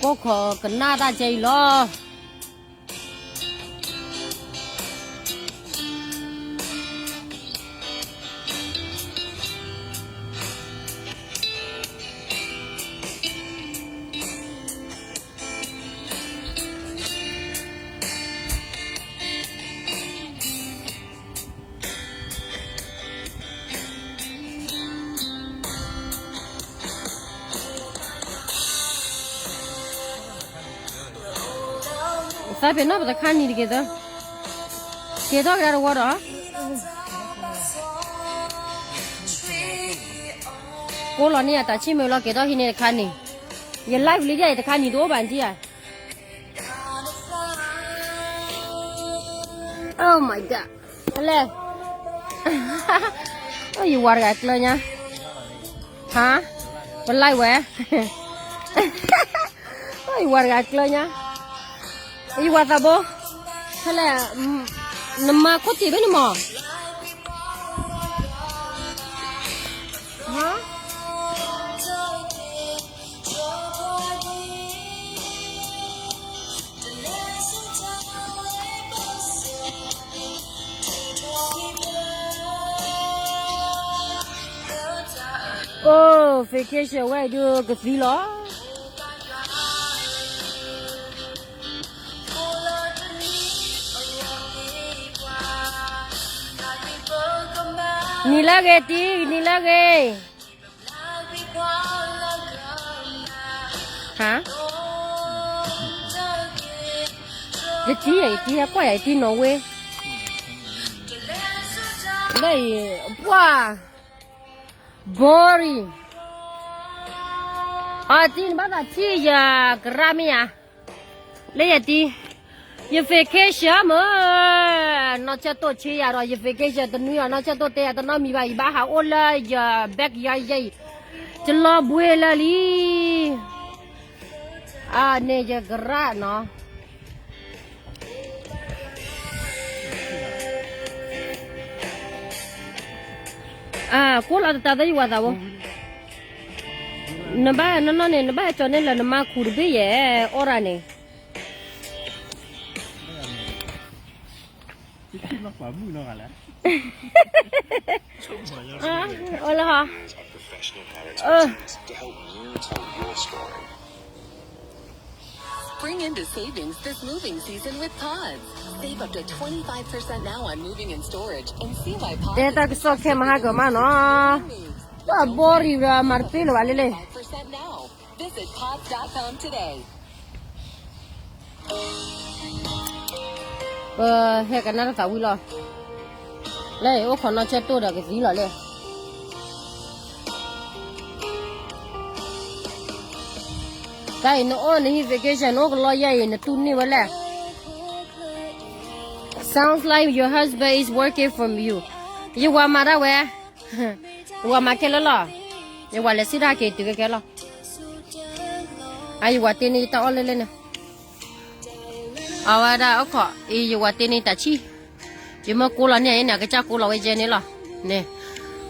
ကိၢ်ခီၣ်ကနၣ်တၢ်ကဲအံၤလီၤ. သးပ့ၤနီၣ်ပတခါနံၤတက့ၢ်သၢ, က့ၤထီၣ်ကဒါတဝီဒီး, ကိးလီၤန့ၢ်ယတၢ်ဆံၣ်မုာ်လီၤ က့ၤထီၣ်ဟံးန့ၢ်တခါနံၤ, ယ live လံဒ်ယတခါနံၤတအိၣ်ဘၣ်နထံၣ်ဧါ. Oh my god. ဖဲလဲၣ်, ယဝၤတဂၤကျၢညါ, ဟါ, ပလဲဝဲ, ယဝၤတဂၤကျၢညါ, ယဝၤသးဘိ, ဖဲလဲၣ်, နမၤခိၣ်တံၢ်ဘၣ်န့ၣ်မး, ဟါ. Oh, vacation ဝဲဒုးကသံလီၤ. နံၤလၢဂ့ၤတံၤ, နံၤလၢဂ့ၤ. ဟါ, ယတံၤယၤ, ယတံၤယၤ, ကွၢ်ယၤ, ယတံၤနီၣ်ဝ့, လၢအံၤ, ပှၢ်, boring. အတံၤနဘၣ်သးထံၣ်ယကရၢ်မ့ၢ်ဧါ. လၢယတံၤ, ယ vacation မ့ၢ်, နီၢ်ဆၢတိၢ်ဆ့ယၤဒီး ယ vacation တနွံအီၤ, နီၢ်ဆၢတိၢ်တဲယၤတနီတမံၤဘၣ်, ယဘၣ်ဟးအိၣ်လၢယ backyard ယဲအံၤ, ယလီၤဘှံးလၢလံ. အန့ၣ်ယကရၢ်နီၤ. အကိးလီၤတတၤသၢယဝၤသးဘိ, နဘၣ်နီၢ်နီၢ်န့ၣ် နဘၣ်ဟဲကၠီၤန့ၢ်လၢနမါခူၣ်တဘ့ၣ်ယဲ, အီၣ်ဒၣ်န့ၣ်. အိၣ်လၢဟီ, Bring in the savings this moving season with Pods. Save up to twenty-five percent now on moving and storage and see why Pods တဲတၢ်ကစီၣ်ခဲမဟါကမၣ်နီၤ, ပှၤဘီရံၤဒီးမၤတပ့ၢ်လၢၤဘၣ်လၢလဲၣ်. Visit pods dot com today. ပဟဲကနၣ်တၢ်သးဝံၣ်လီၤ, လၢအိၣ်ခိးနီၢ်ဆၢတိၢ်ဒီးကသံလီၤလဲၣ်. တၢ်အံၤနအိၣ်နဟံၣ် vacation နအိၣ်ကလီယဲၢ်အံၤ နတူၢ်န့ၢ်ဝဲလဲၣ်. Sounds like your husband is working from you. ယဝၤမၤဒၣ်ဝဲ, ယဝၤမၤခဲလၢာ်လီၤ, ယဝၤလဲၤစံၣ်တၢ်က့ၤတုၤခဲခဲလီၤ. အယဝၤတ့န့ၢ်ယတၢ်အီၣ်လဲၣ်လဲၣ်န့ၣ်, အဝဲဒၣ်အိၣ်ခိးအံၤ ယဝၤတ့န့ၢ်တၢ်ဆံၣ်, ယမ့ၢ်ကိးလီၤန့ၢ်အံၤန့ၣ် အကစၢ်ကိးလီၤဝဲယဲန့ၣ်လီၤ. န့ၣ်,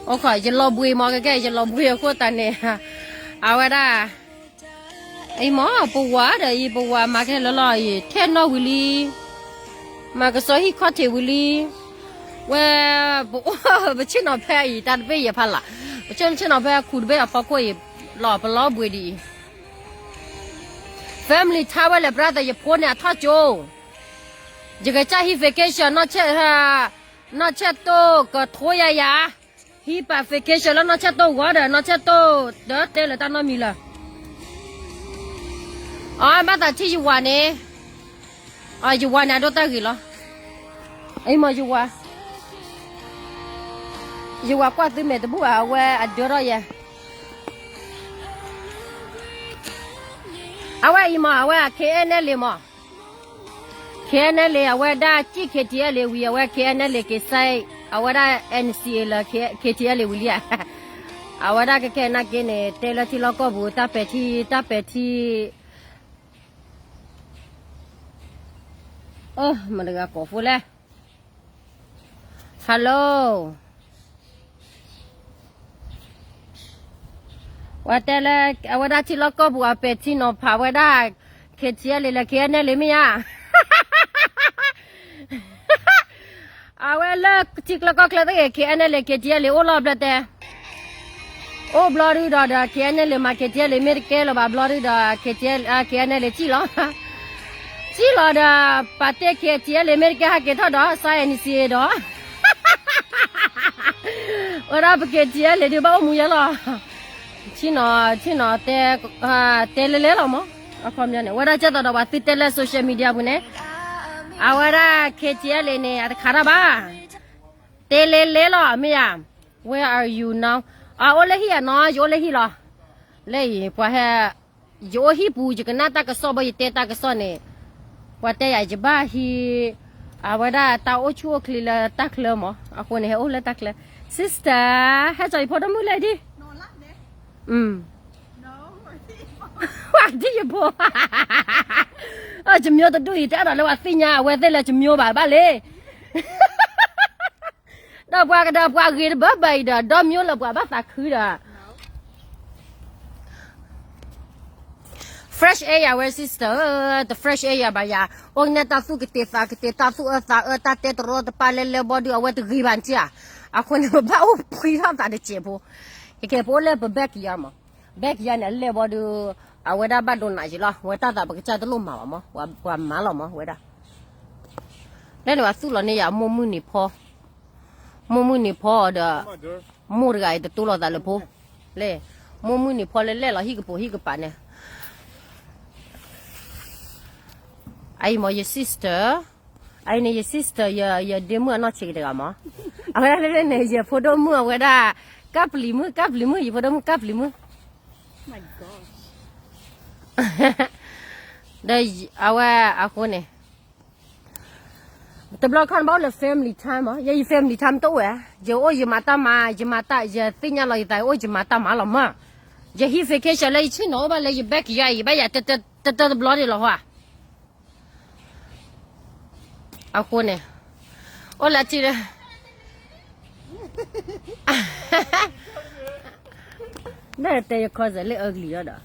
အိၣ်ခိး ယလီၤဘှံးမ့ၢ်ကကဲ ယလီၤဘှံးအဃိသတးန့ၣ်, အဝဲဒၣ် အံၤမ့ၢ်ပဝၤဒီးအံၤ ပဝၤမၤခဲလၢာ်လီၤအံၤ ထဲနီၣ်ဝံၤလံ, မၤကစီဟံၣ်ခီၣ်ထံးဝံၤလံ, ဝဲ, ပအိၣ်ပဆ့ၣ်နီၤဖဲအံၤ တၢ်တဘ့ၣ်ယဲၢ်ဖးလၢ်, ပဆ့ၣ်နီၤဆ့ၣ်နီၤဖဲခူၣ်တဘ့ၣ်အဖီခိၣ်အံၤ, လီၤပလီၤဘှံးဒ်အံၤ, family ထါဝဲလဲၣ် brother ယဖိန့ၣ်အထီၣ်ကၠိ, ယကစၢ်ဟံၣ် vacation နီၢ်ဆဲၣ်တိၢ်ကထိယၤယၤ, ဟံၣ်ပာ် vacation လၢနီၢ်ဆဲၣ်တိၢ်ဂီၤဒီး နီၢ်ဆဲၣ်တိၢ်ဒီးတဲလၢတၢ်နီတမံၤလၢၤ, အဘၣ်သးထံၣ်ယဝၤန့ၣ်, ယဝၤန့ၣ်အဒိတၢ်ဂ့ၤလီၤ, အံၤမ့ၢ်ယဝၤ ယဝၤကွၢ်သုမဲာ်တဘူၣ်ဘၣ် အဝဲအဒၢထီၣ်ယဲ, အဝဲအံၤမး အဝဲ K N L A မး, K N L A အဝဲဒၣ်စံၣ် K T L A ဝံၤ အဝဲ K N L A က့ၤစဲး အဝဲဒၣ် N C A လၢ K T L A ဝံၤလံဧါ, အဝဲဒၣ်ကကဲနာ်က့န့ၣ် တဲလၢထံလီၢ်ကီၢ်ပူၤ တၢ်ပဲာ်ထံ တၢ်ပဲာ်ထံ အၢ မတၤတဂၤကိးဖိလဲၣ်, Hello, ဝဲတဲလၢ အဝဲဒၣ်ထံလီၢ်ကီၢ်ပူၤအပဲာ်ထံနီၤဖးဝဲဒၣ် K T L A လၢ K N L A မ့ၢ်ဧါ, အဝဲလၢထံချၢကီၢ်ချၢသ့ၣ်ဂ့ၤ K N L A K T L A အိၣ်လီၤဘျီတဲ အိၣ်ဘျီဒုဒီးဒီး K N L A မၤ K T L A မ့ၢ်တကဲလၢၤဘၣ်ဘျီဒုဒီး K T L, K N L A စံၣ်လီၤ, စံၣ်လီၤဒီး ပာ်တ့ၢ် K T L A မ့ၢ်တကဲဟဲက့ၤထီၣ်ဒီး စဲး N C A ဒီး ဝဲဒၣ်ပ K T L A ဒုးဘၣ်အိၣ်မူယဲလီၤ, ဆ့ၣ်နီၤ ဆ့ၣ်နီၤတဲ တဲလဲၤလဲၤလီၤမး, အခီပညီန့ၣ် ဝဲဒၣ်ကဲသိးဒီးပှၤသုတဲလၢ social media ပူၤန့ၣ်, အဝဲဒၣ် K T L A န့ၣ် အတခးတၢ်ဘၣ် တဲလဲၤလဲၤလီၤ မ့ၢ်ယါ, Where are you now? အအိၣ်လၢဟံၣ်ဧါနီၤ ယအိၣ်လၢဟံၣ်လီၤ, လၢအံၤ ပှၤဟဲ, ယအိၣ်ဟံၣ်ပူၤ ယကနၣ်တၢ်ကစီၣ်ဘၣ် ယတဲတၢ်ကစီၣ်န့ၣ်, ပှၤတဲယၤယဘၣ်ဟံး, အဝဲဒၣ်တၢ်အိၣ်ဆူၣ်အိၣ်ချ့လၢတၢ်ချၢမး အဃိန့ၣ် ဟဲအိၣ်လၢတၢ်ချၢ, sister, ဟဲစိာ်ယဖိဒိၣ်မုၣ်လဲၣ်ဒ် ပှၤဒ်ယဖိ, ယမျိတဒူၣ်အံၤ တဲဒီးလၢပှၤသ့ၣ်ညါအဝဲသ့ၣ်လၢယမျိဘၣ်ဘၣ်လံ, ဒီးပှၤကဒီးပှၤဂ့ၤတဘၣ်ဘၣ်အံၤဒီး ဒီမျိလၢပှၤဘၣ်သးခုဒီး fresh air ယၤဝဲ sister, တ fresh air ယၤဘၣ်ယၤ, အိၣ်ကနဲၣ်တၢ်သူၣ်ကတ့ၤသးကတ့ၤ တၢ်သူၣ်အၢသးအၢ တၢ်တဲတရီတပါလဲလဲဘီဒုး အဝဲတဂ့ၤဘၣ်နစ့ၢ်ဧါ, အဃိန့ၣ် ပဘၣ်အိၣ်ဖှံထီၣ်သးတစဲးဖိ, ကဲကဲပအိၣ်လၢပ backyard မး, backyard န့ၣ် အလဲၢ်ဘီဒုး, အဝဲဒၣ်ဘၣ်ဒိနးယံၤလီၤ ဝဲတၢ်သးပကစၢ်တလိၣ်မၤဘၣ်မး, ပှၤမၤလီၤမး ဝဲဒၣ်, လၢန့ၣ်ပှၤသူၣ်လီၤန့ၢ်ယၤမိၢ်မုၢ်နံၤဖီ မိၢ်မုၢ်နံၤဖီဒီး, မိၢ်တဂၤအံၤတတိလိာ်သးလၢဖိ, လဲၣ်, မိၢ်မုၢ်နံၤဖီလၢလဲၣ်လီၤဟံၣ်ကပိာ်ဟံၣ်ကပၤန့ၣ်, အအံၤမ့ၢ်ယ sister, အအံၤန့ၣ်ယ sister ယဒ့မုၣ်အနီၢ်ဆံးကတဂၤမး, အဝဲဒၣ်လၢန့ၣ် ယဖိဒိၣ်မုၣ်အဝဲဒၣ်, ကပျံၤမုၣ် ကပျံၤမုၣ် ယဖိဒိၣ်မုၣ်ကပျံၤမုၣ်, ဒီးအဝဲအဃိန့ၣ် တဘျီခီန့ၣ်ဘၣ်အိၣ်လၢ family time မး, ယဲယ family time တအိၣ်ဝဲ, ယအိၣ်ယမၤတၢ်မၤ, ယမၤတၢ်, ယသ့ၣ်ညါလီၤယသးအိၣ်ယမၤတၢ်မၤလီၤမး, ယဟံၣ် vacation လၢယဆ့ၣ်နီၤအိၣ်ဘၣ်လၢယ backyard အံၤ ယဘၣ်ယၤတတၢတဘျီန့ၣ်လီၤဟီဧါ, အဃိန့ၣ်, အိၣ်လၢထံလၢ မ့ၢ်တဲယ cousin လၢ ugly အီၤဒီး,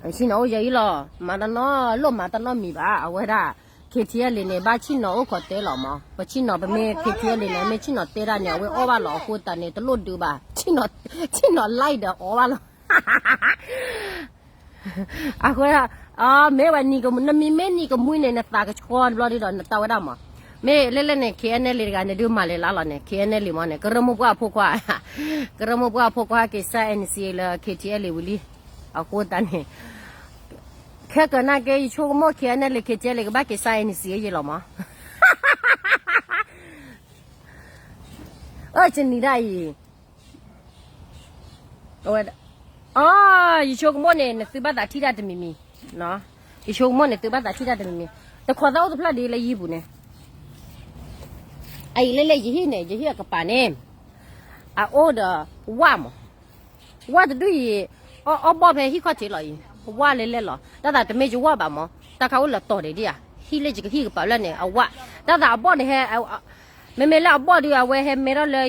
ဆ့ၣ်နီၤအိၣ်ယဲအံၤလီၤ, မၤတၢ်နီတလိၣ်မၤတၢ်နီတမံၤဘၣ်, အဝဲဒၣ် KTLA န့ၣ် ဘၣ်ဆ့ၣ်နီၤအိၣ်ခိးတဲလီၤမး, ပဆ့ၣ်နီၤပမ့ၢ် KTLA န့ၣ် မ့ၢ်ဆ့ၣ်နီၤတဲတၢ်န့ၣ် အဝဲအီၣ်ဘၣ်လီၤ, အဃိသတးန့ၣ် တလိၣ်ဒုးဘၣ်, ဆ့ၣ်နီၤ like ဒီးအီၣ်ဘၣ်လီၤ အဃိ, မ့ၢ်ဝဲနံၤကမှံ, နမ့ၢ်မ့ၢ်နံၤကမှံန့ၣ် နသးကဆှီတဘျီဒုဒီး နတၢ်ဝဲဒၣ်မး, မ့ၢ်လၢလၢန့ၣ် KNLA တဂၤန့ၣ်ဒုးမၤလဲၤလၢလီၤန့ၣ်, KNLA မးန့ၣ် ကရၢမိၢ်ပှၢ်အဖိခွါ, ကရၢမိၢ်ပှၢ်အဖိခွါ က့ၤစၢ် NCA လၢ KTLA ဝံၤလံ, အဃိသတးန့ၣ်, ခဲကနၣ်က့ ယဆိကမိၣ် KNLA KTLA ကဘၣ်က့ၤစၢ် NCA ယဲလီၤမး, အၢ ကနံၤဒၣ်အံၤ အဝဲဒၣ်, အီ, ယဆိကမိၣ်န့ၣ် နသုဘၣ်သးထံၣ်တၢ်တမံၤမံၤ, ယဆိကမိၣ်န့ၣ် သုဘၣ်သးထံၣ်တၢ်တမံၤမံၤ, တခိးသၣ်အိၣ်တဖျၢၣ်ဒ်လၢယံၤပူၤန့ၣ်, အအံၤလၢလၢယဟံၣ်န့ၣ် ယဟံၣ်အကပၤန့ၣ်, အအိၣ်ဒီးဝၣ်မး, ဝၣ်တဒူၣ်အံၤ, အီၣ်ဘီၣ်ဖဲဟံၣ်ခီၣ်ထံးလီၤအံၤ, ဝၣ်လဲၤလဲၤလီၤ, တၢ်သးတမ့ၢ်ယဝၣ်ဘၣ်မး, တၢ်ခါအိၣ်လၢတီၤဒံးဒံးဧါ, ဟံၣ်လၢယကဟံၣ်ကပၤလၢန့ၣ် အဝၣ်, တၢ်သးအဘီၣ်န့ၣ်ဟဲ မ့မ့ၢ်လၢအဘီၣ်ဒုး အဝဲဟဲမဲထီၣ်လၢ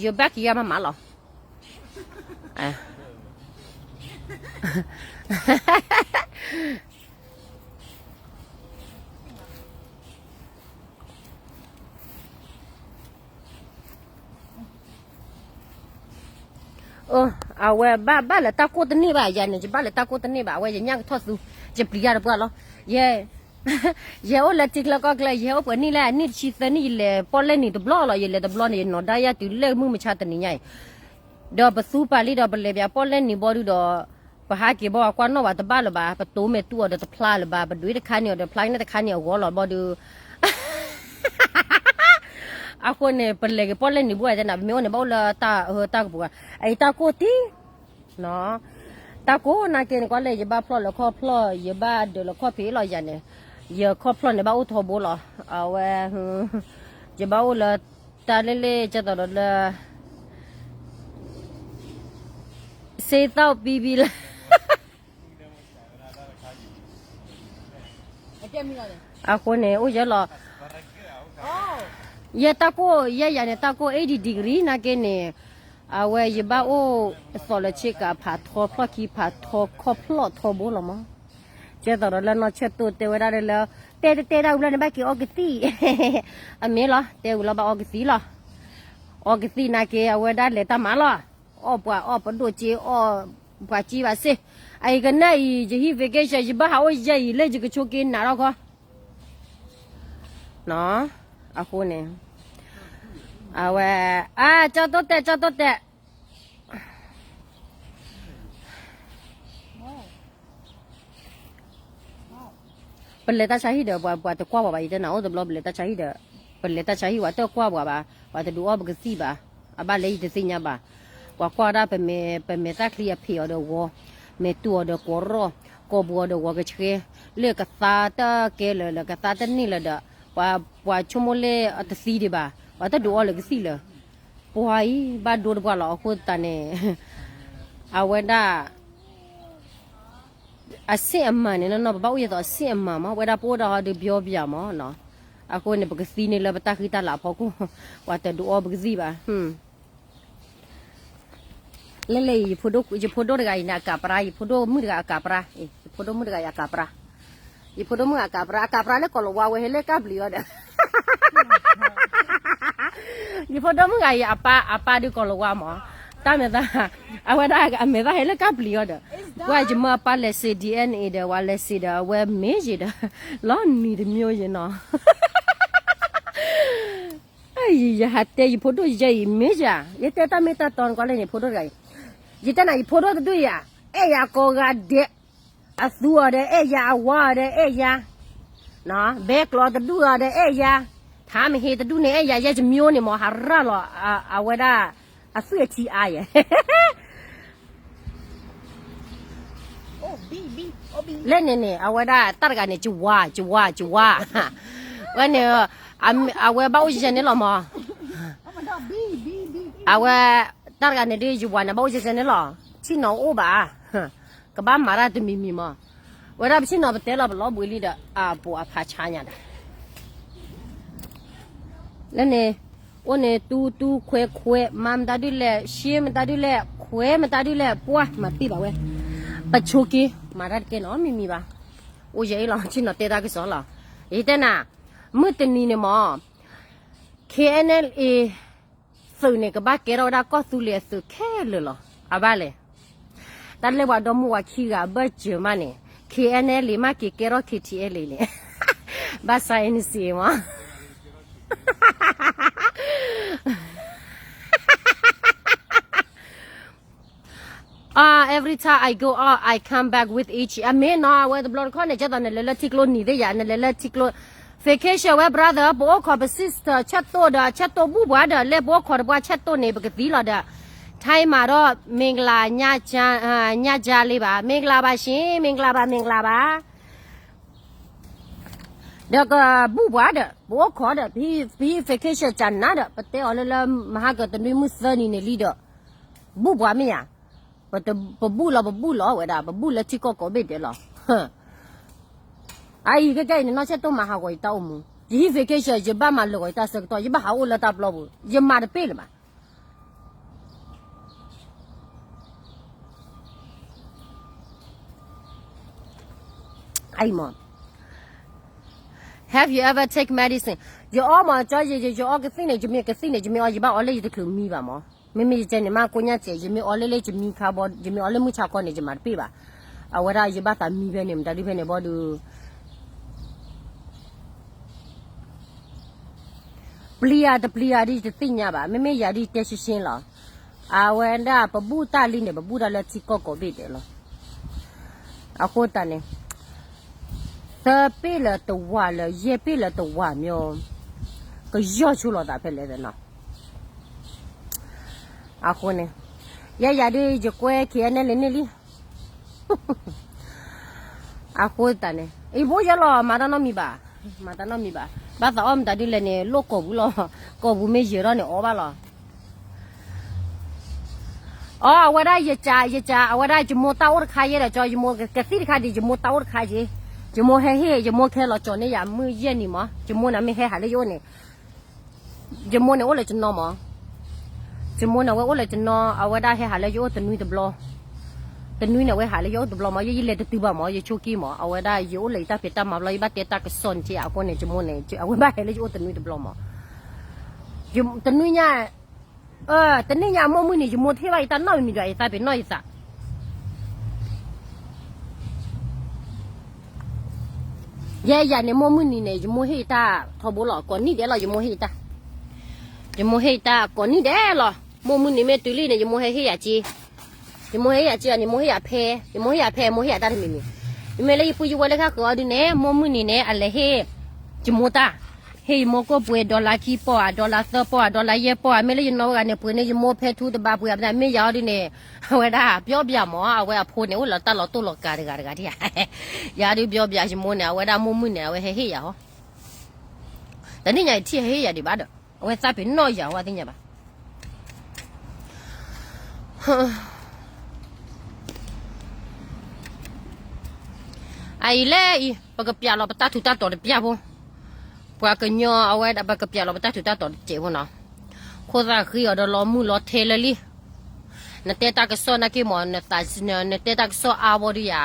ယ backyard မးမးလီၤ, အဝဲဘၣ်ဘၣ်လၢတၢ်ကိၢ်တန့ၢ်ဘၣ်, ယၤန့ၣ် ယဘၣ်လၢတၢ်ကိၢ်တန့ၢ်ဘၣ်, အဝဲယညၣ်ကထီၣ်သူ, ယပျံၤယၤတပှၢ်လီၤ, ယ ယဟဲအိၣ်လၢထံချၢကီၢ်ချၢ, ယဟဲအိၣ်ပှဲၤနံၣ်လဲၣ်, နံၣ်တဆံသၢနံၣ်, ယလဲၤပီၣ်လဲၣ်နံၤတဘျီလီၤ, ယလဲၤတဘျီန့ၣ် ယနီၤဒါယၤတုၤလၢမုၢ်မဆါတနံၤညါအံၤ, ဒီးပသူပာ်လံဒီး ပလဲၤပၠးပီၣ်လဲၣ်နံၤဘီဒုဒီး, ပဟးက့ၤဘီ အကွၢ်နီၣ်ဘၣ်တဘၣ်လၢၤဘၣ်, ပတိၢ်မဲာ်တူၢ်အီၤဒီးတဖျါလၢၤဘၣ်, ပဒွံတခါန့ၣ်အီၤဒီးဖျါကန့ၣ်တခါန့ၣ်အဂီၢ်လီၤဘီဒုး အဃိန့ၣ် ပလဲၤက့ၤပီၣ်လဲၣ်နံၤဘူၣ်ဝဲတဲနၤ ပမ့ၢ်အိၣ်န့ၣ် ဘၣ်အိၣ်လၢတၢ်အၢတၢ်ကပူၤဂၤ အအံၤတၢ်ကိၢ်တံၢ် နီၤ, တၢ်ကိၢ်နာ်က့န့ၣ် ကွၢ်လဲၣ် ယဘၣ်ဖျီၣ်လၢခီၣ်ဖျီၣ် ယဘၣ်ဒၢးလၢခီၣ်ဖံးလီၤယၤန့ၣ်, ယခီၣ်ဖျီၣ်န့ၣ် ဘၣ်အိၣ်ထီဘိလီၤ, အဝဲ ယဘၣ်အိၣ်လၢ တၢ်လၢလၢကၢ်သိးဒီးလၢ စ့သီၣ်ပံပံလၢ အဃိန့ၣ် အိၣ်ယဲလီၤ. ယဲတၢ်ကိၢ်ယဲယၤန့ၣ် တၢ်ကိၢ် eighty degree နာ်က့န့ၣ်, အဝဲယဘၣ်အိၣ်သီးလၢဆ့ကၤဖးထီ ဖျီၣ်ခံဖးထီ ခီၣ်ဖျီၣ်ထီဘိလီၤမး. ကဲသိးဒီးလၢနီၢ်ဆၢၣ်တိၢ်တဲဝဲဒၣ်လၢ တဲတတဲတၢ်ဝံၤလီၤန့ၣ် ဘၣ်က့ၤအီကသံၣ်, အမ့ၢ်လီၤ တဲဝံၤလီၤဘၣ်အီကသံၣ်လီၤ. အီကသံၣ်နာ်က့ အဝဲဒၣ်လဲၤတၢ်မၤလီၤ. အီၣ်ပှၤအီၣ်ပဒိၣ်က့ အီၣ်ပှၤက့ဘၣ်စ့ၢ်, အအံၤကနၣ်အံၤ ယဟံၣ် vacation ယဘၣ်ဟးအိၣ်ယဲအံၤလၢယကဆိးက့နၤထီၣ်ခီ နီၤ, အဃိန့ၣ် အဝဲ အါ ကၠီတိၢ်တဲာ် ကၠီတိၢ်တဲာ် ပလဲၤတၢ်ဆါဟံၣ်ဒီး ပှၤ ပှၤတကွၢ်ပှၤဘၣ် ယတဲနၤအိၣ်တဘျီ ပလဲၤတၢ်ဆါဟံၣ်ဒီး ပလဲၤတၢ်ဆါဟံၣ် ပှၤတကွၢ်ပှၤဘၣ် ပှၤတဒုးအီၣ်ပကသံၣ်ဘၣ်, အဘၣ်လၢယတသ့ၣ်ညါဘၣ်, ပှၤကွၢ်ဒၣ်ပမဲာ် ပမဲာ်သၣ်ချံအဖံးအီၤဒီးဂီၤ, မဲာ်တူၢ်အီၤဒီးကိးရီၣ်, ကိးပူၤအီၤဒီးဂီၤကဆှဲ, လၢကသါတကဲလၢာ်လၢကသါတန့ၢ်လၢာ်ဒီး ပှၤ ပှၤဆိကမိၣ်လၢအတသံဒံးဘၣ်, ပှၤတဒုးအီၣ်လၢကသံၣ်လၢာ်, ပှၤအံၤ ဘၣ်ဒိတပှၢ်လီၤ အဃိသတးန့ၣ် အဝဲဒၣ် အဆင့်အမၤန့ၣ် နီၢ်နီၢ် ပဘၣ်အိၣ်ယသိးအဆင့်အမၤမး ဝဲဒၣ်ပအိၣ်ဒီးဟီဒီးပျီပျီမးနီၤ, အဃိန့ၣ် ပကသံန့ၢ်လၢပတၢ်ဃံတၢ်လၤအဖီခိၣ်, ပှၤတဒုးအီၣ်ပကသံၣ်ဘၣ်, လဲလဲ ယဖိဒိၣ်တဂၤအံၤန့ၣ် အကးပြါ, ယဖိဒိၣ်မုၣ်တဂၤအကးပြါ, ယဖိဒိၣ်မုၣ်တဂၤအံၤအကးပြါ, ယဖိဒိၣ်မုၣ်အကးပြါ, အကးပြါလၢကီၤလၤဝါဝဲ ဟဲလၢကၢ်ပျံၤအီၤဒီး ယဖိဒိၣ်မုၣ်ဂၤအံၤ အပၢ် အပၢ်ဒုးကီၤလၤဝါမး, တၢ်မဲာ်သၣ်, အဝဲဒၣ်အမဲာ်သၣ်ဟဲလၢကၢ်ပျံၤအီၤဒီး, ကွၢ်ယမၢအပၢ်လဲၤစံး DNA ဒီး ဝဲလဲၤစံးဒီး အဝဲမ့ၢ်ယံၤဒီး, လီၤနံၤတမံၤယံၤနီၤ ယဟးတဲယဖိဒိၣ်ယဲအံၤ မ့ၢ်ယၤ, ယတဲတၢ်မ့ၢ်တၢ်တီနကွၢ်လၢန့ၣ် ဖိဒိၣ်တဂၤအံၤ, ယတဲနၤ ယဖိဒိၣ်တဒူၣ်ယၤ, အဲၣ်ယၤကိးဂၤဒဲး, အသူအီၤဒီးအဲၣ်ယၤ, အဝါအီၤဒီးအဲၣ်ယၤ, ဘဲကျိးတဒူၣ်အီၤဒီးအဲၣ်ယၤ, ထါမဟ့တဒူၣ်န့ၣ်အဲၣ်ယၤ, ယဲယမံၤအိၣ်န့ၣ်မ့ၢ်ဟးရၣ်လီၤ, အဝဲဒၣ်, အသွံၣ်အထံအါယဲ လဲန့ၣ်န့ၣ် အဝဲဒၣ် တၢ်တဂၤန့ၣ် ကဝါ ကဝါ ကဝါ, ဝဲန့ၣ်, အဝဲဘၣ်အိၣ်ယဲန့ၣ်လီၤမး, အဝဲ, တၢ်တဂၤန့ၣ်ဒ်ယဝၤန့ၣ် ဘၣ်အိၣ်ယဲန့ၣ်လီၤ, ဆ့ၣ်နီၤအိၣ်ဘၣ်, ကဘၣ်မၤတၢ်တမံၤမံၤမး, ဝဲဒၣ်ပဆ့ၣ်နီၤပတဲလီၤပလီၤဘှံးလံဒီး အပိာ်အဖးဆါညါဒီး လၢန့ၣ်, အိၣ်န့ၣ် တူတူခွဲခွဲ မၤမတၤဒုလဲၣ်, ရှဲမတၤဒုလဲၣ်, ခွဲမတၤဒုလဲၣ်, ပှၤမၤတ့ၢ်ဘၣ်ဝဲ, ပဆိးက့, မၤတၢ်တကဲနီတမံၤမံၤဘၣ်, အိၣ်ယဲအံၤလီၤ, ဆ့ၣ်နီၤတဲတၢ်ကစီၣ်လီၤ, ယတဲနၤ, မုၢ်တနံၤန့ၣ်မး, KNLA သုးန့ၣ် ကဘၣ်ကဲထီၣ်ဝဲဒၣ်ကီၢ်သူလ့ၤအသုးခဲလၢာ်လီၤ, အဘၣ်လဲၣ် တၢ်လၢပှၤဒီမါဝၤခံဂၤအဘၢၣ်စၢၤမးန့ၣ်, KNLA မးက့ၤကဲထီၣ် KTLA န့ၣ်, ဘၣ်ဆါအ့န့စံးမး, အ every time I go out I come back with itchy, အမ့ၢ်နီၤ အဝဲတဘျီတခီၣ်န့ၣ် ကဲသိးနလဲၤလၢထံကျိနံၤသ့ၣ်ယၤ နလဲၤလၢထံကျိ, vacation ဝဲ brother ပအိၣ်ခိးပ sister ဆၢတိၢ်ဒီး ဆၢတိၢ်ဘူၣ်ပှၤဒီး လဲၤပအိၣ်ခိးတပှၢ်ဆၢတိၢ်န့ၣ် ပကသံလီၤဒီး, ထါမးဒီး မင်္ဂလာညချမ်း, ညချမ်းလေးပါ, မင်္ဂလာပါရှင်, မင်္ဂလာပါ, မင်္ဂလာပါ, ဒီးကဘူၣ်ပှၤဒီး ပအိၣ်ခိးဒီး ပဟံၣ် vacation ကနၤဒီး ပတဲအီၤလၢလၢ မဟါကတနွံမုၢ်သၢနံၤန့ၣ်လံဒီး ဘူၣ်ပှၤမ့ၢ်ယၤ, ပဘူၣ်လီၤ ပဘူၣ်လီၤဝဲဒၣ် ပဘူၣ်လၢထံကီၢ်ကိးဘ့ၣ်ဒဲးလီၤ, အအံၤကဲကဲအံၤန့ၣ် နီၢ်ဆဲးတိၢ်မၤဟးဂီၤယတၢ်အိၣ်မူ, ယဟံၣ် vacation ယဘၣ်မၤလၢာ်ဂီၤယတၢ်ဆၢကတီၢ် ယဘၣ်ဟးအိၣ်လၢတၢ်ပျီပူၤ ယမၤတပ့ၢ်လၢၤဘၣ် အံၤမး Have you ever take medicine? ယအီမး ကၠီယ ယ ယအီကသံၣ်န့ၣ် ယမ့ၢ်ကသံၣ်န့ၣ် ယမ့ၢ်အီလၢယတချုးမံဘၣ်မး, မ့မ့ၢ်ယကဲန့ၣ် မ့ၢ်ကိညၢ်စဲး ယမ့ၢ်အီလၢလၢယမံခါဘီ ယမ့ၢ်အီလၢမုၢ်ဆါခီန့ၣ် ယမၤတပ့ၢ်ဘၣ်, အဝဲဒၣ်ယဘၣ်သးမံဖဲန့ၣ် မတၤဒုဖဲန့ၣ်ဘီဒုး ပျံၤဧါတပျံၤဧါဒ်ယတသ့ၣ်ညါဘၣ်, မ့မ့ၢ်ယၤဒ်ယတဲရှင်းရှင်းလီၤ, အဝဲဒၣ်ပဘူၣ်တၢ်လံန့ၣ် ပဘူၣ်တၢ်လၢထံကီၢ်ကိးဘ့ၣ်ဒဲးလီၤ, အဃိသတးန့ၣ် သၢပ့ၣ်လၢတဝာ်လၢ ယဲၢ်ပ့ၣ်လၢတဝာ်မၠိ, ပ ကယီၢ်ဆိလီၤသးဖဲလဲၣ်သနီၤ. အဃိန့ၣ် ယဲယၤဒုးယကွဲ K N L A န့ၣ်လံ. အဃိသတးန့ၣ် အံၤဘိယဲလီၤ မၤတၢ်နီတမံၤဘၣ်, မၤတၢ်နီတမံၤဘၣ်. ဘၣ်သးအီၣ်မတၤဒုးလဲၣ်န့ၣ် လိၣ်ကိာ်ပူၤလီၤ, ကိာ်ပူၤမ့ၢ်ယဲၤထီၣ်န့ၣ် အီၣ်ဘၣ်လီၤ. အီ အဝဲဒၣ်ယကး ယကး အဝဲဒၣ်ယမိၢ်တၢ်အိၣ်တခါယဲဒီး ကၠီ ယမိၢ်ကသံၣ်တခါဒံး ယမိၢ်တၢ်အိၣ်တခါယဲ, ယမိၢ်ဟဲဟ့ၣ် ယမိၢ်ခဲလီၤကၠီၤန့ၢ်ယၤမုၢ်ယဲၢ်နံၤမး, ယမိၢ်န့ၣ်မ့ၢ်ဟဲဟးလၢယအိၣ်န့ၣ် ယမိၢ်န့ၣ်အိၣ်လၢကနီမး, ယမိၢ်န့ၣ်ဝဲအိၣ်လၢကနီ အဝဲဒၣ်ဟဲဟးလၢယအိၣ်တနွံတဘျီ, တနွံန့ၣ်ဝဲဟးလၢယအိၣ်တဘျီမး, ယ ယလဲၤတတုၤဘၣ်မး ယဆိကမိၣ်မး, အဝဲဒၣ်ယအိၣ်လၢယတၢ်ဖံးတၢ်မၤဘျီ ယဘၣ်တဲတၢ်ကစီၣ်န့ၣ် အဃိန့ၣ် ယမိၢ်န့ၣ် အဝဲဘၣ်ဟဲလၢယအိၣ်တနွံတဘျီမး, တနွံညါ တနံၣ်ညါအမိၢ်မုၢ်နံၤ ယမိၢ်တဟ့ၣ်ဘၣ်ယတၢ်နီတမံၤဒီး ယသးပ့ၤနီၣ်ယသး ယဲယၤန့ၣ် မိၢ်မုၢ်နံၤန့ၣ် ယမိၢ်ဟ့ၣ်ယတၢ်ထီဘိလီၤ, ကိးနံၣ်ဒဲးလီၤ ယမိၢ်ဟ့ၣ်ယတၢ်, ယမိၢ်ဟ့ၣ်ယတၢ်ကိးနံၣ်ဒဲးလီၤ, မိၢ်မုၢ်နံၤမ့ၢ်တုၤလံန့ၣ် ယမိၢ်ဟဲဟ့ၣ်ယၤက့, ယမိၢ်ဟဲဟ့ၣ်ယၤက့အီၤန့ၣ် မိၢ်ဟ့ၣ်ယၤဖဲ, ယမိၢ်ဟ့ၣ်ယၤဖဲ မိၢ်ဟ့ၣ်ယၤတၢ်တမံၤမံၤ, မ့မ့ၢ်လၢယပုၢ်ယဝဲၢ်လၢခါဃုာ်အီၤဒုန့ၣ် မိၢ်မုၢ်နံၤန့ၣ် အလဲၤဟ့ၣ် ယမိၢ်တၢ်, ဟ့ၣ်ယမိၢ်ကိၣ်ပှ့ၤ dollar ခံပီၢ်ဧါ dollar သၢပီၢ်ဧါ dollar ယဲၢ်ပီၢ်ဧါ, မ့ၢ်လၢယနီၢ်ဝဲဂၤန့ၣ် ပှ့ၤန့ၢ်ယမိၢ်ဖဲထူတဘၣ်ပှ့ၤဧါ, မ့ၢ်ယၤအီၤဒုန့ၣ် အဝဲဒၣ် ပြောပြ မး အဝဲအဖိန့ၣ် အိၣ်လီၤတၢ်လီၤတိၢ်လီၤကၤတဂၤတဂၤဒံးဧါ, ယၤဒုး ပြောပြ ယမိၢ်န့ၣ် အဝဲဒၣ်မိၢ်မုၢ်န့ၣ် အဝဲဟဲဟ့ၣ်ယၤဟီ, တနံၣ်ညါအံၤထံၣ်ဟဲဟ့ၣ်ယၤဒံးဘၣ်ဒီး အဝဲသးပ့ၤနီၣ်ယၤဝဲသ့ၣ်ညါဘၣ် အအံၤလဲၣ်အံၤ ပကပျးလီၤပတၢ်ထူးတၢ်တီၤတပျၢ်ဖိ, ပှၤကညီအဝဲဒၣ် ပကပျးလီၤပတၢ်ထူးတၢ်တီၤတစဲးဖိနီၤ, ခိၣ်သၣ်ဃံအီၤဒီးလီၤမုၢ်လီၤထဲလၢလံ, နတဲတၢ်ကစီၣ်နာ်က့မး နတဲတၢ်ကစီၣ်အါဘီဒုယၤ,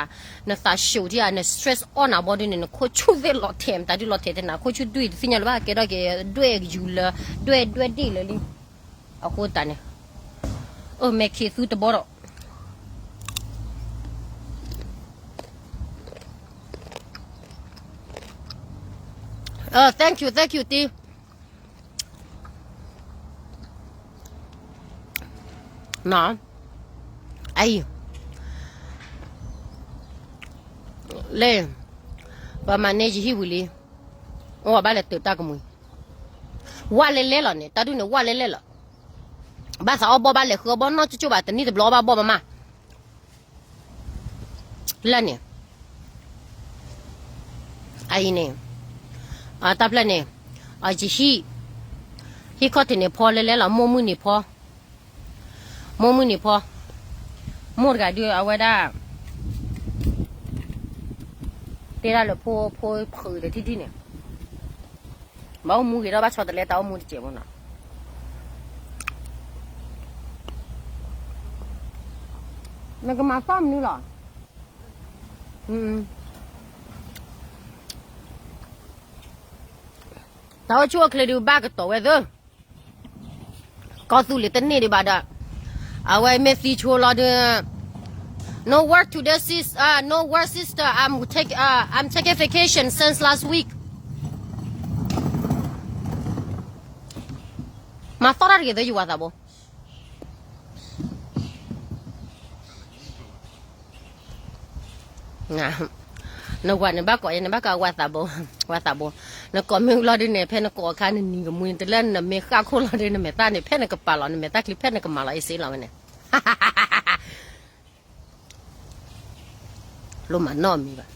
နသးဆူၣ်ဒံးဧါ, န stress အီၣ်နၤဘီဒုန့ၣ် နခိၣ်ဆူၣ်သ့ၣ်လီၤထဲ မတၤဒုလီၤထဲတနၤ ခိၣ်ဆူၣ်ဒုတသ့ၣ်ညါလၢၤဘၣ် ကဲထီၣ်က့ၤဒွဲၣ်ယူၤလၢ ဒွဲၣ်ဒွဲၣ်ဒ့ၣ်လၢလံ, အဃိသတးန့ၣ် အၢ မဲာ်ခံးသူတဘီဒီး thank you, thank you တံ, အံၤ, လဲၣ်, ပှၤမၤန့ၢ်ယဟံၣ်ဝံၤလံ, အိၣ်ဘၣ်လဲၤတၢ်တၢ်ကမှံၤ, ဝၣ်လဲလဲလီၤန့ၣ် တၢ်ဒုးန့ၣ် ဝၣ်လဲလဲလီၤ, ဘၣ်သးအီၣ်ဘီၣ်ဘၣ်လဲၤဃုအီၣ်ဘီၣ်နီၢ်ကၠိကၠိဘၣ် တနံၣ်တဘျီအီၣ်ဘၣ်ဘီၣ်မးမး လၢန့ၣ်, အအံၤန့ၣ်, တၢ်ဖျၢၣ်န့ၣ်, ယဟံၣ်, ဟံၣ်ခီၣ်ထံးန့ၣ်ဖီလဲလဲလီၤ မိၢ်မုၢ်န့ၣ်ဖီ, မိၢ်မုၢ်န့ၣ်ဖီ, မိၢ်တဂၤဒုးအဝဲဒၣ်, တဲဒၣ်လၢဖိဖိဖုးဒီးထံထံန့ၣ် ဘၣ်အိၣ်မူဂ့ၤဒီးဘၣ်ဆီတလဲတၢ်အိၣ်မူတစဲးဖိနီၤ, နကမၤသီၣ်မနုၤလီၤ, တၢ်အိၣ်ဆူၣ်အိၣ်ချ့ဒုးဘၣ်ကတီၤဝဲသၢ, ကီၢ်သူလ့ၤတန့ၢ်ဒံးဘၣ်ဒီး, အဝဲမ့ၢ်သံဆိလီၤဒုး, no work today sis, uh, no work sister, I'm take, uh, I'm taking vacation since last week. မၤသီၣ်တၢ်တဂ့ၤသၢယဝၤသးဘိ နဝၤန့ၣ်ဘၣ်ကိးယဲန့ၣ်ဘၣ်ကိးဝၤသးဘိ, ဝၤသးဘိ, နကိးမ့ၢ်ဝံၤလီၤဒုးန့ၣ် ဖဲနကိးအခါနနံၤကမှံ တလၢနမဲာ်ဃၣ်ခိၣ်လီၤဒုး နမဲာ်သၣ်န့ၣ် ဖဲနကပာ်လီၤ နမဲာ်သၣ်ချံဖဲနကမၤလီၤအ့စ့လီၤဝဲန့ၣ် လိၣ်မၤနီၣ်မံၤဘၣ်.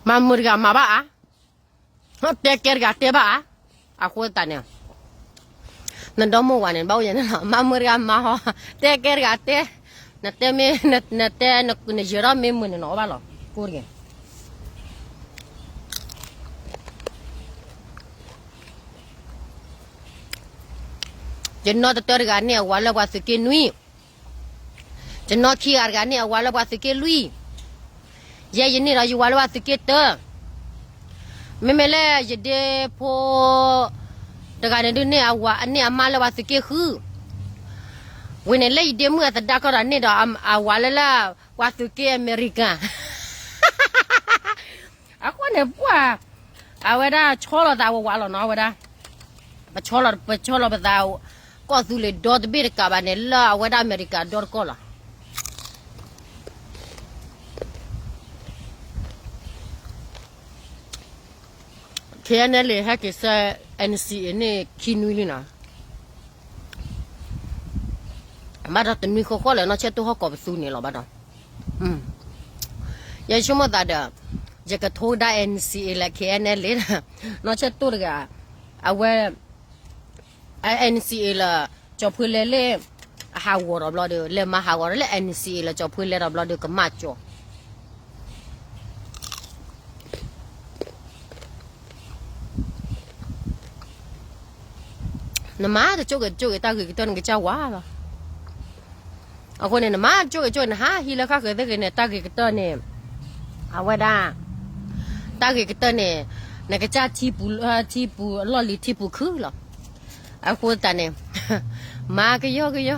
မၤမုာ်တဂၤမၤဘၣ်ဧါ, တဲကဲတဂၤတဲဘၣ်ဧါ, အဃိသတးန့ၣ် နဒီမိၢ်ဝၤန့ၣ် ဘၣ်အိၣ်ယဲန့ၣ်လီၤ, မၤမုာ်တဂၤမၤဟီ, တဲကဲတဂၤတဲ, နတဲမ့ၢ်, နတဲ, နယၢၤထီၣ်မ့ၢ်မုာ်န့ၣ် နအီၣ်ဘၣ်လီၤ, ကိၢ်တဂ့ၤ. ယနီၢ်တတၢတဂၤန့ၢ်အဝၤလၢပှၤသုးက့နွံ, ယနီၢ်ခံဂၤတဂၤန့ၢ်အဝၤလၢပှၤသုးက့လွံၢ်, ယဲယန့ၢ်ဒီးယဝၤလၢပှၤသုးက့တၢ, မ့မ့ၢ်လၢယဒ့ဖိ တဂၤန့ၣ်ဒုးန့ၢ်အဝၤန့ၢ်အမါလၢပှၤသုးက့ဃု, ဝံၤန့ၣ်လၢယဒ့မုၣ်အသဒါခီဒီးန့ၢ်ဒီးအဝၤလၢလၢပှၤသုးက့အမဲရကၤ အဃိန့ၣ်ပှၤ, အဝဲဒၣ်ဆီလီၤသးဝးဝးလီၤနီၤ အဝဲဒၣ်, ပဆီလီၤ, ပဆီလီၤပသး, ကီၢ်သူလ့ၤဒီတဘ့ၣ်တကးဘၣ်န့ၣ် လၢအဝဲဒၣ်အမဲရကၤဒီတကီၢ်လီၤ. KNLA ဟဲက့ၤဆှၢ NCA န့ၣ်ခံနွံလံနီၤ. ဘၣ်ဒီးတနွံဃီဃီလၢနီၢ်ဆဲၣ်တိၢ်ဟီၣ်ကီးပသူန့ၣ်လီၤဘၣ်ဒီး, ယဆိကမိၣ်သးဒီး ယကထိကဒါ NCA လၢ KNLA နီၢ်ဆဲၣ်တိၢ်တဂၤ, အဝဲ NCA လၢ ကၠီၤဖုလဲလၢ အဟးဂီၤဒီးဘျီဒီး လဲၤမၤဟးဂီၤဒီးလၢ NCA လၢကၠီၤဖုလဲဒီးဘျီဒီးကမၣ်ကၠီၤ နမၤတကၠိၣ်က့ၤတကၠိၣ်က့ၤတၢ်ဂ့ၤကတၢၢ်န့ၣ်ကစၢ်ဝါလီၤ. အဃိန့ၣ် နမၤတကၠိၣ်က့ၤတကၠိၣ် နဟးဟံးလၢဃၣ်ဃၢၤသ့ၣ်ဂ့ၤန့ၣ် တၢ်ဂ့ၤကတၢၢ်န့ၣ် အဝဲဒၣ် တၢ်ဂ့ၤကတၢၢ်န့ၣ် နကစၢ်ထံပူၤ ထံပူၤအလီၢ်လံၤထံပူၤခုလီၤ. အဃိသတးန့ၣ် မၤကယီကယီ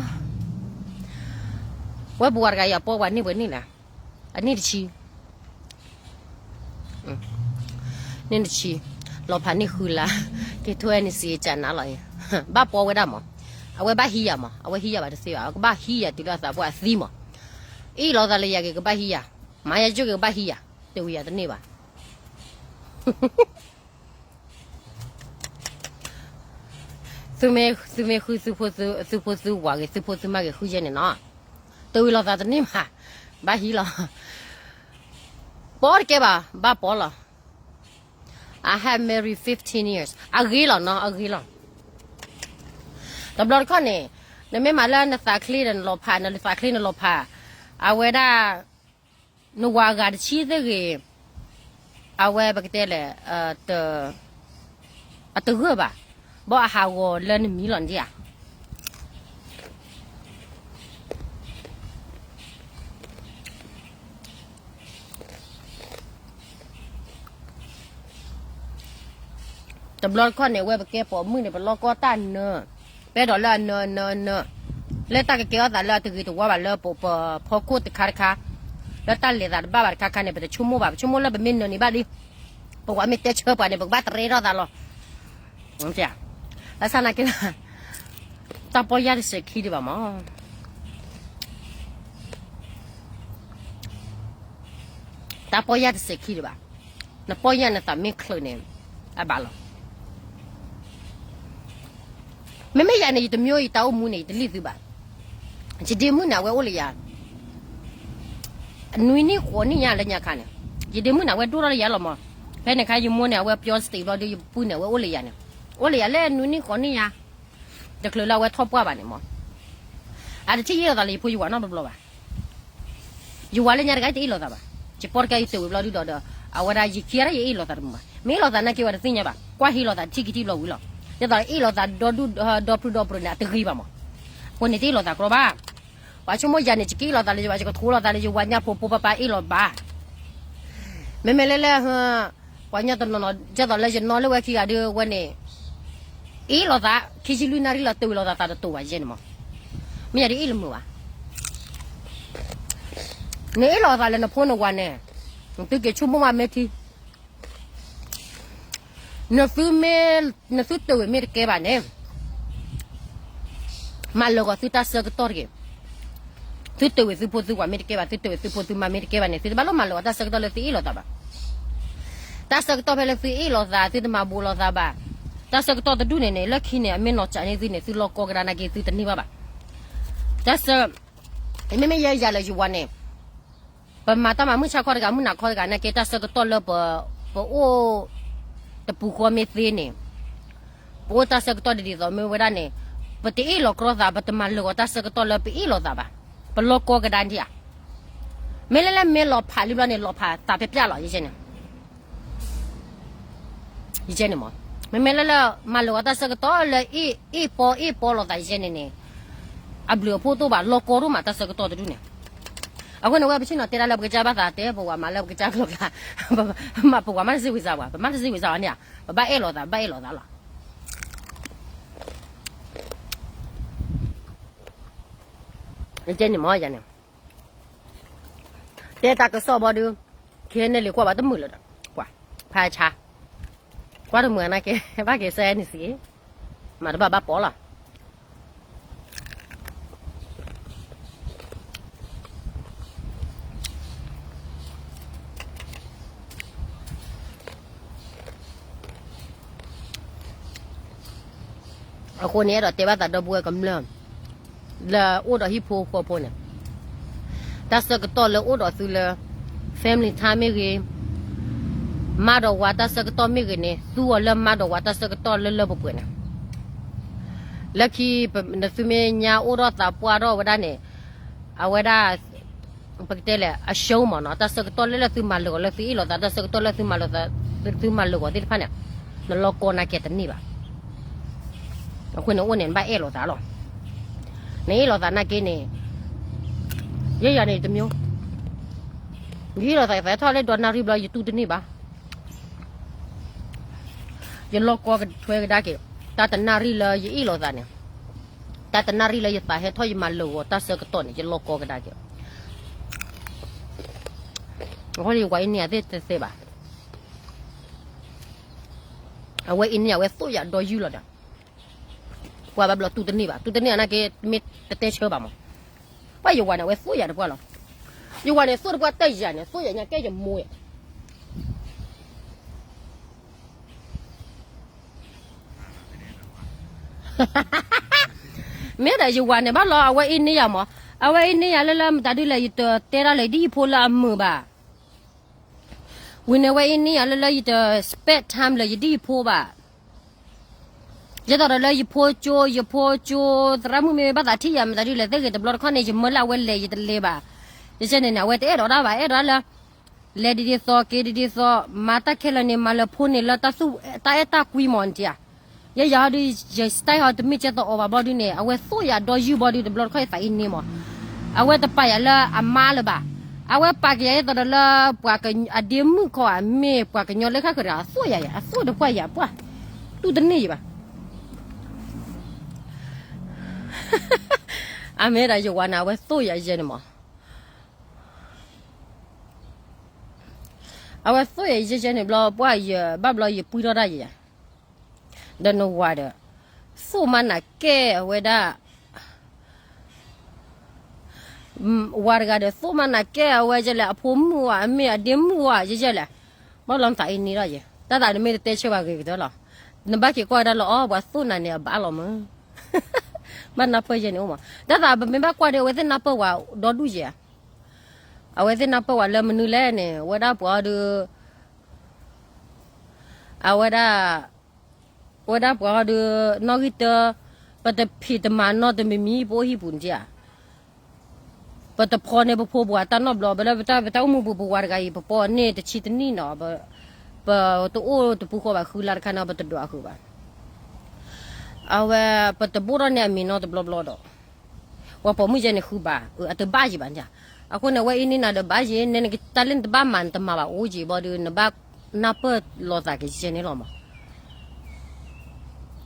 ဝဲပဝၤတဂၤအံၤအပီပှၤန့ၢ်ပှဲၤနံၣ်လဲၣ်. အနံၣ်တဆံ နံၣ်တဆံ လီၤဖးန့ၢ်ဃုလါ က့ၤထိ NCA ကနၤလီၤ. ဘၣ်ပီဝဲဒၣ်မး, အဝဲဘၣ်ဟံးယၤမး, အဝဲဟံးယၤဘၣ်တသ့ဘၣ်, အဝဲကဘၣ်ဟံးယၤတုၤလၢအသးပှၢ်အသံမး. အ့ၣ်လိာ်သးလၢယၤက့ၤကဘၣ်ဟံးယၤ, မၤယၤကၠိၣ်က့ၤကဘၣ်ဟံးယၤ, တဝံၤယၤတန့ၢ်ဘၣ်. သုမ့ၢ်, သုမ့ၢ်ဃုသုဖိသု, သုဖိသုဝၤဂ့ၤ, သုဖိသုမါဂ့ၤ ဃုယဲၢ်န့ၣ်နီၤ, တဝံၤလိာ်သးတန့ၢ်ဘၣ်, ဘၣ်ဟံးလီၤ. ပီတကဲဘၣ်, ဘၣ်ပီလီၤ. I have married fifteen years. အဂ့ၤလီၤနီၤ, အဂ့ၤလီၤ. တဘျီတခီၣ်န့ၣ် နမ့ၢ်မၤလၢနသးချ့ဒီးနလီၤဖး, နသးချ့နလီၤဖး, အဝဲဒၣ် နဝၤအဂၤတဆံသ့ၣ်ဂ့ၤ, အဝဲပကတဲလဲၣ်, အတဂၢၢ်ဘၣ်, ဘၣ်အဟးဂီၤလၢနမံၤလီၤန့ၣ်ဧါ. တဘျီတခီၣ်န့ၣ် အဝဲပကဲပိာ်မုၣ်န့ၣ် ပလီၢ်ကီတၢ်နၢ, ပဲဒီးလၢအနၢအနၢအနၢ, လၢတၢ်ကကဲထီၣ်သးလၢအတဂ့ၤတဝါဘၣ်လၢပဖီခိၣ်တခါတခါ, လၢတၢ်လဲၤသးတဘၣ်ဘၣ်တခါခါန့ၣ် ပတဆိကမိၣ်ဘၣ်, ပဆိကမိၣ်လၢပမ့ၢ်နၢန့ၣ်ဘၣ်လံ, ပဝၤမ့ၢ်တဲဆၢပှၤန့ၣ် ပကဘၣ်တရဲထီၣ်သးလီၤ. ဘၣ်ဆၣ်နာ်က့ တၢ်ပီၢ်ယၢ်တစဲးခံဒံးဘၣ်မး, တၢ်ပီၢ်ယၢ်တစဲးခံဒံးဘၣ်, နပီၢ်ယၢ်နသးမ့ၢ်ချုးန့ၣ်, အဘၣ်လီၤ. မ့မ့ၢ်ယၤန့ၣ် ယတမံၤအံၤတၢ်အိၣ်မူန့ၣ် ယတလံၣ်သုဘၣ်. ယဒ့မုၣ်န့ၣ် အဝဲအိၣ်လၢယၤ နွံနံၣ်ဃိးနံၣ်ညါလၢညါခါန့ၣ်, ယဒ့မုၣ်န့ၣ် အဝဲဒိၣ်ထီၣ်လၢယၤလီၤမး. ဖဲန့ၣ်ခါယမိၢ်န့ၣ် အဝဲပျီစတ့းဘျီဒီး ယပုၢ်န့ၣ် အဝဲအိၣ်လၢယၤန့ၣ်, အိၣ်လၢယၤလၢနွံနံၣ်ဃိးနံၣ်ညါ, တချုးလၢအဝဲထီၣ်ပှၢ်ဘၣ်န့ၣ်မး, အတထံၣ်ယအ့ၣ်လိာ်သးလၢယဖိယဝၤနီတဘျီဘၣ်. ယဝၤလၢညါတဂၤတအ့ၣ်လိာ်သးဘၣ်. ယပီၢ်တကဲယတ့ၢ်ဝံၤဘျီဒုဒီးဒီး အဝဲဒၣ်ယခံဂၤဒၣ်ယအ့ၣ်လိာ်သးတမုာ်ဘၣ်. မ့ၢ်အ့ၣ်လိာ်သးနာ်က့ဝဲတသ့ၣ်ညါဘၣ်. ကွၢ်ဟ့လိာ်သးထံၣ်က့ၤထံၣ်ဘျီဝံၤလီၤ. ဒ်သိးအ့ၣ်လိာ်သးဒီဒူၣ်ဒီပြူၣ်ဒီပြူၣ်န့ၣ် အတဂ့ၤဘၣ်မး. အဃိန့ၣ်တအ့ၣ်လိာ်သးကြီဘၣ်. ပှၤဆိကမိၣ်ယၤန့ၣ် ယကအ့ၣ်လိာ်သးလၢယဝၤ ယကထိလိာ်သးလၢယဝၤညါဖိဖိပၢ်ပၢ်အ့ၣ်လိာ်ဘၣ်. မ့မ့ၢ်လၢလၢ ပှၤညီတနီၤနီၤ ဒ်သိးလၢယနီၢ်လၢဝဲခံဂၤဒုးဝဲန့ၣ် အ့ၣ်လိာ်သး ခံဆံလွံၢ်နၣ်ရံၣ်လီၤတ့ၢ်ဝံၤလိာ်သးသးတတိၤဘၣ်ယဲန့ၣ်မး. မ့ၢ်ယၤဒ်အ့ၣ်လၢမုာ်ဘၣ်. နအ့ၣ်လိာ်သးလၢနဖိနဝၤန့ၣ် သုက့ၤဆိကမိၣ်မးမ့ၢ်ထံ နသုမ့ၢ် နသုတ့ၢ်ဝံၤမ့ၢ်တကဲဘၣ်န့ၣ် မၤလၢာ်ဂီၤသုတၢ်ဆၢကတီၢ်တဂ့ၤ. သုတ့ၢ်ဝံၤသုဖိသုဝၤမ့ၢ်တကဲဘၣ် သုတ့ၢ်ဝံၤသုဖိသုမါမ့ၢ်တကဲဘၣ်န့ၣ် သုတဘၣ်လိၣ်မၤလၢာ်ဂီၤတၢ်ဆၢကတီၢ်လၢသုအ့ၣ်လိာ်သးဘၣ်. တၢ်ဆၢကတီၢ်ဖဲလၢသုအ့ၣ်လိာ်သး သုတမၤဘူးလိာ်သးဘၣ်. တၢ်ဆၢကတီၢ်တဒူၣ်န့ၣ်န့ၣ် လၢခံန့ၣ် အမ့ၢ်နီၢ်ကၠးန့ၢ်သုန့ၣ် သုလီၢ်ကီကဒါနာ်က့သုတန့ၢ်ဘၣ်ဘၣ်. တၢ်ဆၢ မ့မ့ၢ်ယဲယၤလၢယဝၤန့ၣ် ပမၤတၢ်မၤမုၢ်ဆါခီတဂၤ မုၢ်နၤခီတဂၤနာ်က့ တၢ်ဆၢကတီၢ်လၢပ ပအိၣ် တပူၤဃီမ့ၢ်သ့န့ၣ် ပအိၣ်တၢ်ဆၢကတီၢ်ဒ်ဒ်သိးမ့ၢ်ဝဲဒၣ်န့ၣ် ပတအ့ၣ်လိာ်ကြီသး ပတမၤလၢာ်ဂီၤတၢ်ဆၢကတီၢ်လၢပအ့ၣ်လိာ်သးဘၣ်. ပလီၢ်ကီကဒါဒံးဧါ. မ့ၢ်လၢလၢမ့ၢ်လီၤဖးလံဘျီန့ၣ် လီၤဖးသးဖျါဖျါလီၤ ယဲန့ၣ် ယဲန့ၣ်မး. မ့မ့ၢ်လၢလၢ မၤလၢာ်ဂီၤတၢ်ဆၢကတီၢ်လၢအ့ၣ်ပီအ့ၣ်ပီလိာ်သးယဲန့ၣ်န့ၣ် အဘျုးအဖှိၣ်တအိၣ်ဘၣ် လီၢ်ကီတအိၣ်မးတၢ်ဆၢကတီၢ်တဒူၣ်န့ၣ်. အဃိန့ၣ် ဝဲပဆ့ၣ်နီၤတဲဒၣ်လၢပကစၢ်ဘၣ်သးတဲ ပဝၤမၤလၢပကစၢ်ကျိၤကျါ ပဝၤမးတစံးဝံၤစၢ်ဝဲ ပမးတစံးဝံၤစၢ်ဝဲန့ၣ်ဧါ ပဘၣ်အဲၣ်လိာ်သး ဘၣ်အဲၣ်လိာ်သးလီၤ. ယဲန့ၣ်မး ယဲန့ၣ် တဲတၢ်ကစီၣ်ဘီဒုး ခဲန့ၣ်လံ ကွၢ်ဘၣ်တမုာ်လၢၤဒီး ကွၢ် ဖးဆါ ကွၢ်တမုာ်နာ်က့ ဘၣ်က့ၤစဲနံၤစံး မၤတဘၣ်ဘၣ်ပီလီၤ. အဃိန့ၣ် အဲၣ်ဒိးတဲဘၣ်သးဒီပုၢ်ဝဲၢ်ကမျၢၢ် လၢအိၣ်ဒီးဟံၣ်ဖိဃီဖိန့ၣ်, တၢ်ဆၢကတီၢ်လၢအိၣ်ဒီးသုလၢ family time မ့ၢ်ဂ့ၤ, မါဒီးဝၤတၢ်ဆၢကတီၢ်မ့ၢ်ဂ့ၤန့ၣ် သူအီၤလၢမါဒီးဝၤတၢ်ဆၢကတီၢ်လၢလၢပှဲၤပှဲၤန့ၣ်, လၢခံ နသုမ့ၢ်ညါအိၣ်ထီၣ်သးပှၢ်ထီၣ်ဝဲဒၣ်န့ၣ်, အဝဲဒၣ် ပကတဲလဲၣ် အရှုံးမ့ၢ်နီၤ, တၢ်ဆၢကတီၢ်လၢလၢသုမၤလၢာ်ဂီၤ လၢသုအ့ၣ်လိာ်သး တၢ်ဆၢကတီၢ်လၢသုမၤလၢာ်သး သုမၤလၢာ်ဂီၤသ့ၣ်တဖၣ်န့ၣ်, နလီၤကီနၤကဲတန့ၢ်ဘၣ်. အဃိန့ၣ်အိၣ်န့ၣ် နဘၣ်အဲၣ်လိာ်သးလီၤ. နအ့ၣ်လိာ်သးနာ်က့န့ၣ်, ယဲယၤန့ၣ်တမျိုး, ယအ့ၣ်လိာ်သး ယသးထီၣ်လၢဒီနၣ်ရံၣ်ဘျီ ယတူၢ်တန့ၢ်ဘၣ်. ယလီၤကီထွဲကဒါက့ၤ, တၢ်တနၣ်ရံၣ်လၢယအ့ၣ်လိာ်သးန့ၣ်, တၢ်တနၣ်ရံၣ်လၢယသးဟဲထီၣ်ယမၤလၢာ်ဂီၤတၢ်ဆၢကတီၢ်န့ၣ် ယလီၤကီကဒါက့ၤ. အဃိယဝၤအ့န့ၢ်ယၤသ့ၣ်တသ့ဘၣ်. အဝဲအ့န့ၢ်ယၤ အဝဲသိၣ်ယၤဒီယုၢ်လီၤဒီး, ပှၤဘၣ်ဘျီတူၢ်တန့ၢ်ဘၣ်, တူၢ်တန့ၢ်အနာ်က့ မ့ၢ်တတဲဆၢဘၣ်မး. ပှၤယဝၤန့ၣ် အဝဲသိၣ်ယၤတပှၢ်လီၤ. ယဝၤန့ၣ် သိၣ်တပှၢ်တၢ်ယၤန့ၣ် သိၣ်ယၤညါကဲယမိၢ်ယၤ မ့ၢ်ဒီးယဝၤန့ၣ်ဘၣ်လီၤ အဝဲအ့န့ၢ်ယၤမး, အဝဲအ့န့ၢ်ယၤလၢလၢမတၤဒုလဲၣ် ယတတဲတၢ်လၢယဒ်ယဖိလၢအမုာ်ဘၣ်. ဝံၤန့ၣ် အဝဲအ့န့ၢ်ယၤလၢလၢယတ spend time လၢယဒ်ယဖိဘၣ်. ယဲသိးဒီးလၢယဖိကၠိ ယဖိကၠိ သရၣ်မုၣ်မ့ၢ်ဘၣ်သးထံၣ်ယၤမတၤဒုလဲၣ် သ့ၣ်ဂ့ၤတဘျီတခီၣ်န့ၣ် ယမၢလၢအဝဲလဲၤယတလဲၤဘၣ်. ယကဲန့ၣ်န့ၣ် အဝဲတအဲၣ်ဒိးတၢ်ဘၣ် အဲၣ်ဒိးလၢ လဲၤဒ်ဒ်သိး က့ၤဒ်ဒ်သိး မၤတၢ်ခဲလၢာ်န့ၣ် မၤလၢဖိန့ၣ်လၢတၢ်အဲၣ်တၢ်ကွံမးန့ၣ်ဧါ. ယဲယၤဟီဒုး ယ style ဟီတမ့ၢ်ကဲသိးအီၤဘၣ်ဘျီဒုန့ၣ် အဝဲသိၣ်ယၤဒီယုၢ်ဘျီဒု တဘျီတခီၣ်ယသးအ့န့ၢ်မး, အဝဲတပာ်ယၤလၢအမါလၢၤဘၣ်. အဝဲပာ်က့ၤယၤယဲသိးဒီးလၢ ပှၤအဒ့မုၣ်ခီဧါ မ့ၢ်ပှၤကညီလၢခါဃၢၤဒီး အသိၣ်ယၤယၤ အသိၣ်တပှၢ်ယၤပှၢ် တူၢ်တန့ၢ်ယၤဘၣ်. အမ့ၢ်ဒၣ်ယဝၤန့ၣ် အဝဲသိၣ်ယၤယဲန့ၣ်မး အဝဲသိၣ်ယၤယဲယဲန့ၣ်ဘျီ ပှၢ်ယဘၣ်ဘျီယပှံထီၣ်တၢ်ယၤ, ဒီးနဝၤဒီး သိၣ်မးနၤကဲအဝဲဒၣ်, ဝၤတဂၤဒီး သိၣ်မးနၤကဲအဝဲယဲလဲၣ် အဖိမုၣ်ဝဲ အမ့ၢ်အဒ့မုၣ်ဝဲ ယဲယဲလဲၣ်, ဘၣ်ဘျီနသးအ့န့ၢ်ထီၣ်ယဲ, တၢ်သးနမ့ၢ်တတဲဆၢဘၣ်ဂ့ၤကတၢၢ်လီၤ. နဘၣ်က့ၤကွၢ်ဝဲဒၣ်လၢအီၤ ပှၤသိၣ်နၤန့ၣ်အဘၣ်လီၤမး ဘၣ်နၢ်ပၢၢ်ယဲန့ၣ်အိၣ်မး, တၢ်သးပမ့ၢ်ဘၣ်ကွၢ်ဒီး အဝဲသ့ၣ်နၢ်ပၢၢ်ဝဲဒီဒူၣ်ယဲ, အဝဲသ့ၣ်နၢ်ပၢၢ်ဝဲလၢမနုၤလဲၣ်န့ၣ် ဝဲဒၣ်ပှၤအီၤဒုး အဝဲဒၣ်, ဝဲဒၣ်ပှၤအီၤဒုး နီၣ်ဂံၢ်တၢ, ပတဖံးတမၤနီတမံၤမံၤ ပအိၣ်ဟံၣ်ပူၤန့ၣ်ဧါ, ပတဖီန့ၢ်ပဖိပဝၤတၢ်နီတဘျီ, ပလၢပတၢ်အိၣ်မူပူၤ ပဝၤတဂၤအံၤ ပပိာ်န့ၢ်တဆံတနံၣ်နီၤ, ပတအိၣ်တပူၤဃီဘၣ် ဃုလါတခါန့ၣ် ပတဒွးဃုာ်ဘၣ်. အဝဲ ပတဘိၣ်ထီၣ်န့ၢ်အမံၤနီတဘျီဘျီဒီး ပှၤပိာ်မုၣ်ယဲန့ၣ်ဃုဘၣ်, အတဘၣ်ယံၤဘၣ်န့ၣ်, အဃိန့ၣ် အဝဲအ့န့ၢ်နၤဒီးဘၣ်ယံၤ, နတၢ်လၢနတဘၣ်မၤနတမၤဘၣ်အိၣ်ယံၤဘၣ်ဒီး နဘၣ်နၢ်ပၢၢ်လိာ်သးကယဲန့ၣ်လီၤမး.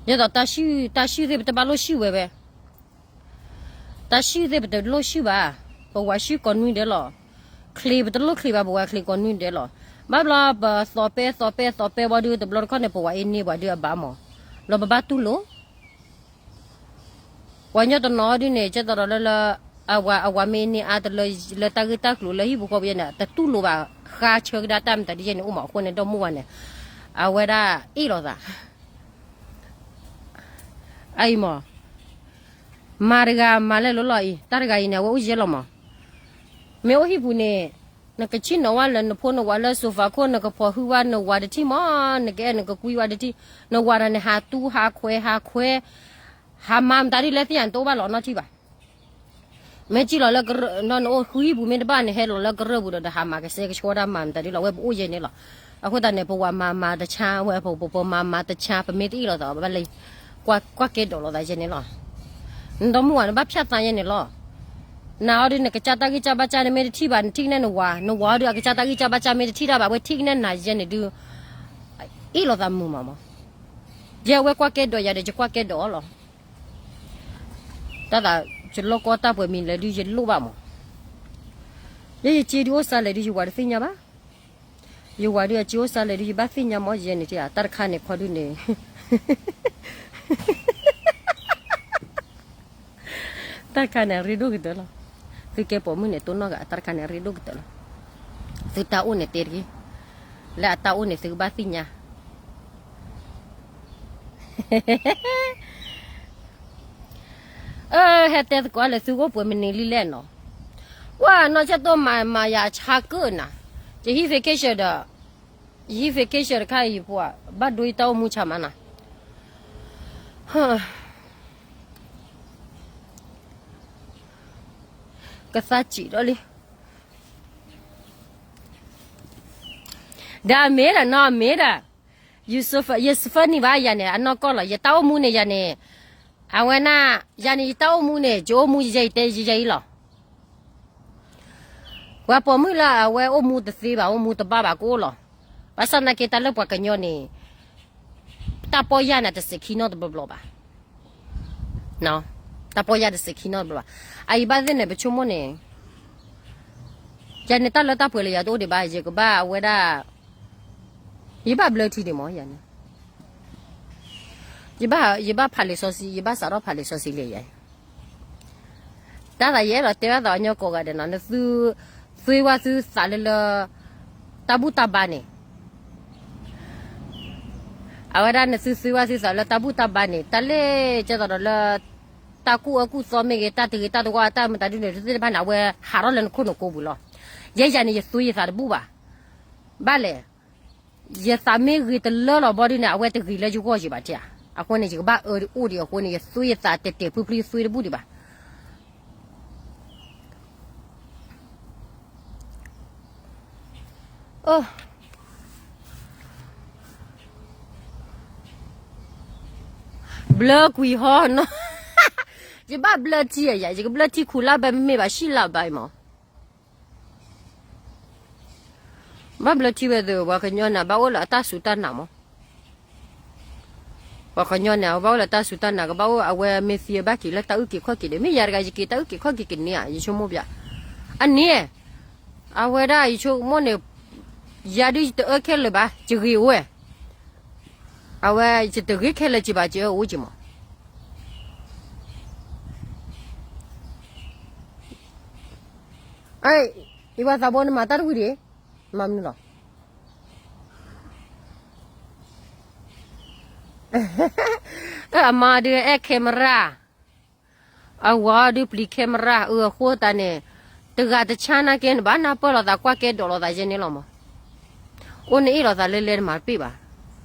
ဒ်သိးတၢ်စုၣ်သ့ၣ်ပတဘၣ်လိၣ်စုၣ်ဝဲဝဲ, တၢ်စုၣ်သ့ၣ်ပတလိၣ်စုၣ်ဘၣ်, ပဝၤစုၣ်ကိးနွံဒဲးလီၤ. ချံးပတလိၣ်ချံးဘၣ် ပဝၤချံးကိးနွံဒဲးလီၤ. ဘၣ်ဘျီပသီးပဲသီးပဲသီးပဲဘၣ်ဒီး တဘျီတခီၣ်န့ၣ် ပဝၤအ့န့ၢ်ပှၤဒီးအဘၣ်မး, ဘျီပဘၣ်တူၢ်လိာ် ပှၤကညီတနီၤဒုန့ၣ် ကဲသိးဒီးလၢ အဝၤမ့ၢ်န့ၢ်အါတလၢ လၢတၢ်ဂ့ၢ်တၢ်ကျိၤလၢဟံၣ်ပူၤဃီပူၤယဲန့ၣ် တတူၢ်လိာ်ဘၣ်ဃါဆၢကဒါတၢ်မတၤဒ်ယဲန့ၣ်အိၣ်မး အဃိန့ၣ် ဒီမုၢ်ဝၤန့ၣ် အဝဲဒၣ်အ့ၣ်လိာ်သး အအံၤမး မၤတဂၤမၤလဲၣ်လိၤလီၤအံၤ တၢ်တဂၤအံၤန့ၣ် အဝဲအိၣ်ယဲလီၤမး. မ့ၢ်အိၣ်ဟံၣ်ပူၤန့ၣ် နကဆ့ၣ်နီၤဝဲလၢနဖိနဝၤလၢ sofa ခိၣ် နကဖီၣ်ဟုၣ်ဝဲနဝၤတထံၣ်မး နကအဲၣ်နကကွံဝဲတထံၣ် နဝၤတၢ်န့ၣ် ဟးတူၢ်ဟးခွဲးဟးခွဲး ဟးမၤမတၤဒ်လဲၣ်သ့ၣ်ညါ နတအိၣ်ဘၣ်လီၤနီတထံၣ်ဘၣ်. မ့ၢ်စံၣ်လီၤလၢကရၢၢ် နအိၣ်ဃုဟံၣ်ပူၤမ့ၢ်တဘၣ်န့ၣ် ဟဲလီၤလၢကရၢၢ်ပူၤဒီး ဟးမၤကဆှဲကဆှီတၢ်မၤမတၤဒ်လီၤ အဝဲပအိၣ်ယဲန့ၣ်လီၤ. အဃိသတးန့ၣ် ပဝၤမၤမၤတဆါဝဲ ပပမၤမၤတဆါ ပမ့ၢ်တအ့ၣ်လိာ်သးဘၣ်လၢ ကွၢ်ကဲဒိးလိာ်သးယဲန့ၣ်လီၤ. နဒီမုၢ်ဝၤန့ၣ် ဘၣ်ဖၠၣ်သးယဲန့ၣ်လီၤ. နအီၤဒုး နကစၢ်တၢ်ဂံၢ်စၢ်ဘါစၢ်န့ၣ် မ့ၢ်တထံၣ်ဘၣ် နထံၣ်ကနဲၣ်နဝၤ နဝၤအီၤဒုး အကစၢ်တၢ်ဂံၢ်စၢ်ဘါစၢ်မ့ၢ်တထံၣ်တၢ်ဘၣ် အဝဲထံၣ်ကနဲၣ်နၤယဲန့ၣ်ဒုး အ့ၣ်လိာ်သးမုာ်မးမး. ယဲအဝဲကွၢ်ကဲဒိးယၤဒီး ယကွၢ်ကဲဒိးအီၤလီၤ. တၢ်သး ယလီၢ်ကီတၢ်ပှဲၤမံၤလဲၣ်ဒုး ယလိၣ်ဘၣ်မး. ယဲယစ့ဒုးအိၣ်စါလဲၣ်ဒုး ယဝၤတသ့ၣ်ညါဘၣ်. ယဝၤဒုးအစ့အိၣ်စါလဲၣ်ဒုး ယဘၣ်သ့ၣ်ညါမး ယဲန့ၣ် တၢ်တခါန့ၣ်ခီဒုးန့ၣ် တၢ်တခါန့ၣ် အရ့ဒိၣ်ကတၢၢ်လီၤ. သုကဲပိာ်မုၣ်န့ၣ် တိၢ်နီၣ်ဂၤအတၢ်တခါန့ၣ် အရ့ဒိၣ်ကတၢၢ်လီၤ. သုတၢ်အိၣ်န့ၣ်တဲတဂ့ၤ. လၢအတၢ်အိၣ်န့ၣ် သုကဘၣ်သ့ၣ်ညါ အၢ ဟဲတဲသကိးလၢသုအိၣ်ပှဲၤမနုၤလံလဲၣ်နီၤ, ကွၢ်နီၢ်ဆၢၣ်တိၢ်မၤမၤယၤဆါကၢၣ်နၤ, ယဟံၣ် vacation ဒီး, ယဟံၣ် vacation တခါအံၤယပှၤ, ဘၣ်ဒိယတၢ်အိၣ်မူဆါမးနၤ, ကသးစံးဒီးလံ, ဒီးအမ့ၢ်ဒီးနီၢ်အမ့ၢ်ဒီး, ယစဖၢနံၤဘၣ်ယၤန့ၣ် အနီၢ်ကီၢ်လီၤ ယတၢ်အိၣ်မူန့ၣ်ယၤန့ၣ်, အဝဲနၤ, ယၤန့ၣ်ယတၢ်အိၣ်မူန့ၣ် ယအိၣ်မူယဲအံၤတဲယဲအံၤလီၤ. ပှၤပိာ်မုၣ်လၢအဝဲအိၣ်မူတသ့ဘၣ် အိၣ်မူတဘၣ်ဘၣ်ကအိၣ်လီၤ. ဘၣ်ဆၣ်သနာ်က့တၢ်လၢပှၤကညီန့ၣ်, တၢ်ပီၢ်ယၢ်န့ၣ်တစဲးခံနီတဘျီဘျီဘၣ်. တၢ်ပီၢ်ယၢ်တစဲးခံနီတဘျီဘၣ်. အအံၤဘၣ်သ့ၣ်န့ၣ် ပဆိကမိၣ်န့ၣ်, ယၤန့ၣ်တၢ်လၢတၢ်ပှဲၤလၢယၤတအိၣ်ဒံးဘၣ် ယကဘၣ်အဝဲဒၣ်, ယဘၣ်ဘျၢထံဒံးမးယၤန့ၣ်, ယဘၣ်, ယဘၣ်ဖးလံာ်စီဆှံ ယဘၣ်စးထီၣ်ဖးလံာ်စီဆှံလံယၤ, တၢ်သးယအဲၣ်ဒိးတဲဘၣ်သးအညီကိးဂၤဒဲးနီၤ နသု, သွ့ဝါသုသးလၢလၢ, တၢ်ဘူၣ်တၢ်ဘါန့ၣ်, အဝဲဒၣ်နသုသွ့ဝါသုသးလၢတၢ်ဘူၣ်တၢ်ဘါန့ၣ် တၢ်လဲၣ်ကဲသိးဒီးလၢ, တၢ်ကူၣ်အၢကူၣ်သီမ့ၢ်ဂ့ၤ တၢ်တဂ့ၤတၢ်တဝါတၢ်မတၤဒုန့ၣ် တသ့ၣ်တဖၣ်န့ၣ် အဝဲဟးထီၣ်လၢနခိၣ်နကိပူၤလီၤ. ယဲယၤန့ၣ် ယသွ့ယသးတဘူၣ်ဘၣ်. ဘၣ်လဲၣ်, ယသးမ့ၢ်ဂ့ၤတလၢလီၤဘီဒုန့ၣ် အဝဲတဂ့ၤလၢယဂီၢ်ယံၤဘၣ်တဧါ. အဃိန့ၣ် ယကဘၣ်အၢအိၣ်ဒံးအဃိန့ၣ် ယသွ့ယသးတဲာ်တဲာ်ဖျုဖျု ယသွ့တဘူၣ်ဒံးဘၣ်. ဘျၢကွံာ်ဟီနီၤ, ယဘၣ်ဘျၢထံဧါယၤ ယကဘျၢထံခူၣ်လါဘၢမ့မ့ၢ်ဘၣ် ဆံလါဘၢမး. ဘၣ်ဘျၢထံဝဲသ့ၣ် ပှၤကညီန့ၣ် ဘၣ်အိၣ်လၢအတၢ်စူၢ်တၢ်နာ်မး. ပှၤကညီန့ၣ် အဘၣ်အိၣ်လၢတၢ်စူၢ်တၢ်နာ် ကဘၣ်အိၣ်အဝဲမ့ၢ်သံအဘၣ်က့ၤလၢတၢ်အုၣ်က့ၤခီၣ်က့ၤဒီး မ့ၢ်ယၤတဂၤယက့ၤတၢ်အုၣ်က့ၤခီၣ်က့ၤကန့ၢ်ဧါ ယဆိကမိၣ်ပျး. အန့ၣ်, အဝဲဒၣ်ယဆိကမိၣ်န့ၣ်, ယၤဒုးယတအၢခဲလၢာ်ဘၣ် ယဂ့ၤအိၣ်ဝဲ. အဝဲယတဂ့ၤခဲလၢာ်က့ၤဘၣ် ယအၢအိၣ်က့ၤမး. ယဝၤသးဘိနမၤတၢ်တဝံၤဒံး, မၤမနုၤလီၤ. အမါဒုးအဲၣ် camera, အဝၤဒုးပျံၤ camera အၢအဃိသတးန့ၣ်, တဂၤတဆါနာ်က့န့ၣ် ဘၣ်နၢ်ပၢၢ်လိာ်သးကွၢ်ကဲဒိးလိာ်သးယဲန့ၣ်လီၤမး. အိၣ်နအ့ၣ်လိာ်သးလၢလဲၤတမၤတပ့ၢ်ဘၣ်.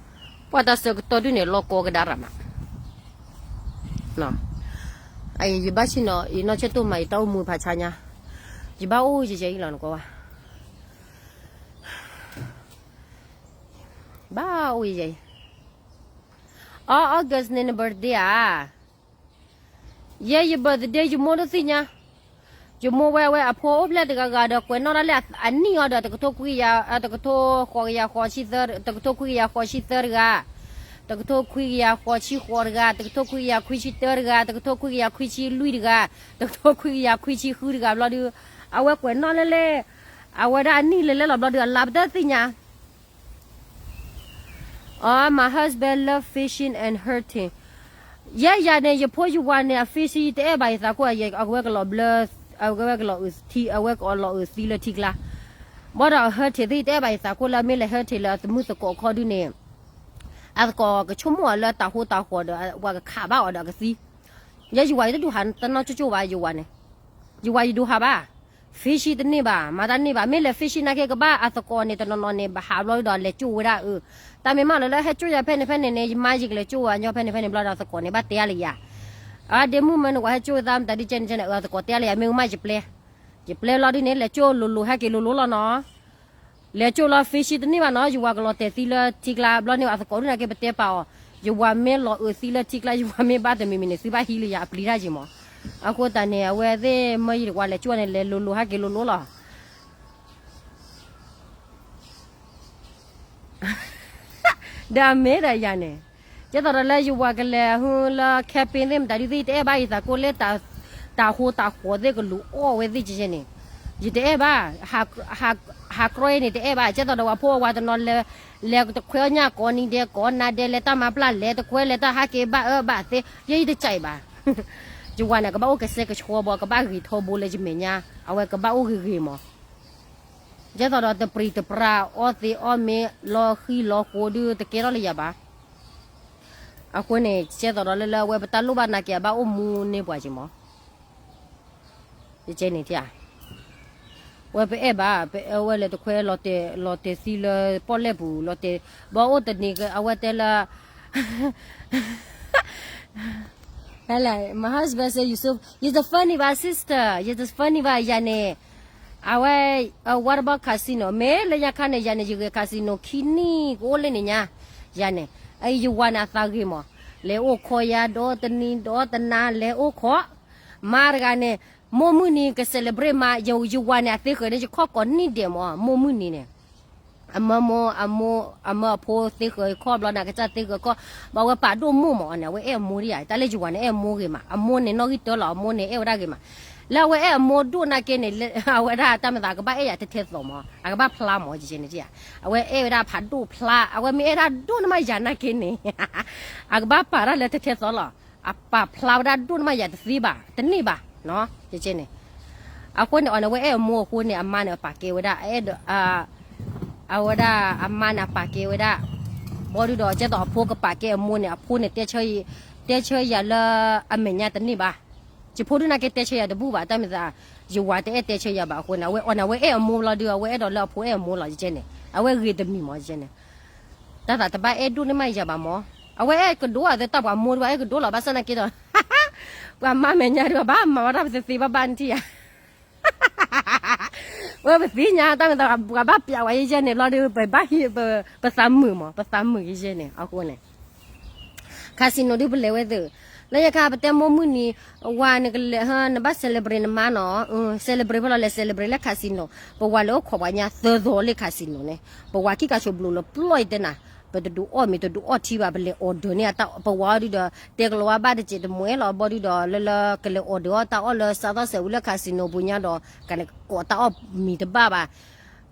ပှၤတၢ်ဆၢကတီၢ်ဒုးန့ၣ် လီၤကီကဒါရၣ်မး. ယဘၣ်ဆ့ၣ်နီၤ ယနီၢ်ဆၢၣ်တိၢ်မၤ ယတၢ်အိၣ်မူဖးဆါညါ, ယဘၣ်အိၣ်ယဲယဲအံၤလီၤနကွၢ်ဝဲ, ဘၣ်အိၣ်ယဲယဲအံၤ. အီ August န့ၣ်န birthday ဧါ. ယဲယ birthday ယမိၢ်တသ့ၣ်ညါ, ယမိၢ်ဝဲအဝဲအဖိအိၣ်ဖျဲၣ်တဂၤဂၤဒီး ကွဲးနီၣ်ဒၣ်လၢအနံၣ်အီၤဒီး တကထိခွံကယၤ, တကထိဃိးကယၤဃိးဆံသၢ, တကထိခွံကယၤဃိးဆံသၢတဂၤ, တကထိခွံကယၤဃိးဆံဃိးတဂၤ, တကထိခွံကယၤခွံဆံတၢတဂၤ, တကထိခွံကယၤခွံဆံလွံၢ်တဂၤ, တကထိခွံကယၤခွံဆံဃုတဂၤဘျီဒုး, အဝဲကွဲးနီၣ်လၢလဲၣ်, အဝဲဒၣ်အနံၣ်လဲၤလဲၣ်လီၤဘျီဒုး အလါပတသ့ၣ်ညါ. အ my husband love fishing and hunting. ယဲယၤန့ၣ် ယဖိယဝၤန့ၣ် အ fishing ယတအဲၣ်ဘၣ်ယသးခိၣ်, အဝဲကလီၤဘျၢ, အဝဲကလီၤအုးထံ, အဝဲကလီၤအုးသံလၢထံကျါ, ဘၣ်ဒီး hunting သ့ၣ်ယတအဲၣ်ဘၣ်ယသးခိၣ်လၢအမ့ၢ်လဲၤ hunting လၢအသမုၢ်သကိးခီဒုးန့ၣ်, အသကိးကဆိကမိၣ်အီၤလၢတၤဟိတၤဃီၤဒီး ပှၤကခးဘၣ်အီၤဒီးအကသံ. ယဲယဝၤယတဒိးဟးတနီၢ်ကၠိကၠိဘၣ် ယဝၤန့ၣ်, ယဝၤယဒိးဟးဘၣ်. fishing တန့ၢ်ဘၣ်, မၤတၢ်န့ၢ်ဘၣ်, မ့ၢ်လဲၤ fishing နာ်က့ကဘၣ်အသကိးန့ၣ် တနီၤနီၤန့ၣ် ဘၣ်ဟးဘျီဒီးလဲၤကၠိဝဲဒၣ်အုး, တၢ်မ့ၢ်မးလၢလၢဟဲကၠိယၤဖဲန့ၣ်ဖဲန့ၣ်န့ၣ် ယမါယကလဲၤကၠိဝဲညီဖဲန့ၣ်ဖဲန့ၣ်ဘျီဒီးသကိးန့ၣ် ဘၣ်တဲအါလၢယၤ, အဒ့မုၣ်မၢနဝၤဟဲကၠိဝဲသးမတၤဒ်ကဲန့ၣ်ကဲန့ၣ် အသကိးတဲအါလၢယၤ မ့ၢ်မးယပျဲ, ယပျဲလီၤဒုးန့ၣ် လဲၤကၠိလိၤလိၤဟဲက့ၤလိၤလိၤလီၤနီၤ. လဲၤကၠိလီၤ fishing တန့ၢ်ဘၣ်နီၤ, ယဝၤကလီၤတဲာ်သံလၢထံကျါဘျီန့ၣ် အသကိးဒုးနာ်က့ပတဲပာ်အီၤ, ယဝၤမ့ၢ်လီၤအုးသံလၢထံကျါ ယဝၤမ့ၢ်ဘၣ်တမံၤမံၤန့ၣ် သုဘၣ်ဟံးလၢယၤအပျံၤတၢ်ယံၤမး. အဃိသတးန့ၣ် အဝဲသ့ၣ်မၢယတဝၤလဲၤကၠိန့ၣ် လဲၤလိၤလိၤဟဲက့ၤလိၤလိၤလီၤ. ဒီးအမ့ၢ်ဒီးယၤန့ၣ်, ကဲသိးဒီးလၢယဝၤကလဲၤဟူလၢ camping သ့ၣ်မတၤဒုးသ့ၣ် ယတအဲၣ်ဘၣ်ယသးကိးလၢ တၤဟိတၤဃီၤသ့ၣ်ကလူၤအီၣ်ဝဲသ့ၣ်ကဲန့ၣ်, ယတအဲၣ်ဘၣ်, ဟးကြၢးအံၤန့ၣ် တအဲၣ်ဘၣ်. ကဲသိးဒီးဝၤဖိဝၤတနီၤလဲၤ, လဲၤတခွဲအီၣ်ညၣ်ကိးနံၤဒဲး ကိးနၤဒဲး လဲၤတၢ်မၤပျၢ်လဲၤတခွဲ လဲၤတၢ်ဟးက့ၤဘၣ်အၢဘၣ်သ့ ယဲယတကးအံၤဘၣ်. ယဝၤန့ၣ် ကဘၣ်အိၣ်ကစဲကဆှီဘီ ကဘၣ်ဂ့ၤထီဘိလၢယမဲာ်ညါ, အဝဲကဘၣ်အိၣ်ဂ့ၤဂ့ၤမး. ကဲသိးဒီးတပြံၤတပြါ အီၣ်သ့အီၣ်မ့ၤ လီၤဃံလီၤဃိဒုးတကဲထီၣ်လၢယၤဘၣ်. အဃိန့ၣ် ကဲသိးဒီးလၢလၢအဝဲပတၢ်လိၣ်ဘၣ်နာ်က့ အဘၣ်အိၣ်မူန့ၢ်ပှၤက့ၤမး. ယကဲန့ၣ်ဧါ, ဝဲပအဲၣ်ဘၣ်, ပအဲၣ်ဝဲလဲၤတခွဲ လီၤတဲာ်သံလၢပီၣ်လဲၣ်ပူၤ လီၤတဲာ်, ဘၣ်အိၣ်တနံၤ အဝဲတဲလၢ My husband say you so, you the funny ဘၣ် sister, you the funny ဘၣ် ယၤန့ၣ်, အဝဲ, what about casino မ့ၢ်လၢညါခါန့ၣ် ယၤန့ၣ် ယဂဲၤ casino ခံနံၣ်ကအိၣ်လၢန့ၣ်ညါ, ယၤန့ၣ်, ယဝၤန့ၣ်အသးဂ့ၤမး, လဲၤအိၣ်ခိးယၤဒီတနံၤဒီတနၤ လဲၤအိၣ်ခိး, မါတဂၤန့ၣ်, မိၢ်မုၢ်နံၤက celebrate မး, ယဝၤန့ၣ်အသ့ဃၢၤန့ၣ် ယခီၣ်ကိးနံၣ်ဒဲးမး မိၢ်မုၢ်နံၤန့ၣ် အမၢမိၢ်, အမိၢ်, အမၢအဖိသ့ဃၢၤခီၣ်ဘျီန့ၣ် အကစၢ်သ့ဃၢၤခီၣ်, ဘၣ်ဝဲပာ်ဒိၣ်မိၢ်မးန့ၣ် အဝဲအဲၣ်အမိၢ်ဒံးဧါ, တၢ်လၢယဝၤန့ၣ် အဲၣ်အမိၢ်ဂ့ၤမး, အမိၢ်န့ၣ်နီၣ်ဂံၢ်တၢလီၤ, အမိၢ်န့ၣ်အဲၣ်ဝဲဒၣ်ဂ့ၤမး, လၢအဝဲအဲၣ်အမိၢ်ဒိၣ်နာ်က့န့ၣ် အဝဲဒၣ်တၢ်မၤသး အကဘၣ်အဲၣ်ယၤထဲထဲသိးမး, အကဘၣ်ဖျါမး ယကဲန့ၣ်ဧါ, အဝဲအဲၣ်ဝဲဒၣ်ဖးဒိၣ်ဖျါ, အဝဲမ့ၢ်အဲၣ်ဒၣ်ဒိၣ်န့ၢ်မးယၤနာ်က့န့ၣ် အကဘၣ်ပာ်ဒၣ်လၢထဲထဲသိးလီၤ, အပာ်ဖျါဝဲဒၣ်ဒိၣ်န့ၢ်မးယၤတသ့ဘၣ်, တန့ၢ်ဘၣ်, ယကဲန့ၣ် အဃိန့ၣ်အီၤန့ၣ် အဝဲအဲၣ်အမိၢ်အဃိန့ၣ် အမါန့ၣ် အပာ်ကဲဝဲဒၣ်, အဝဲဒၣ်အမါန့ၣ် အပာ်ကဲဝဲဒၣ်, ဘီဒုဒီး ကဲသိးအဖိကပာ်ကဲအမိၢ်န့ၣ် အဖိန့ၣ် တဲဆၢယၤလၢအမဲာ်ညါတန့ၢ်ဘၣ်, ယဖိဒုနာ်က့တဲဆၢယၤတဘူၣ်ဘၣ်, တၢ်မၤသး, ယဝၤတအဲၣ်တဲဆၢယၤဘၣ်အဃိန့ၣ် အဝဲအီၤန့ၣ် အဝဲအဲၣ်အမိၢ်လီၤဒုး အဝဲအဲၣ်ဒိးလၢအဖိအဲၣ်အမိၢ်လီၤ ယကဲန့ၣ်, အဝဲဂ့ၤတမံၤမး ယကဲန့ၣ် တၢ်သးတဘၣ်အဲၣ်ဒိၣ်န့ၢ်မးယၤဘၣ်မး, အဝဲအဲၣ်ကဒိဧါ သတးပှၤမိၢ်ဒုး အအဲၣ်ကဒိလီၤ ဘၣ်ဆၣ်နာ်က့ဒီး ပှၤမါမဲာ်ညါဒုး ဘၣ်မၤဝဲဒၣ်ပသ့သ့ဘၣ်ဘၣ်နထံၣ်ဧါ, ဝဲပသ့ၣ်ညါ တၢ်မၤသး ပှၤဘၣ်ပျးဝဲယဲန့ၣ် ဘျီဒုး ပဘၣ်ဟံး ပသးမုာ်မး ပသးမုာ်ယဲန့ၣ် အဃိန့ၣ် casino ဒုးပလဲၤဝဲသ့ၣ်, လၢယခါပတဲမိၢ်မုၢ်နံၤ, ဝၤနကလဲၤ နဘၣ် celebrate နမါနီၤ, celebrate ဖဲလီၤလဲၤ celebrate လၢ casino, ပဝၤလဲၤအိၣ်ခိးပှၤညါသၢသီလၢ casino န့ၣ်, ပဝၤခံကဆိးဘျိးလၢပျီၢ်ယတဲနၤ, ပတဒုးအီၣ်မ့ၤတဒုးအီၣ်ထံဘၣ် ပလဲၤ order န့ၢ်အတၢ် ပဝၤအီၤဒုးဒီး တဲကလီၤဝါဘၣ်တစဲးတမှဲလီၤ ဘီဒုးဒီး လၢလၢကလဲၤ order အီၣ်တၢ်အီၣ်လၢ စးသီၣ်စဲးဝံၤ လၢ casino ပူၤညါဒီး ကန့ၣ်ကိးတၢ်အီၣ်မံၤတဘၣ်ဘၣ်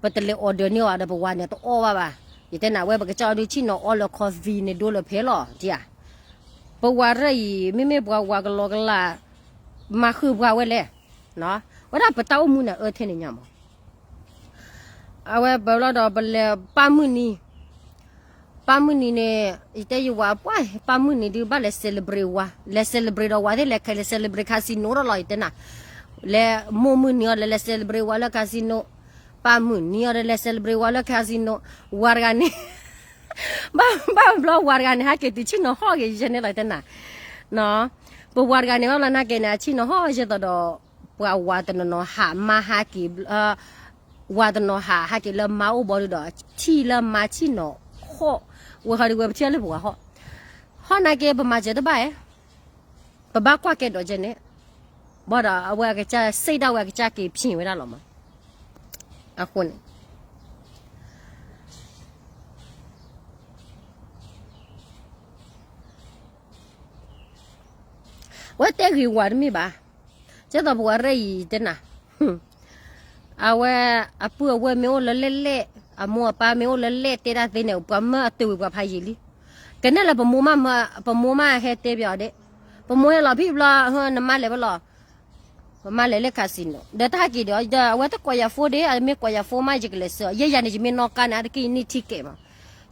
ပတလဲၤ order န့ၢ်အီၤဒီး ပဝၤန့ၣ်တအီၣ်ဘၣ်ဘၣ်, ယတဲနၤဝဲ ပကစၢ်အီၤဒုး ဆ့ၣ်နီၤအီလၢ coffee န့ၣ်ဒိလၢဖဲလီၤ တယၤ, ပဝၤရၢၢ်အံၤ မ့မ့ၢ်ပှၤဝၤကလီကလး မၤဃုာ်ပှၤဝဲလဲၣ်, ဝဲဒၣ်ပတၢ်အိၣ်မူန့ၣ်အၢထဲန့ၣ်ညါမး, အဝဲပၢလီၤဒီးပလဲၤပၢ်မုၢ်နံၤ ပၢ်မုၢ်နံၤန့ၣ် ယတဲယဝၤပှၢ် ပၢ်မုၢ်နံၤဒုးဘၣ်လဲၤ celebrate ဝၤ လဲၤ celebrate ဒီးဝၤသ့ၣ်လဲၤ လဲၤ celebrate casino ဒီးလီၤ ယတဲနၤ, လဲၤမိၢ်မုၢ်နံၤအီၤဒီးလဲၤ celebrate ဝၤလၢ casino, ပၢ်မုၢ်နံၤအီၤဒီးလဲၤ celebrate ဝၤလၢ casino, ဝၤတဂၤန့ၣ် ဘၣ်ဘျီဝၤတဂၤန့ၣ် ဟဲက့ၤတုၤဆ့ၣ်နီၤဟီၣ်က့ၤ ယဲန့ၣ်လီၤ ယတဲနၤ, ပဝၤတဂၤန့ၣ် ဘၣ်ဘျီနာ်က့န့ၣ် အဆ့ၣ်နီၤဟီၣ်ယဲသိးဒီး ပှၤဝၤတနီၤနီၤဟးမါဟးက့ၤ ဝၤတနီၤဟးဟးက့ၤလၢမါအိၣ် ဘီဒုးဒီး ထံၣ်လၢမါဆ့ၣ်နီၤဟီၣ်, ဝဲဃီဒုးဝဲပထံၣ်လၢပှၤဟီၣ်, ဟီၣ်နာ်က့ ပမၤစၢၤတဘၣ်ဧါ, ပဘၣ်ကွၢ်ကဲဒီးယဲန့ၣ်, ဘၣ်ဒီးအဝဲအကစၢ်စ့ၣ်ဒၣ်ဝဲအကစၢ်က့ၤဖျိဝဲဒၣ်လီၤမး, အဃိန့ၣ် ဝဲတဲဂ့ၤဝၤတမ့ၢ်ဘၣ်, ကဲသိးပဝၤရၢၢ်အံၤတဲနၤ, အဝဲအပုၢ်အဝဲၢ်မ့ၢ်အိၣ်လၢလဲၣ်လဲၣ်, အမိၢ်အပၢ်မ့ၢ်အိၣ်လၢလဲၣ်လဲၣ် တဲဒၣ်သ့န့ၣ် ပှၤမၢအတၢၢ်ဝံၤပှၤဖးယံာ်လံ, ကနဲၣ်လၢပမိၢ်မး, ပမိၢ်မးဟဲတဲပၠးအီၤဒ့ၣ်, ပမိၢ်ဟဲလီၤဖံၣ်ဘျီ နမါလဲၤဖဲလဲၣ်, ပမါလဲၤလၢ casino ဒီးတၢ်ဟဲက့ၤဒီး ဒီးအဝဲတကိးယၤ phone ဒ့ၣ်, အမ့ၢ်ကိးယၤ phone မး ယကလဲၤဆှၢအီၤ, ယဲယၤန့ၣ် ယမ့ၢ်နီၣ်ကါန့ၣ် အါတက့ၢ်ယန့ၢ် ticket မး,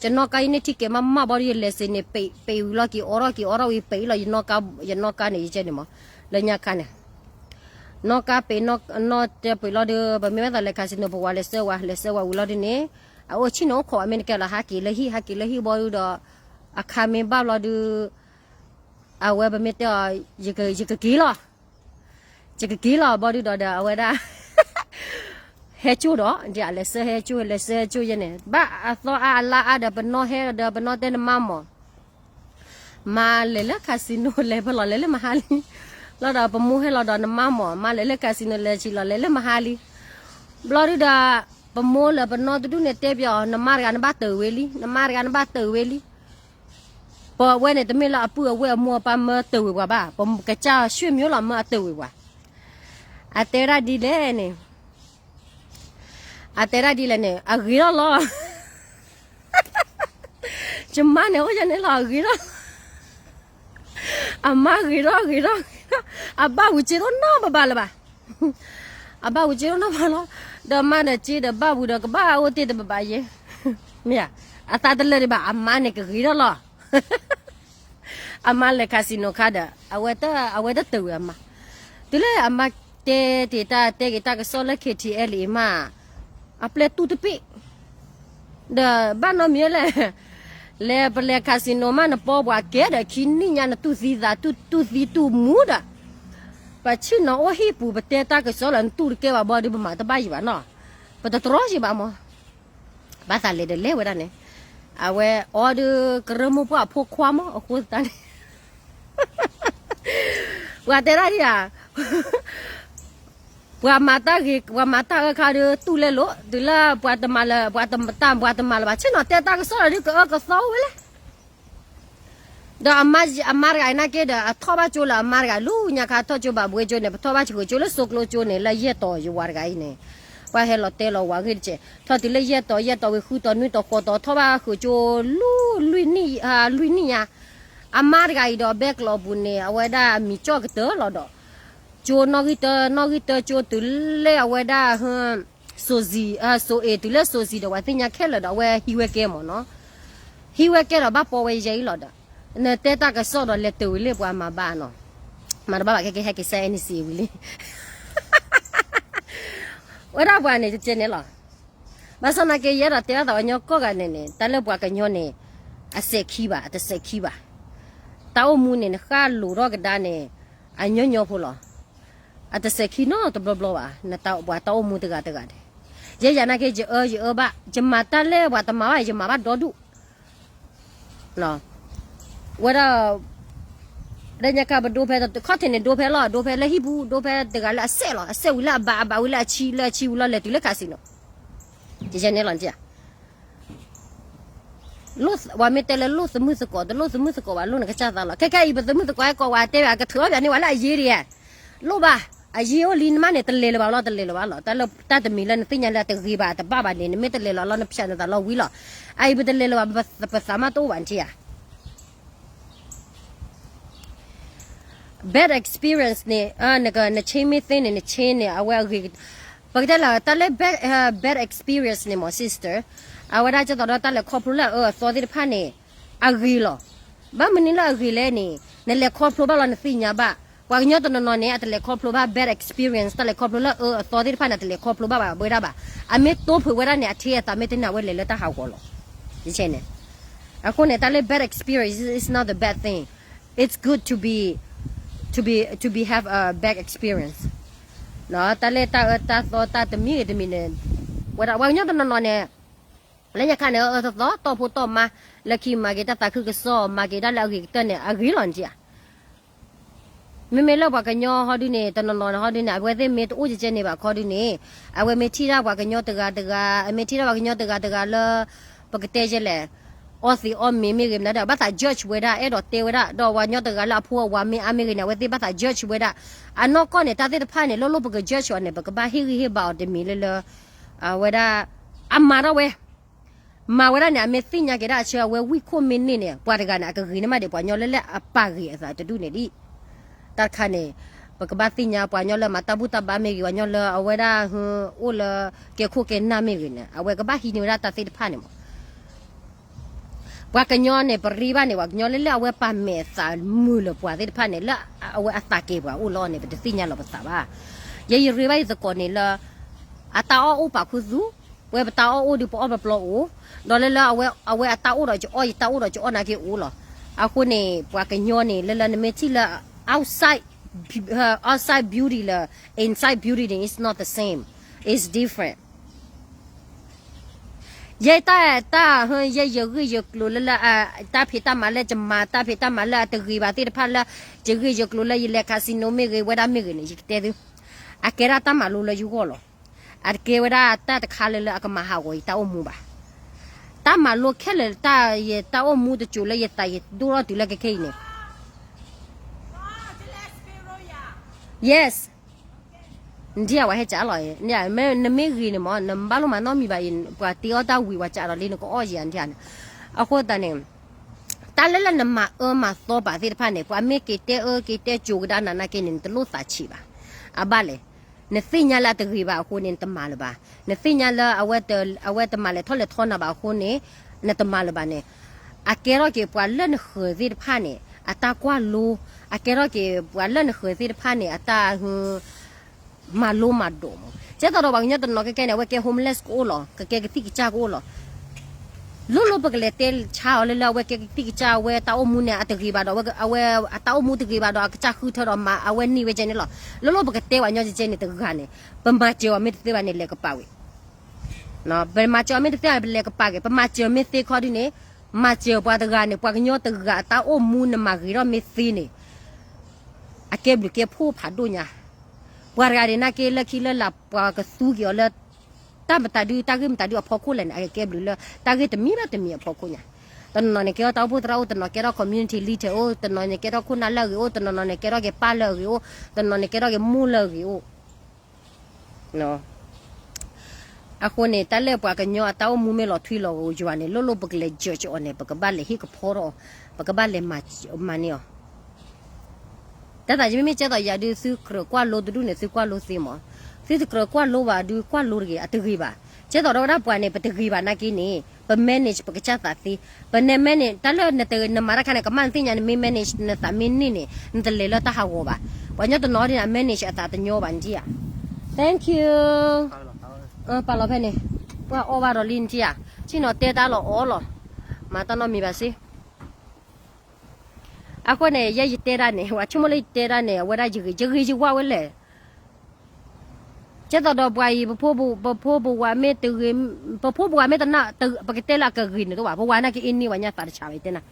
ယနီၣ်ကါယန့ၢ် ticket မးမး ဘီဒုးယလဲၤစ့န့ၣ် ပ့ၤဝံၤလီၤက့ၤ အိးထီၣ်က့ၤ အိးထီၣ်ဝံၤပ့ၤလီၤ ယနီၣ်ကါ, ယနီၣ်ကါန့ၣ် ယကဲန့ၣ်မး, လၢညါခါန့ၣ် နီၣ်ကါပ့ၤ, နီၣ်တဲပ့ၤလီၤဒီး ပမ့ၢ်ဝဲသးလဲၤ casino ပဝၤလဲၤဆှၢဝဲ, လဲၤဆှၢဝဲဝံၤလီၤဒုးန့ၣ် အအိၣ်ဆ့ၣ်နီၤအိၣ်ခိး အမ့ၢ်တကဲလီၤ ဟးက့ၤလၢဟံၣ် ဟးက့ၤလၢဟံၣ်ဘီဒုးဒီး အခါမ့ၢ်ဘၣ်ဘျီဒုး အဝဲပမ့ၢ်တဲအီၤ ယကက့ၤလီၤ, ယကက့ၤလီၤဘီဒုးဒီး ဒီးအဝဲဒၣ် ဟဲကၠိဒီး ဒ်လဲၤဆှၢဟဲကၠိ လဲၤဆှၢဟဲကၠိယဲန့ၣ် ဘၣ်အသီအါအလါအါဒီး ပနီၣ်ဟဲဒီး ပနီၣ်တဲနမါမး မါလဲၤလၢ casino လဲၤဖဲလဲၣ် လဲၤလၢမဟါလံ, လီၤဒီးပမိၢ်ဟဲလီၤဒီး နမါမး မါလဲၤလၢ casino လဲၤဆံးလီၤ လဲၤလၢမဟါလံ, ဘျီဒုးဒီး ပမိၢ်လၢပနီၣ်တဒူၣ်န့ၣ် တဲပၠးအီၤ နမါတဂၤနဘၣ်တၢၢ်ဝဲလံ နမါတဂၤနဘၣ်တၢၢ်ဝဲလံ, ပဝဲန့ၣ် တမ့ၢ်လၢအပုၢ်အဝဲၢ်အမိၢ်အပၢ်မၢတၢၢ်ဝံၤပှၤဘၣ်, ပကစၢ် ဆွေမျိုး လီၤ မၢအတၢၢ်ဝံၤပှၤ, အတဲဒၣ်ဒ်လဲၣ်န့ၣ် အတဲဒၣ်ဒ်လဲၣ်န့ၣ် အဂ့ၤထီၣ်လီၤ, ယမါန့ၣ် အိၣ်ယဲန့ၣ်လီၤ အဂ့ၤထီၣ်, အမါဂ့ၤထီၣ်ဂ့ၤထီၣ်ဂ့ၤထီၣ်, အဘၣ်ဝံၤစ့တအိၣ်နီတဘျီလၢၤဘၣ်, အဘၣ်ဝံၤစ့တအိၣ်နီတဘျီလီၤ, ဒီးမါဒီးစ့ဒီးဘၣ်ဝံၤဒီးကဘၣ်အိၣ်တ့ၢ်တဘျီဘၣ်ယဲ, မ့ၢ်ဧါ, အသးတလၢာ်ဒံးဘၣ် အမါန့ၣ်ကဂ့ၤထီၣ်လီၤ အမါလဲၤ casino ခါဒီး အဝဲတ, အဝဲတတၢၢ်ဝံၤအမါ, တုၤလၢအမါ တဲတ့ၢ်တၢ်တဲက့ၤတၢ်ကစီၣ်လၢ K T L A မး, အပျဲၢ်တူၢ်တပ့ၢ်, ဒီးဘၣ်နီတမံၤလဲၣ်, လဲၤပလဲၤ casino မး နပီပှၤကဲဒီး ခံနံၣ်ညါ နတူၢ်သံသး တူၢ်သံတူၢ်မူဒီး, ပဆ့ၣ်နီၤအိၣ်ဟံၣ်ပူၤ ပတဲတၢ်ကစီၣ်လၢနတူၢ်တကဲဘၣ်ဘီဒီး ပမၤတဘၣ်ယံၤဘၣ်နီၤ, ပတတြီယံၤဘၣ်မး, ဘၣ်သးလဲၤဒီးလဲၤဝဲဒၣ်န့ၣ်, အဝဲအီၤဒီးကရၢမိၢ်ပှၢ်အဖိခွါမး အဃိသတးန့ၣ် ပှၤတဲဒၣ်ဒံးဧါ, ပှၤမၤတၢ်ဂ့ၤ ပှၤမၤတၢ်အၢခါဒီး တူၢ်လဲၣ်လိာ် တုၤလၢပှၤတမၤလၢၤ ပှၤတမၤလၢၤဘၣ် ဆ့ၣ်နီၤတဲတၢ်ကစီၣ်လီၤဒုး ကအၢကသီအိၣ်ဝဲလဲၣ်, ဒီးအမါတဂၤအံၤနာ်က့ဒီး အထီၣ်ဘၣ်ကၠိလၢအမါတဂၤ လူညါခါထီၣ်ကၠိဘၣ်ဘှ့ကၠိန့ၣ် ပထီၣ်ဘၣ်ဆှၢကၠိလၢစိကျိကၠိန့ၣ် လၢယဲၢ်တီၤယဝၤတဂၤအံၤန့ၣ်, ပှၤဟဲလီၤတဲလီၤဝၤဂ့ၢ်တက့ၢ် ထီၣ်တုၤလၢယဲၢ်တီၤ ယဲၢ်တီၤဝံၤ ဃုတီၤ နွံတီၤ ဃိးတီၤ ထီၣ်ဘၣ်ဃုကၠိ လူလွံၢ်နံၣ်ညါ, အမါတဂၤအံၤဒီး ဘဲကျိးပူၤန့ၣ် အဝဲဒၣ်မံၤကၠီၣ်ကတၢၢ်လီၤဒီး ကၠိနီၣ်ဂံၢ်တၢ နီၣ်ဂံၢ်တၢ ကၠိတုၤလၢအဝဲဒၣ် စိၤစံၤ စိၤအ့ၤ တုၤလၢစိၤစံၤဒီး ပှၤသ့ၣ်ညါခဲလၢာ်ဒီး အဝဲဟံးဝဲကဲမၢ်နီၤ, ဟံးဝဲကဲဒီး ဘၣ်ပီဝဲယဲအံၤလီၤဒီး, နတဲတၢ်ကစီၣ်ဒီး လဲၤတၢၤဝံၤလၢပှၤမၤဘၣ်နီၤ, မၤတဘၣ်ဘၣ် ခဲကဲဟဲက့ၤစဲ N C ဝံၤလံ ဝဲဒၣ်ပှၤန့ၣ် ကကဲန့ၣ်လီၤ, ဘၣ်ဆၣ်နာ်က့ ယအဲၣ်ဒိးတဲအသး ပှၤကညီကိးဂၤန့ၣ်န့ၣ် တၢ်လၢပှၤကညီန့ၣ် အစဲးခံဘၣ် အတစဲးခံဘၣ်, တၢ်အိၣ်မူန့ၣ် နဃၣ်လိာ်ထီၣ်ကဒါန့ၣ် အညီညီဖိလီၤ, အတစဲးခံနီတဘျီဘျီဘၣ်, နတၢ်ပှၤတၢ်အိၣ်မူတဂၤတဂၤန့ၣ်, ယဲယၤနာ်က့ ယအၢယအၢဘၣ် ယမၤတၢ်လၢပှၤတမၤဘၣ် ယမၤဘၣ်ဒီဒူၣ် ဝဲဒၣ် လၢညါခါပဒိဖဲ ခီၣ်ထံးန့ၣ် ဒိဖဲလီၤ ဒိဖဲလၢဟံၣ်ပူၤ ဒိဖဲတဂၤလၢအစဲးလီၤ အစဲးဝံၤလၢအဘၣ် အဘၣ်ဝံၤလၢအဆံ လၢအဆံဝံၤလီၤ လဲၤတုၤလၢ casino ယဲန့ၣ်လီၤ ပှၤမ့ၢ်တဲလၢလိၣ်သမုၣ်သကိး တလိၣ်သမုၣ်သကိးဘၣ် လိၣ်နကစၢ်သးလီၤ ခဲခဲအံၤ ပသမုၣ်သကိးဟဲကိးဝဲ တဲဘၣ် ကထုးထီၣ်ပှၤန့ၢ်ဝဲလၢအယ့ဒ် လိၣ်ဘၣ် အယ့အိၣ်လံနမးန့ၣ် တလဲၤလၢၤဘၣ်လီၤ တလဲၤလၢၤဘၣ်လီၤ တၢ်လၢတၢ်တမံၤလၢနသ့ၣ်ညါလၢအတဂ့ၤဘၣ် တဘၣ်ဘၣ်န့ၣ် နမ့ၢ်တလဲၤလီၤလီၤ နဖၠးနသးလီၤဝံၤလီၤ အအံၤပတလဲၤလၢၤဘၣ် ပသးမးတအိၣ်ဘၣ်နထံၣ်ဧါ bad experience န့ၣ် နက န change မ့ၢ်သ့န့ၣ် န change န့ၣ် အဝဲအဂ့ၤ ပကတဲလၢ တၢ်လၢ bad, bad experience န့ၣ်မ့ၢ် sister အဝဲဒၣ်ကသိးဒီးတၢ်လဲၤခီဖျိလၢအအၢအသီသ့ၣ်တဖၣ်န့ၣ် အဂ့ၤလီၤ. ဘၣ်မနုၤလၢအဂ့ၤလဲၣ်န့ၣ် နလဲၤခီဖျိဘၣ်လီၤ နသ့ၣ်ညါဘၣ်. ပှၤကညီတနီၤနီၤန့ၣ် အတလဲၤခီဖျိဘၣ် bad experience တၢ်လဲၤခီဖျိလၢအအၢအသီသ့ၣ်တဖၣ်န့ၣ် အတလဲၤခီဖျိဘၣ်ဘၣ်ဝဲဒၣ်ဘၣ်. အမ့ၢ်တိဖုးဝဲဒၣ်န့ၣ် အထံအသးမ့ၢ်တန့ၢ် အဝဲလဲၤလၢတၢ်ဟးဂီၤလီၤ. ယဲန့ၣ် အဃိန့ၣ် တၢ်လၢ bad experience is not a bad thing. It's good to be, to be, to be have a bad experience. တၢ်လၢတၢ်အၢတၢ်သီတၢ်တမံၤဂ့ၤတမံၤန့ၣ် ဝဲဒၣ်ပှၤကညီတနီၤနီၤန့ၣ် လၢညါခါန့ၣ် အၢတသီ တီၢ်ဖိတီၢ်မါ လၢခံမၤက့ၤတၢ်သးခုကစီၣ် မၤက့ၤတၢ်လၢအဂ့ၤကတၢၢ်န့ၣ် အဂ့ၤလီၤနထံၣ်ဧါ. မ့မ့ၢ်လၢပှၤကညီဟီဒုန့ၣ် တနီၤနီၤန့ၣ်ဟီဒုန့ၣ် အဝဲသ့ၣ်မ့ၢ်တအိၣ်ကဲကဲန့ၣ်ဘၣ်ခီဒုန့ၣ် အဝဲမ့ၢ်ထံၣ်ဒၣ်ပှၤကညီတဂၤတဂၤ အမ့ၢ်ထံၣ်ဒၣ်ပှၤကညီတဂၤတဂၤလၢ ပကတဲယဲလဲၣ် အီသံးအီမ့ၤမ့ၢ်ဂ့ၤမနုၤဒီး ဘၣ်သး judge ဝဲဒၣ် အဲၣ်ဒိးတဲဝဲဒၣ် ဒီးပှၤကညီတဂၤလၢအဖိအဝၤမ့ၢ်အါမ့ၢ်ဂ့ၤန့ၣ် အဝဲသ့ၣ်ဘၣ်သး judge ဝဲဒၣ် အနီၢ်ကီၢ်န့ၣ် တၢ်သ့ၣ်တဖၣ်န့ၣ် လိၣ်လိၣ်ပက judge အီၤန့ၣ် ပကဘၣ်ဟ့ၣ်ဂံၢ်ဟ့ၣ်ဘါအီၤတမံၤလၢလၢ အဝဲဒၣ် အမၤထီၣ်ဝဲ မၤဝဲဒၣ်န့ၣ် အမ့ၢ်သ့ၣ်ညါက့ၤဒၣ်အဆၢ အဝဲဝံၣ်ခိၣ်မ့ၢ်န့ၢ်န့ၣ် ပှၤတဂၤန့ၣ် အကဂ့ၤန့ၢ်မးဒံး ပှၤကညီလၢလၢအပာ်ဂ့ၤအသးတဒူၣ်န့ၣ်ဒံး တၢ်တခါန့ၣ် ပကဘၣ်သ့ၣ်ညါပှၤကညီလၢမၤတၢ်ဘူၣ်တၢ်ဘါမ့ၢ်ဂ့ၤ ပှၤကညီလၢအဝဲဒၣ် အိၣ်လၢကဲခိၣ်ကဲနၢ်မ့ၢ်ဂ့ၤန့ၣ် အဝဲကဘၣ်ဟံးန့ၢ်ဝဲဒၣ်တၢ်သ့ၣ်တဖၣ်န့ၣ်မး ပှၤကညီန့ၣ် ပရ့ဘၣ်န့ၣ် ပှၤကညီလၢလၢအဝဲပာ်မဲာ်အသးမုာ်လၢပှၤသ့ၣ်တဖၣ်န့ၣ် လၢအဝဲအသးကဲၤပှၤအိၣ်လီၤန့ၣ် ပတသ့ၣ်ညါလီၤပသးဘၣ်. ယဲယရ့ဘၣ်ယသကိးန့ၣ်လၢ အတၢ်အီၣ်အိၣ်ပာ်ခူသူၣ်, ဝဲပတၢ်အီၣ်အိၣ်ဒီး ပအီၣ်ပျီပျီအိၣ်, ဒီးလၢလၢအဝဲအတၢ်အိၣ်ဒီးကအီၣ် ယတၢ်အိၣ်ဒီးကအီၣ်နာ်က့အိၣ်လီၤ. အဃိန့ၣ် ပှၤကညီန့ၣ် လၢလၢနမ့ၢ်ထံၣ်လၢ outside, outside beauty လၢ inside beauty န့ၣ် is not the same, is different. ယဲတၢ်တၢ် ယဲယဂ့ၢ်ယကျိၤလၢလၢ တၢ်ဖံးတၢ်မၤလၢယမၤ တၢ်ဖံးတၢ်မၤလၢအတဂ့ၤဘၣ်သ့ၣ်တဖၣ်လၢ ယဂ့ၢ်ယကျိၤလၢယလဲၤ casino မ့ၢ်ဂ့ၤ ဝဲဒၣ်မ့ၢ်ဂ့ၤန့ၣ် ယကတဲသု အကဲဒၣ်တၢ်မၤလိလၢယဂီၢ်လီၤ. အတကဲဝဲဒၣ်တၢ်တခါလၢလၢအကမၤဟးဂီၤယတၢ်အိၣ်မူဘၣ်. တၢ်မၤလိခဲလၢာ်တၢ် ယတၢ်အိၣ်မူတစိၤလၢယသးယဒိၣ်ထီၣ်တုၤလၢခဲခဲအံၤန့ၣ် Yes. နထံၣ်ဧါ ပှၤဟဲကးလီၤ, နမ့ၢ်ဂ့ၤန့ၣ်မး နဘၣ်လိၣ်မၤနီတမံၤဘၣ်အံၤ ပှၤတ့အီၣ်တၢ်ဝံၤ ပှၤကးဒီးလံ နကအီၣ်ယၤနထံၣ်ဧါန့ၣ်. အဃိသတးန့ၣ် တၢ်လၢလၢနမၤအၢမၤသီပာ်သ့ၣ်တဖၣ်န့ၣ် ပှၤမ့ၢ်က့ၤတဲအၢက့ၤတဲကၠိကဒါနၤနာ်က့န့ၣ် နတလိၣ်သးဆံးဘၣ်. အဘၣ်လဲၣ်, နသ့ၣ်ညါလၢအတဂ့ၤဘၣ်အဃိန့ၣ် နတမၤလၢၤဘၣ်. နသ့ၣ်ညါလၢ အဝဲတမၤလဲၤထီၣ်လဲၤထီနၤဘၣ်အဃိန့ၣ် နတမၤလၢၤဘၣ်န့ၣ် အကဲထီၣ်က့ၤပှၤလၢနဃၢၤသ့ၣ်တဖၣ်န့ၣ် အတၢ်ကွၢ်လိ, အကဲထီၣ်က့ၤပှၤလၢနဃၢၤသ့ၣ်တဖၣ်န့ၣ် အတၢ် မၤလိမၤဒိးမး. ကဲသိးဒီးပှၤကညီတနီၤကဲကဲန့ၣ် အဝဲကဲ homeless ကအိၣ်လီၤ, ကကဲကသံၣ်ကစၢ်ကအိၣ်လီၤ. လိၣ်လိၣ်ပကလဲၤတဲဆါအီၤလၢလၢအဝဲကဲကသံၣ်ကစၢ် အဝဲတၢ်အိၣ်မူန့ၣ်အတဂ့ၤဘၣ်ဒီး အဝဲအတၢ်အိၣ်မူတဂ့ၤဘၣ်ဒီး အကစၢ်ဃုထၢဒီးမၤအဝဲန့ၢ်ဝဲကဲန့ၣ်လီၤ. လိၣ်လိၣ်ပကတဲပှၤကညီကဲကဲန့ၣ်တဂၤန့ၣ် ပမၤစၢၤအီၤမ့ၢ်တသ့ဘၣ်န့ၣ် လဲၤကပၤဝံၤ ပမၤစၢၤအီၤမ့ၢ်တသ့ဘၣ်န့ၣ် ပလဲၤကပၤက့ၤ, ပမၤစၢၤမ့ၢ်သ့ခီဒုန့ၣ်, မၤစၢၤပှၤတဂၤန့ၣ် ပှၤကညီတဂၤအတၢ်အိၣ်မူနမၤဂ့ၤထီၣ်မ့ၢ်သ့န့ၣ် အကဲဘျုးကဲဖှိၣ်ဖးဒိၣ်ညါ. ပှၤတဂၤဒၣ်နာ်က့လၢခံလၢလာ် ပှၤကသူက့ၤအီၤလၢ တၢ်မတၤဒု တၢ်ဂ့ၢ်မတၤဒုအဖီခိၣ်လဲၣ်န့ၣ် အကဲဘျုးလၢ တၢ်ဂ့ၢ်တမံၤဘၣ်တမံၤအဖီခိၣ်ညါ. တနီၤနီၤန့ၣ်ကဲထီၣ်တၢ်အိၣ်ဖှိၣ်သရၣ်အိၣ်, တနီၤကဲထီၣ် community leader အိၣ်, တနီၤန့ၣ်ကဲထီၣ်ခိၣ်နၢ်လၢအဂ့ၤအိၣ်, တနီၤနီၤန့ၣ်ကဲထီၣ်က့ၤပၢ်လၢအဂ့ၤအိၣ်, တနီၤန့ၣ်ကဲထီၣ်က့ၤမိၢ်လၢအဂ့ၤအိၣ် အဃိန့ၣ် တၢ်လၢပှၤကညီအတၢ်အိၣ်မူမ့ၢ်လီၤထွံလီၤယွၤန့ၣ် လိၣ်လိၣ်ပကလဲၤ judge အီၤန့ၣ် ပကဘၣ်လဲၤဟ့ၣ်ကဖီထီၣ်အီၤ, ပကဘၣ်လဲၤမၤန့ၢ်အီၤ. တၢ်သးယမ့မ့ၢ်ကဲသိးယၤဒုး သုကြၢးကွၢ်လိတဒူၣ်န့ၣ် သုကွၢ်လိသ့မး. သုတကြၢးကွၢ်လိဘၣ်ဒုး ကွၢ်လိတဂ့ၤ အတဂ့ၤဘၣ်. ကဲသိးဒီးဝဲဒၣ်ပှၤန့ၣ် ပတဂ့ၤဘၣ်နာ်က့န့ၣ် ပ manage ပကစၢ်သးသ့, ပနဲ manage တၢ်လၢနမၤတၢ်ခါန့ၣ် ကမၣ်နသ့ၣ်ညါနမ့ၢ် manage နသးမ့ၢ်န့ၢ်န့ၣ် နတလဲၤလၢတၢ်ဟးဂီၤဘၣ်. ပှၤကညီတနီၤဒ်န့ၣ် အ manage အသးတညီဘၣ်နထံၣ်ဧါ. Thank you. ပာ်လီၤဖဲန့ၣ်, ပှၤအီၣ်ဘၣ်ဒီးလံနထံၣ်ဧါ, ဆ့ၣ်နီၤတဲတၢ်လီၤအီလီၤ, မၤတၢ်နီတမံၤဘၣ်စ့. အဃိန့ၣ် ယဲယတဲဒၣ်န့ၣ် ပှၤဆိကမိၣ်လၢယတဲဒၣ်န့ၣ် အဝဲဒၣ်ယဂ့ၤ ယဂ့ၤယဝါဝဲလဲၣ်. ကဲသိးဒီးပှၤအံၤ ပဖိပဝၤမ့ၢ်တဂ့ၤ, ပဖိပဝၤမ့ၢ်တနၢ်, ပကတဲလၢအကဂ့ၤန့ၣ်တအိၣ်ဘၣ်, ပဝၤနာ်က့အ့န့ၢ်ပှၤညါသးတဆးဘၣ် ယတဲနၤ.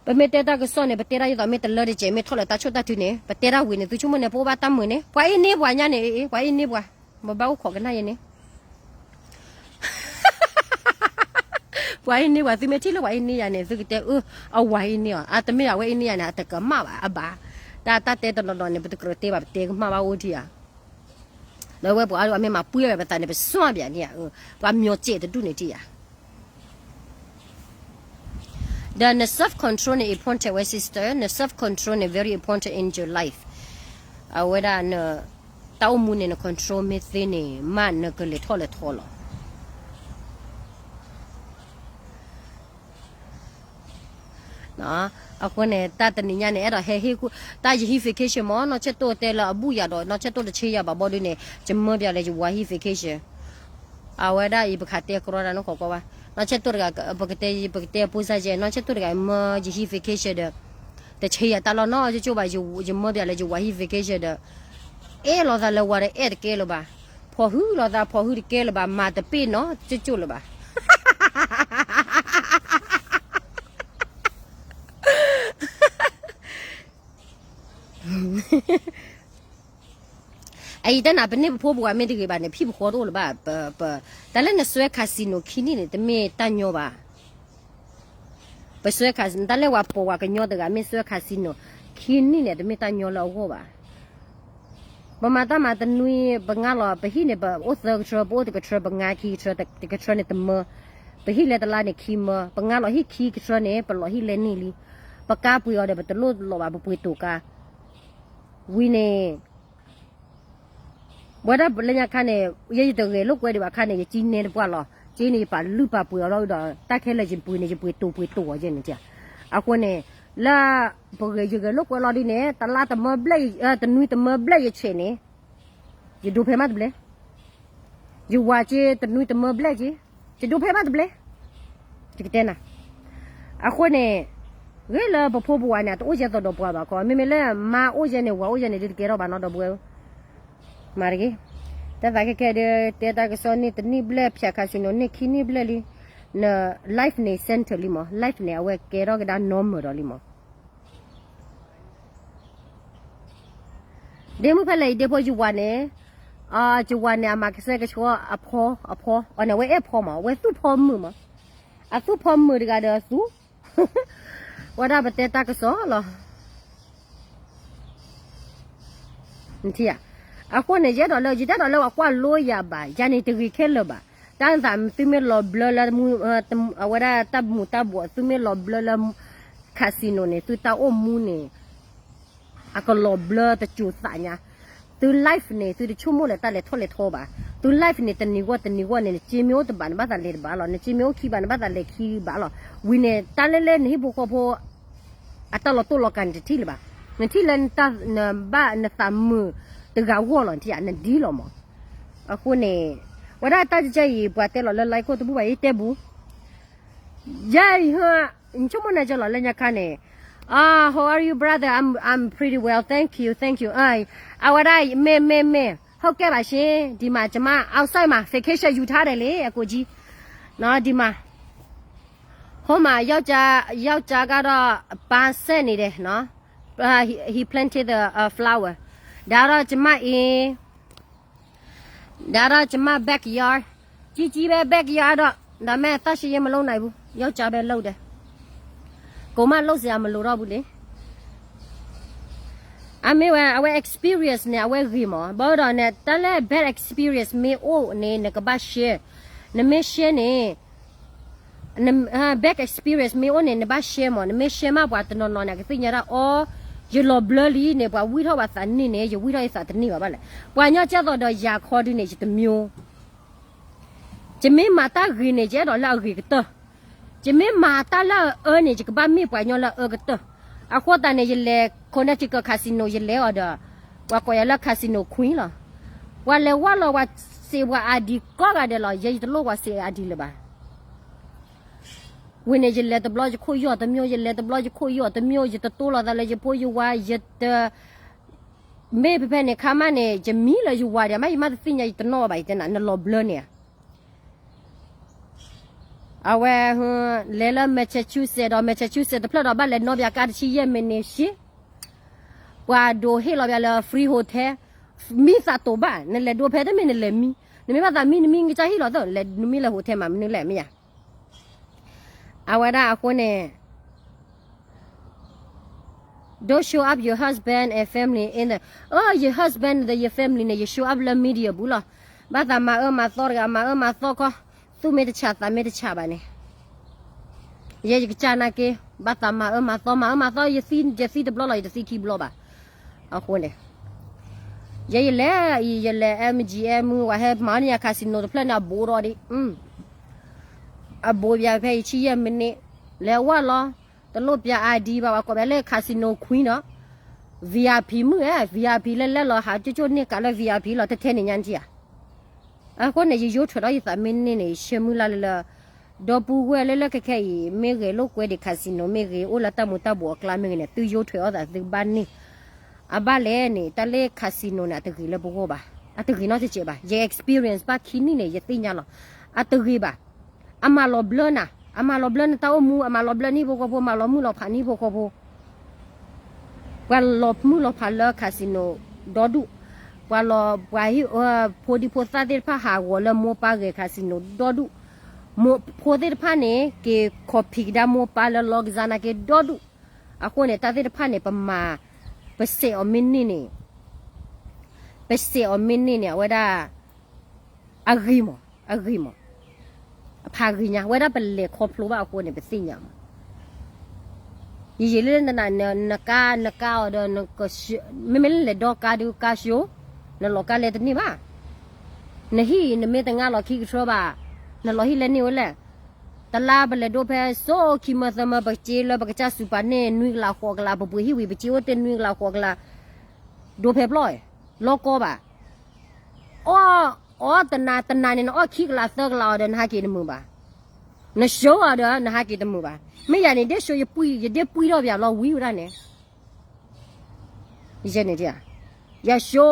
ပမ့ၢ်တဲတၢ်ကစီၣ်န့ၣ် ပတဲဒၣ်ဒ်သိးမ့ၢ်တလၢတစဲး မ့ၢ်ထီၣ်လၢတၢ်ဆိၣ်တၢ်ထုန့ၣ် ပတဲဒၣ်ဝံၤန့ၣ် သုဆိကမိၣ်န့ၣ် ပအိၣ်ဘၣ်တၢ်မုာ်န့ၣ် ပှၤအ့န့ၢ်ပှၤညါန့ၣ် အ့ ပှၤအ့န့ၢ်ပှၤ, ပဘၣ်အိၣ်ခိးကနၣ်ယဲန့ၣ် ပှၤအ့န့ၢ်ပှၤ သုမ့ၢ်ထံၣ်လၢပှၤအ့န့ၢ်ယၤန့ၣ် သုကတဲအၢ အဝၤအ့န့ၢ်အီၤ, အတမ့ၢ်အဝဲအ့န့ၢ်ယၤန့ၣ် အတကမၣ်ဘၣ်အဘၣ်. တၢ်တၢ်တဲတနီၤနီၤန့ၣ် ပတကြၢးတဲဘၣ် ပတဲကမၣ်ဘၣ်အိၣ်ထံၣ်ဧါ. ဒီးဝဲပှၤအါဒိၣ်အမ့ၢ်မၤပှ့ၤဝဲပသးန့ၣ် ပစွန့်ပၠးန့ၣ်ဧါ, ပှၤမျီၤစဲးတဒူၣ်န့ၣ်ထံၣ်ဧါ. ဒီးန self control န့ၣ် important ဝဲ sister, န self control န့ၣ် very important in your life. အဝဲဒၣ်န တၢ်အိၣ်မူန့ၣ် န control မ့ၢ်သ့န့ၣ် မ့ၢ်နကလဲၤထီၣ်လဲၤထီလီၤ. အဃိန့ၣ် တၢ်တနံၤညါန့ၣ် အဲၣ်ဒိးဟဲဟ့ၣ်ကူၣ် တၢ်ယဟံး vacation မ့ၢ် နီၢ်ဆဲၣ်တိၢ်တဲလၢအဘူၣ်ယၤဒီး နီၢ်ဆဲၣ်တိၢ်တဆ့ယၤဘၣ်ဘီဒုန့ၣ် ယမၢပၠးလၢယဝၤဟံး vacation. အဝဲဒၣ်အံၤ ပခးတဲကြီတၢ်နီၢ်ခိးကွၢ်ဘၣ်. နီၢ်ဆဲၣ်တိၢ်တဂၤ ပကတဲ ပကတဲအပိစၢ်ယဲ နီၢ်ဆဲၣ်တိၢ်တဂၤ မၢယဟံး vacation ဒီး တဆ့ယၤတၢ်လီၢ်နီၢ်ကၠိကၠိဘၣ်, ယမၢပၠးလၢယဝၤဟံး vacation ဒီး အဲၣ်လိာ်သးလၢဝၤဒီးအဲၣ်တကဲလၢၤဘၣ်, ဖီၣ်ဟုလိာ်သးဖီၣ်ဟုတကဲလၢၤဘၣ်, မၤတပ့ၢ်နီၢ်ကၠိကၠိလၢၤဘၣ်. အအံၤတၢ်နၤ ပန့ၢ်ပဖိပဝၤမ့ၢ်တဂ့ၤဘၣ်န့ၣ် ဖံးပဃီတအိၣ်လၢၤဘၣ်. တၢ်လၢနစွဲ casino ခံနံၣ်န့ၣ် တမ့ၢ်တၢ်ညီဘၣ်. ပစွဲ casino တၢ်လၢပှၤပိာ်ဝၤကညီတဂၤမ့ၢ်စွဲ casino ခံနံၣ်န့ၣ် တမ့ၢ်တၢ်ညီလၢအဂီၢ်ဘၣ်. ပမၤတၢ်မၤတနွံ ပငါလီၤ ပဟံၣ်န့ၣ် ပအိၣ်သၢကထၢ ပအိၣ်တကထၢ ပငါခံကထၢ တကထၢန့ၣ်တမၢ, ပဟံၣ်လဲတလါန့ၣ်ခံမၢ, ပငါလီၤဟံၣ်ခံကထၢန့ၣ် ပလီၤဟံၣ်လဲနံၣ်လံ, ပကါပှ့ၤအီၤဒီး ပတလိၣ်လီၤဘၣ် ပပှ့ၤတိၤကါ ဝံၤန့ၣ် ဝဲဒၣ်လၢညါခါန့ၣ် ယဲယတဂဲၤလိာ်ကွဲဒံးဘၣ်ခါန့ၣ် ယကံနဲတပှၢ်လီၤ. က့န့ၣ် ယပာ်လုၢ်ပာ်ပှ့ၤအီၤလီၤဒီး တၢ်ခဲလၢာ်ယပှ့ၤန့ၣ် ယပှ့ၤတိၤပှ့ၤတိၤအီၤယဲန့ၣ်. အဃိန့ၣ် လၢပဂဲၤယဂဲၤလိာ်ကွဲလီၤဒ်န့ၣ် တလါတမၢဘျဲၣ် တနွံတမၢဘျဲၣ်ယဆဲးန့ၣ် ယဒိးဖဲမးတဘျဲၣ် ယဝၤက့ တနွံတမၢဘျဲၣ်က့ ယဒိးဖဲမးတဘျဲၣ် ယကတဲနၤ. အဃိန့ၣ် ဂ့ၤလၢပဖိပဝၤန့ၣ် အတအိၣ်ယဲသိးဒီးပှၤဘၣ်ခီ, မ့မ့ၢ်လၢမါအိၣ်ယဲန့ၣ် ဝၤအိၣ်ယဲန့ၣ် ဒ်တကဲထီၣ်ဘၣ်နီဒီပုၢ်ဝဲၢ်ဧၢ, မၤတဂ့ၤ. တၢ်သးခဲခဲဒီး တဲတၢ်ကစီၣ်န့ၣ် တနံၣ်ဘျဲၣ် ဖၠး casino န့ၣ် ခံနံၣ်ဘျဲၣ်လံ, န life န့ၣ် settle လံမး, life န့ၣ် အဝဲကဲထီၣ်ကဒါ normal ဒီးလံမး. ဒ့မုၣ်ဖဲလဲၣ်အံၤ ဒ့ဖိယဝၤန့ၣ်, ယဝၤန့ၣ် အမၤကဆှဲကဆှီအဖီ, အဖီ, အန့ၣ် အဝဲအဲၣ်ဖီမး, အဝဲသူၣ်ဖီမုာ်မး, အသူၣ်ဖီမုာ်တဂၤဒီးသူ, ဝဲဒၣ်ပတဲတၢ်ကစီၣ်လီၤ. နထံၣ်ဧါ. အဃိန့ၣ် ယအဲၣ်ဒိးလၢ ယတအဲၣ်ဒိးလၢပှၤကွၢ်လိယၤဘၣ်, ယၤန့ၣ်တဂ့ၤခဲလၢာ်ဘၣ်. တၢ်သးသုမ့ၢ်လီၤဘျၢလၢ အဝဲဒၣ်တၢ်မူၤတၢ်ဘှီး သုမ့ၢ်လီၤဘျၢလၢ casino န့ၣ် သုတၢ်အိၣ်မူန့ၣ် အကလီၤဘျၢတစိၤသးညါ. သု life န့ၣ် သုတဆိကမိၣ်လၢတၢ်လဲၤထီၣ်လဲၤထီဘၣ်. သု life န့ၣ် တနံၤဂီၢ်တနံၤဂီၢ်န့ၣ် နစ့မ့ၢ်အိၣ်တဘၣ် နဘၣ်သးလဲၤတဘၣ်လီၤ. နစ့မ့ၢ်အိၣ်ခံဘၣ် နဘၣ်သးလဲၤခံဘၣ်လီၤ. ဝံၤန့ၣ် တၢ်လၢလၢနဟံၣ်ဖိဃီဖိ အတၢ်လီၤတိၢ်လီၤကၤန့ၣ် တထံၣ်လၢၤဘၣ်. နထံၣ်လၢနဘၣ်နသးမုာ် တဂၤဂီၢ်လီၤထံၣ်ဧါ နဒ်လီၤမး. အဃိန့ၣ် ဝဲဒၣ်တၢ်ကဲအံၤ ပှၤတဲလီၤလၢ like တဘူၣ်ဘၣ် ယတဲဘူး ယဲ နဆိကမိၣ်နကလီၤလၢညါခါန့ၣ် Oh, how are you, brother? I'm, I'm pretty well, thank you, thank you. အဝဲဒၣ် မ့ၢ် မ့ၢ် မ့ၢ် ဟုတ်ကဲ့ပါရှင် ဒီမှာ ကျွန်မ outside မှာ vacation ယူထားတယ်လေ အကိုကြီး နော် ဒီမှာ ဟိုမှာ ယောက်ျား ယောက်ျားကတော့ ပန်းဆက်နေတယ်နော် အာ he, he planted the uh, flower ဒါတော့ကျမအင်း ဒါတော့ကျမ backyard ကြီးကြီးပဲ backyard တော့ ဒါပေမဲ့ သန့်ရှင်းရေးမလုပ်နိုင်ဘူး ယောက်ျားပဲလုပ်တယ် ကိုယ်မလုပ်စရာမလိုတော့ဘူးလေ အမ့ၢ်ဝဲ အဝဲ experience န့ၣ် အဝဲဂ့ၤမး ဘၣ်ဒီးန့ၣ် တၢ်လၢ bad experience မ့ၢ်အိၣ်န့ၣ် နကဘၣ် share နမ့ၢ် share န့ၣ် bad experience မ့ၢ်အိၣ်န့ၣ် နဘၣ် share မး နမ့ၢ် share မး ပှၤတနီၤနီၤန့ၣ် ကသ့ၣ်ညါဒၣ် အီ ယလီၤဘျၢလံန့ၣ် ပှၤဝံထီၣ်ပှၤသးန့ၣ်န့ၣ် ယဝံထီၣ်ယသးတန့ၢ်ဘၣ်ဘၣ်လဲၣ် ပှၤညီကဲသိးဒီးယၤခီဒုန့ၣ် ယတမျိုး ယမ့ၢ်မၤတၢ်ဂ့ၤန့ၣ် ယအဲၣ်ဒိးလၢအဂ့ၤကတၢၢ် ယမ့ၢ်မၤတၢ်လၢအအၢန့ၣ် ယကဘၣ်မ့ၢ်ပှၤညီလၢအအၢကတၢၢ် အဃိသတးန့ၣ် ယလဲၤ Connecticut casino ယလဲၤအီၤဒီး ပှၤကိးယၤလၢ casino queen လီၤ ပှၤလဲၤဝဲလီၤ ပှၤစံးပှၤ ID ကိးဂၤဒဲးလီၤ ယဲယတလိၣ်ပှၤစံး ID လၢၤဘၣ် ဝံၤန့ၣ် ယလဲၤတဘျီယခိၣ်ယီၢ်တမျိုး ယလဲၤတဘျီယခိၣ်ယီၢ်တမျိုး ယတတိလိာ်သးလၢယဖိယဝၤ ယတ မ့ၢ်ဖဲဖဲန့ၣ် ခါမးန့ၣ် ယမံလၢယဝၤဒီး မ့ၢ်ယမ့ၢ်တသ့ၣ်ညါ ယတနီၣ်ဘၣ် ယတဲနၤ နလီၤဘျၢန့ၣ်ဧါ အဝဲ လဲၤလၢ Massachusetts ဒီး Massachusetts တဖျၢၣ်ဒီး ဘၣ်လဲၤနီၣ်ပၠးကါတဆံယဲၢ်မံးနံးရှ့ ပှၤဒိးဟ့ၣ်လီၤပၠးလၢ free hotel မံသးတိာ်ဘၣ် နလဲၤဒိဖဲတမ့ၢ်နလဲၤမံ နမ့ၢ်ဘၣ်သးမံ နမံနကစၢ်ဟ့ၣ်လီၤသၢ နမံလၢ hotel မး မနုၤလဲၣ် မ့ၢ်ယါ အဝဲဒၣ်အဃိန့ၣ် Don't show up your husband and family in the, oh, your husband and your family န့ၣ် ယ show up လၢ media ဘူးလီၤ. ဘၣ်သးမၤအၢမၤသီတဂၤ မၤအၢမၤသီခီ, သူၣ်မ့ၢ်တဆးသးမ့ၢ်တဆးဘၣ်န့ၣ်, ယဲယကစၢ်နာ်က့, ဘၣ်သးမၤအၢမၤသီ မၤအၢမၤသီ ယသံတဘျီလီၤ ယတသံခံဘျီဘၣ်. အဃိန့ၣ် ယဲယလဲၤအံၤ ယလဲၤ MGM ဝဲဟဲမၤန့ၢ်ယၤ casino တဖျၢၣ်န့ၣ် အဘိဒီးဒံး, အဘိပၠးဖဲယဆံယဲၢ်မံးနံး, လဲၤဝဲလီၤ, တလိၣ်ပၠး ID ဘၣ် ပှၤကိးပၠးလၢ casino queen နီၤ, VIP မုၣ်ဧၢ, VIP လၢလဲၤလီၤဟးကၠိကၠိန့ၢ်ကးလၢ VIP လီၤ ထဲထဲန့ၣ်ညါနထံၣ်ဧါ. အဃိန့ၣ် ယယိထၢၣ်ဒီးယသးမ့ၢ်န့ၢ်န့ၣ် ယဆၢမုၢ်လၢ်လၢလၢ ဒီပုၢ်ဝဲၢ်လၢလၢခဲခဲအံၤ မ့ၢ်ဂဲၤလိာ်ကွဲဒံး casino မ့ၢ်ဂ့ၤ အိၣ်လၢတၢ်မူၤတၢ်ဘှီးအကျါမ့ၢ်ဂ့ၤန့ၣ် သုယိထၢၣ်အီၣ်သးသုကဘၣ်န့ၢ်, အဘၣ်လဲၣ်န့ၣ် တၢ်လၢ casino န့ၣ် အတဂ့ၤလၢပဂီၢ်ဘၣ်, အတဂ့ၤနီတစဲးဘၣ်, ယ experience ဘၣ်ခံနံၣ်န့ၣ် ယသ့ၣ်ညါလီၤ, အတဂ့ၤဘၣ်. အမၤလီၤဘျၢနၤ, အမၤလီၤဘျၢနတၢ်အိၣ်မူ, အမၤလီၤဘျၢနဟံၣ်ဖိဃီဖိ, မၤလီၤမုၢ်လီၤဖးနဟံၣ်ဖိဃီဖိ, ပှၤလီၤမုၢ်လီၤဖးလၢ casino ဒီဒူၣ်, ပှၤလီၤပှၤဟံၣ် ဖိဒံဖိသၣ်သ့ၣ်တဖၣ်ဟးဂီၤလၢမိၢ်ပၢ်ဂဲၤ casino ဒီဒူၣ်, မိၢ်ဖိသ့ၣ်တဖၣ်န့ၣ် က့ၤခီၣ်ဖံးကဒါမိၢ်ပၢ်လၢ လီကစၢ် နာ်က့ဒီဒူၣ်, အဃိန့ၣ် တၢ်သ့ၣ်တဖၣ်န့ၣ် ပမၤ ပစဲးအီၤမ့ၢ်န့ၢ်န့ၣ်, ပစဲးအီၤမ့ၢ်န့ၢ်န့ၣ် အဝဲဒၣ် အဂ့ၤမး, အဂ့ၤမး, အဖးဂ့ၤညါ, ဝဲဒၣ်ပလဲၤခီဖျိဘၣ်အဃိန့ၣ် ပသ့ၣ်ညါမး. ယယံာ်လၢန နကါ နကါအီၤဒီး မ့မ့ၢ်လၢလဲၤဒီကါဒုကါၡိ, နလီၤကါလဲၤတန့ၢ်ဘၣ်. နဟံၣ် နမ့ၢ်တငါလီၤခံကထြၢဘၣ်, နလီၤဟံၣ်လဲၤန့ၢ်ဝဲလဲၣ်. တလါပလဲၤဒိဖဲစိခံမၢသၢမၢ ပစ့လၢပကစၢ်စူးပာ်န့ၢ်နွံကလးဃိးကလး, ပပှ့ၤဟံၣ်ဝံၤ ပစ့အိၣ်တ့ၢ်နွံကလးဃိးကလး, ဒိဖဲပျီၢ်, လီၤကီဘၣ်. အီၣ်, အီၣ်တနၤ တနၤန့ၣ် နအီၣ်ခံကလးသၢကလးအီၤဒီး နဟးက့ၤတမုာ်ဘၣ်. နၡိအီၤဒီး နဟးက့ၤတမုာ်ဘၣ်. မ့ၢ်ယၤန့ၣ် ဒ့ၣ်ၡိယပှံၢ် ယဒ့ၣ်ပှံၢ်ထီၣ်ပယၤလီၤဝံၤဝဲဒၣ်န့ၣ်, ယန့ၣ်, ယၡိ,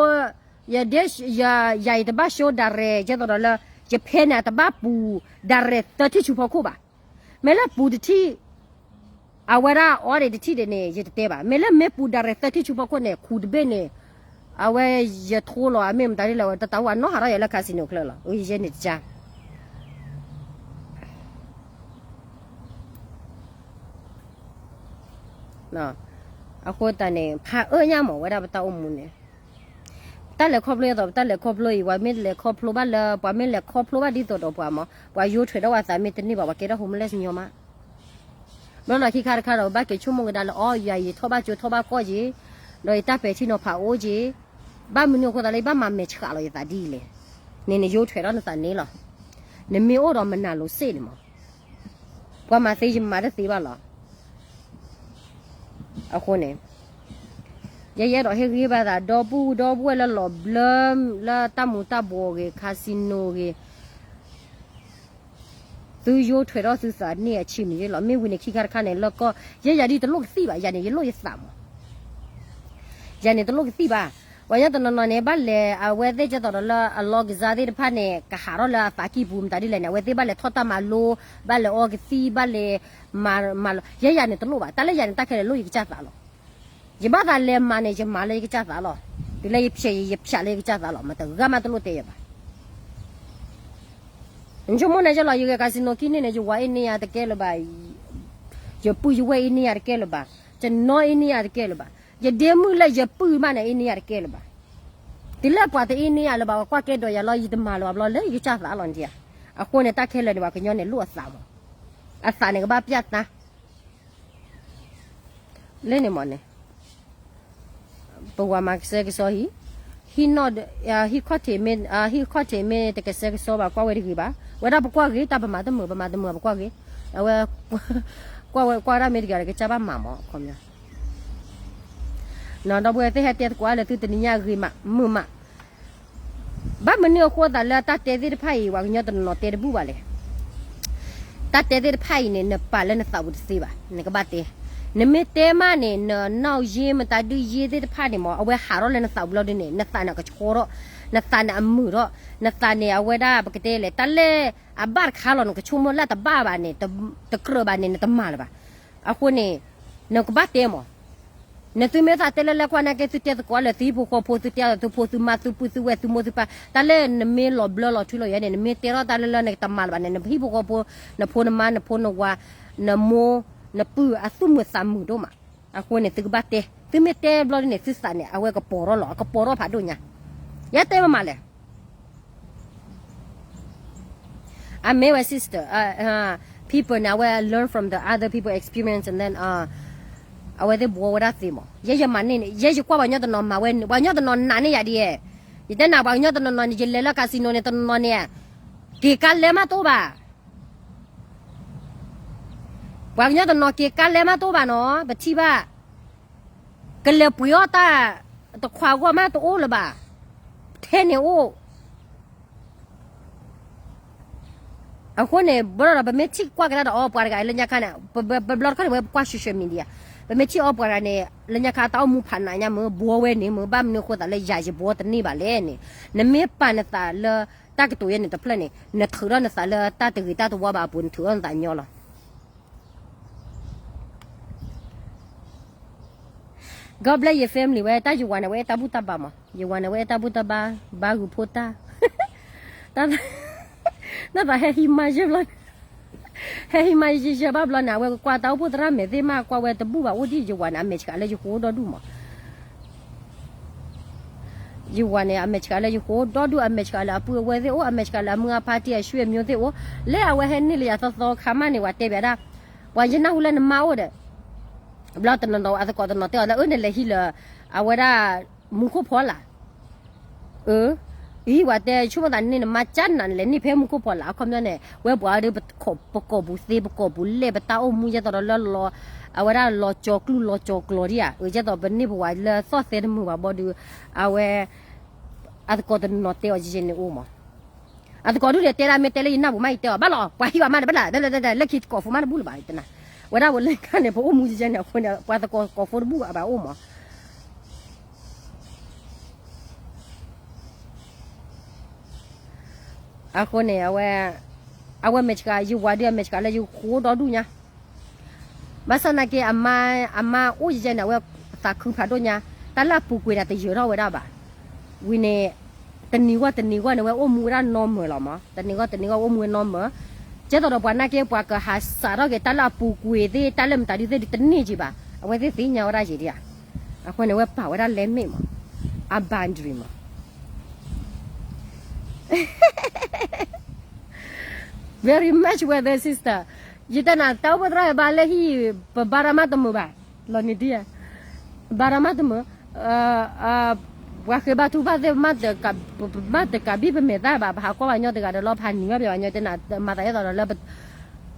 ယဒ့ၣ်, ယၤအံၤတဘၣ်ၡိဒၣ်ရဲၣ် ကဲသိးဒီးလၢ ယဖဲန့ၣ် တဘၣ်ပူၤဒၣ်ရဲၣ်သၢထံၣ်ဆူဖီခိၣ်ဘၣ်. မ့ၢ်လၢပူၤတထံၣ် အဝဲဒၣ်အီၣ်ဒံးတထံၣ်ဒံးန့ၣ် ယတတဲဘၣ်. မ့ၢ်လၢမ့ၢ်ပူၤဒၣ်ရဲၣ်သၢထံၣ်ဆူဖီခိၣ်န့ၣ် ခူၣ်တဘ့ၣ်န့ၣ်, အဝဲယထိလီၤ အမ့ၢ်မတၤဒ်လဲၣ် တၢ်တၢ်အိၣ်အနီၢ်ဟးထီၣ်ယၤလၢ casino ချၢလီၤ. ယဲန့ၣ်တကါ အဃိသတးန့ၣ် ဖးအၢညါမး ဝဲဒၣ်ပတၢ်အိၣ်မူန့ၣ်, တၢ်လဲၤခီဖျိအသိး ပတၢ်လဲၤခီဖျိအံၤ ပှၤမ့ၢ်လဲၤခီဖျိဘၣ်လၢ ပှၤမ့ၢ်လဲၤခီဖျိဘၣ်ဒ်သိးဒီးပှၤမး ပှၤယိထၢၣ်ဒီးပှၤသးမ့ၢ်တန့ၢ်ဘၣ် ပှၤကဲထီၣ် homeless ညီမး. ဘျီလီၤခံခါတခါဒီး ဘၣ်က့ၤဆိကမိၣ်ကဒါလၢ အီ ယၤယထီၣ်ဘၣ်ကၠိထီၣ်ဘၣ်ကီၢ်က့ၤ, ဒီးယတၢ်ပဲာ်ထံနီၤဖးအိၣ်က့ၤ, ဘၣ်မနုၤအဃိသတးလၢ ယဘၣ်မၤမဲာ်ဆှးလီၤယသးဒ်အံၤလဲၣ်. န့ၣ်နယိထၢၣ်ဒီးနသးန့ၣ်လီၤ. နမ့ၢ်အိၣ်ဒီးမနၤလိၤစ့ၣ်န့ၣ်မး ပှၤမၤသ့ယမၤတသ့ဘၣ်လီၤ. အဃိန့ၣ် ယဲယအဲၣ်ဒိးဟ့ၣ်ဂံၢ်ဘါသး ဒီပုၢ်ဒီပုၢ်ဝဲၢ်လၢလီၤဘျၢ လၢတၢ်မူၤတၢ်ဘှီးဂ့ၤ casino ဂ့ၤ, သုယိထွဲးထီၣ်သုသးန့ၢ်အဆံးမံၤလီၤ. မ့ၢ်ဝံၤန့ၣ်ခံခါတခါန့ၣ် လၢကီၢ် ယဲယၤဒ်တလိၣ်ကသံၣ်ဘၣ်, ယၤန့ၣ် ယလိၣ်ယသးမး, ယၤန့ၣ်တလိၣ်ကသံၣ်ဘၣ်. ပှၤကညီတနီၤနီၤန့ၣ် ဘၣ်လဲၤ အဝဲသ့ၣ်ကဲသိးဒီးလၢအလီကစၢ်သ့ၣ်တဖၣ်န့ၣ် ကဟးထီၣ်လၢအသးကံၢ်ပူၤ မတၤဒ်လဲၣ်န့ၣ် အဝဲသ့ၣ်ဘၣ်လဲၤထီၣ်တၢ်မၤလိ, ဘၣ်လဲၤအီကသံၣ်, ဘၣ်လဲၤမၤလီၤ. ယဲယၤန့ၣ်တလိၣ်ဘၣ်. တၢ်လၢယၤန့ၣ် တၢ်ခဲလၢာ်လိၣ်ယကစၢ်သးလီၤ. ယဘၣ်သးလဲၤမၤန့ၣ် ယမၤလၢယကစၢ်သးလီၤ. တုၤလၢယဖျဲး ယဖျးလၢယကစၢ်သးလီၤ. မတၤတဂၤမးတလိၣ်တဲယၤဘၣ်. နဆိကမိၣ်န့ၣ်ယလီၤ ယဂဲၤ casino ခံန့ၣ်န့ၣ် ယဝၤအ့န့ယၤတကဲလၢၤဘၣ်, ယပုၢ်ယဝဲၢ်အ့န့ယၤတကဲလၢၤဘၣ်, ယနီၢ်အ့န့ယၤတကဲလၢၤဘၣ်, ယဒ့မုၣ်လၢယပုၢ်မးန့ၣ် အ့န့ယၤတကဲလၢၤဘၣ်. တုၤလၢပှၤတအ့န့ယၤလၢၤဘၣ် ပှၤကွၢ်ကဲဒိးယၤလီၤ ယတမၤလၢၤဘၣ်ဘျီ လၢယကစၢ်သးလီၤဒံးဧါ. အဃိန့ၣ် တၢ်ခဲလၢာ်န့ၣ် ပှၤကညီန့ၣ်လိၣ်အသးမး, အသးန့ၣ်ကဘၣ်ပျၢ်သါ လၢန့ၣ်မးန့ၣ် ပဝၤမၤကစဲကစီဟံၣ်, ဟံၣ်နီၣ်, ဟံၣ်ခီၣ်ထံးမ့ၢ်, ဟံၣ်ခီၣ်ထံးမ့ၢ်တကစဲကစီဘၣ် ကွၢ်ဝဲတဂ့ၤဘၣ်. ဝဲဒၣ်ပကွၢ်ဂ့ၤ တၢ်ပမၤတမုာ် ပမၤတမုာ် ပကွၢ်ဂ့ၤ. အဝဲ ကွၢ်ဝဲကွၢ်ဒၣ်မ့ၢ်တဂ့ၤ ကစၢ်ဘၣ်မၤမး အခီပညီ. နီၢ်ဒီပုၢ်ဝဲၢ်သ့ၣ် ဟဲတဲသကိးအါလၢသုတနံၤညါဂ့ၤမး မုာ်မး. ဘၣ်မနုၤအဃိသးလၢတၢ်တဲသ့ၣ်တဖၣ်အံၤ ပှၤကညီတနီၤနီၤတဲတဘူၣ်ဘၣ်လဲၣ်. တၢ်တဲသ့ၣ်တဖၣ်အံၤန့ၣ် နပာ်လၢနသးပူၤတသ့ဘၣ် နကဘၣ်တဲ. နမ့ၢ်တဲမးန့ၣ် နနီၢ်ယ့မတၤဒုးယ့သ့ၣ်တဖၣ်န့ၣ်မး အဝဲဟးထီၣ်လၢနသးပူၤလီၤဒုးန့ၣ် နသးန့ၣ်ကဆှီထီၣ်, နသးန့ၣ်အမုာ်ထီၣ်, နသးန့ၣ်အဝဲဒၣ်ပကတဲလဲၣ် တၢ်လၢအဘၣ်တခါလီၤ နကဆိကမိၣ်လၢတဘၣ်ဘၣ်န့ၣ်, တကြၢးဘၣ်န့ၣ် နတမၤလၢၤဘၣ်. အဃိန့ၣ် နကဘၣ်တဲမး. နသုမ့ၢ်သးတဲလၢလဲၤကွၢ်နာ်က့ သုတဲသကိးလၢသုဟံၣ်ဖိဃီဖိ သုတဲအီၤသုဖိသုမါသုပုၢ်သုဝဲၢ်သုမိၢ်သုပၢ် တၢ်လၢနမ့ၢ်လီၤဘျၢလီၤထွံလီၤယဲန့ၣ် နမ့ၢ်တဲထီၣ်တၢ်လၢလၢနကတမၤလၢၤဘၣ်န့ၣ် နဟံၣ်ဖိဃီဖိ နဖိနမါနဖိနဝၤ နမိၢ်နပုၢ်အသူၣ်မုာ်သးမုာ်ဒိၣ်မး. အဃိန့ၣ် သုကဘၣ်တဲ သုမ့ၢ်တဲဘျီဒ်န့ၣ် သုသးန့ၣ် အဝဲကပီၤထီၣ်လီၤ အကပီၤထီၣ်ဖးဒိၣ်ညါ. ယဲတဲမးမးလဲၣ် အမ့ၢ်ဝဲ sister, people န့ၣ် အဝဲ learn from the other people experience and then အဝဲသ့ၣ်ဘှီဝဲဒၣ်သ့မး. ယဲယမၤန့ၢ်န့ၣ် ယဲယကွၢ်ပှၤကညီတနီၤမၤဝဲန့ၣ် ပှၤကညီတနီၤနာ်န့ၢ်ယၤဒ်ဧါ. ယတဲနၤ ပှၤကညီတနီၤနီၤန့ၣ် ယလဲၤလၢ casino န့ၣ် တနီၤနီၤန့ၣ် က့ၤကါလဲမးတအိၣ်ဘၣ်. ပှၤကညီတနီၤက့ၤကါလဲမးတအိၣ်ဘၣ်နီၤ ပထံၣ်ဘၣ် ကလဲၤပှ့ၤအီၣ်တၢ် တခွးဂီၢ်မးတအိၣ်လၢၤဘၣ်. ထဲန့ၣ်အိၣ် အဃိန့ၣ် ဘၣ်ဒီး ပမ့ၢ်ထံၣ်ကွၢ်ကဒါဒီး အီပှၤတဂၤလၢညါခါန့ၣ် ပဘျီတခီန့ၣ် ဝဲပကွၢ် social media ပမ့ၢ်ထံၣ်အီပှၤတဂၤန့ၣ် လၢညါခါတၢ်အိၣ်မူဖးနးညါမ့ၢ် ဘှီဝဲန့ၣ်မ့ၢ် ဘၣ်မနုၤအဃိသးလၢယၤယဘှီတန့ၢ်ဘၣ်လဲၣ်န့ၣ် နမ့ၢ်ပာ်နသးလၢ တၢ်ကတိၤယဲန့ၣ်တဖျၢၣ်န့ၣ် နထုးထီၣ်နသးလၢတၢ်တဂ့ၤတၢ်တဝါဘၣ်အပူၤ နထုးထီၣ်နသးညီလီၤ. God bless your family ဝဲတၢ်ယဝၤန့ၣ် ဝဲအဲၣ်တၢ်ဘူၣ်တၢ်ဘါမး ယဝၤန့ၣ် ဝဲအဲၣ်တၢ်ဘူၣ်တၢ်ဘါ ဘါဂုၤဖိတၢ် တၢ်သး ဟဲဟံးမါယဲၢ်ဘျီ ဟဲဟံးမါယဲၢ်ဘျီန့ၣ် အဝဲကကွၢ်တၢ်အိၣ်ဖှိၣ်သရၣ်မဲာ်သ့ၣ်မး ကွၢ်ဝဲတဘူၣ်ဘၣ်အိၣ်ဒံး ယဝၤန့ၣ် အမဲာ်ဆှးလၢယဃိဒီဒူၣ်မး ယဝၤန့ၣ် အမဲာ်ဆှးလၢယဃိဒီဒူၣ် အမဲာ်ဆှးလၢအပုၢ်အဝဲၢ်သ့ၣ်အိၣ် အမဲာ်ဆှးလၢအမုၢ်အဖါတံၢ်အဆွေမျိုးသ့ၣ်အိၣ် လၢအဝဲဟဲန့ၢ်လၢယၤသီသီခါမးန့ၣ် ပှၤတဲဘၣ်ဒၣ် ပှၤယနၢ်ဟူလၢနမါအိၣ်ဒီး ဘျီတနီၤနီၤအသကိးတနီၤတဲအီၤလၢအၢန့ၣ်လဲၤဟံးလၢ အဝဲဒၣ် မူခိၣ်ဖီလာ် အၢ အံၤဝဲတဲဆိကမိၣ်သးန့ၢ်နမါကၢ်နၤန့ၣ်လဲၤန့ၢ်ဖဲမူခိၣ်ဖီလာ် အခီပညီန့ၣ် ဝဲပှၤဒီး ပကိာ်ပူၤသ့ ပကိာ်ပူၤလဲၢ် ပတၢ်အိၣ်မူယဲသိးဒီးလၢ အဝဲဒၣ်လီၤကၠီၤကျူၢ်လီၤကၠီၤကျီၤဒံးဧါ အၢ ယဲသိးပန့ၢ်ပဝဲလၢသီၣ်သဲတမုာ်ဘၣ်ဘီဒီး အဝဲ အသကိးတနီၤတဲအီၤယဲန့ၣ်အိၣ်မး အသကိးဒုးဒီးတဲဒၣ်မ့ၢ်တဲလၢယနၢ်ပူၤမး ယတဲအီၤဘၣ်လီၤ ပှၤဟံးဘၣ်မးတဘၣ်လၢ လၢခံသကိးဖိမးတဘူၣ်လၢၤဘၣ် ယတဲနၤ ဝဲဒၣ်ဝဲလၢခါန့ၣ် ပအိၣ်မူယဲန့ၣ် အဃိန့ၣ် ပှၤသကိးသကိးဖိတဘူၣ်ဘၣ်ဘၣ်အိၣ်မး အဃိန့ၣ် အဝဲ အဝဲမဲာ်ဆှး ယဝၤဒုးအမဲာ်ဆှးလၢယဃိဒီဒူၣ်ညါ ဘၣ်ဆၣ်နာ်က့ အမါ အမါအိၣ်ယဲန့ၣ် အဝဲသးခုဖးဒိၣ်ညါ တၢ်လၢအပူၤကွံာ်န့ၣ် တယၢၤထီၣ်ဝဲဒၣ်ဘၣ် ဝံၤန့ၣ် တနံၤဂီၢ်တနံၤဂီၢ်န့ၣ် ဝဲအိၣ်မူဝဲဒၣ်နီမၢၤလီၤမး တနံၤဂီၢ်တနံၤဂီၢ်အိၣ်မူဝဲနီမၢၤ ကဲသိးဒီးပှၤနာ်က့ ပှၤကဟးစးထီၣ်က့ၤတၢ်လၢအပူၤကွံာ်သ့ၣ် တၢ်လၢမတၤဒုးသ့ၣ်ဒုးတန့ၢ်က့ၤဘၣ် အဝဲသ့ၣ်သ့ၣ်ညါဝဲဒၣ်ယဲဒံးဧါ အဃိန့ၣ် ဝဲပာ်ဝဲဒၣ် limit မး အ boundary မး very much with the sister ယတဲနၤ တၢ်အိၣ်ဖှိၣ်သရၣ်ဘါလၢဟံၣ် ပဘါရၣ်မးတမုာ်ဘၣ် လီၤနံၤဒံဧါ ဘါရၣ်မးတမုာ် ပှၤဃ့ဘါထုကဖၣ်သ့ၣ် ပမၤတကးဘံၣ်ပမဲာ်သၣ်ဘၣ် ပဟးကွၢ်ပှၤကညီတဂၤဒီးလီၤ ပဟးနံၤဘၣ်ပှၤကညီတဲနၤ မၤသးဒ်သိးဒီးလၢ ပ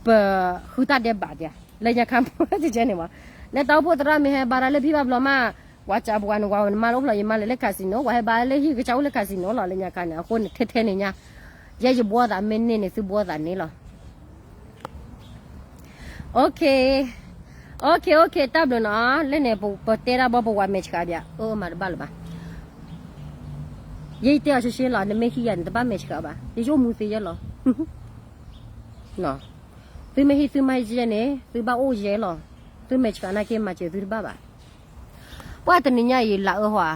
ဃုတၢ်ဒဲးဘးဒံး လၢညါခါမ့ၢ်ဝဲတကဲန့ၣ်မး လၢတၢ်အိၣ်ဖှိၣ်သရၣ်မ့ၢ်ဟဲဘါရၣ်လၢဟံၣ်ဘၣ်ဘျီမး ပှၤစံးပှၤန့ၣ် ဝၤနမါလၢအိၣ်ဖျဲၣ် ယမါလဲၤလၢ casino ဝၤဟဲဘါလၢဟံၣ်ကစၢ်အိၣ်လၢ casino လီၤ လၢညါခါန့ၣ် အဃိန့ၣ် ထဲထဲန့ၣ်ညါ ယဲယဘှီသးမ့ၢ်န့ၢ်န့ၣ် သုဘှီသးန့ၣ်လီၤ. Okay, okay, okay, တၢ်ဘျုးနီၤ လၢန့ၣ် ပတဲတၢ်ဘီပဝၤမဲာ်ဆှးဘၣ် အၢ မၤတဘၣ်လၢၤဘၣ်. ယဲယတဲအီၤရှဲရှဲလီၤ နမ့ၢ်ဟံးယၤန့ၣ် တဘၣ်မဲာ်ဆှးဘၣ် ယအိၣ်မူသ့ယဲလီၤ. သုမ့ၢ်ဟံးသုမါယဲန့ၣ် သုဘၣ်အိၣ်ယဲလီၤ. သုမဲာ်ဆှးနာ်က့ မၤစၢၤသုတဘၣ်ဘၣ်. ပှၤတနံၤညါအံၤ လၢအၢဟီဧါ,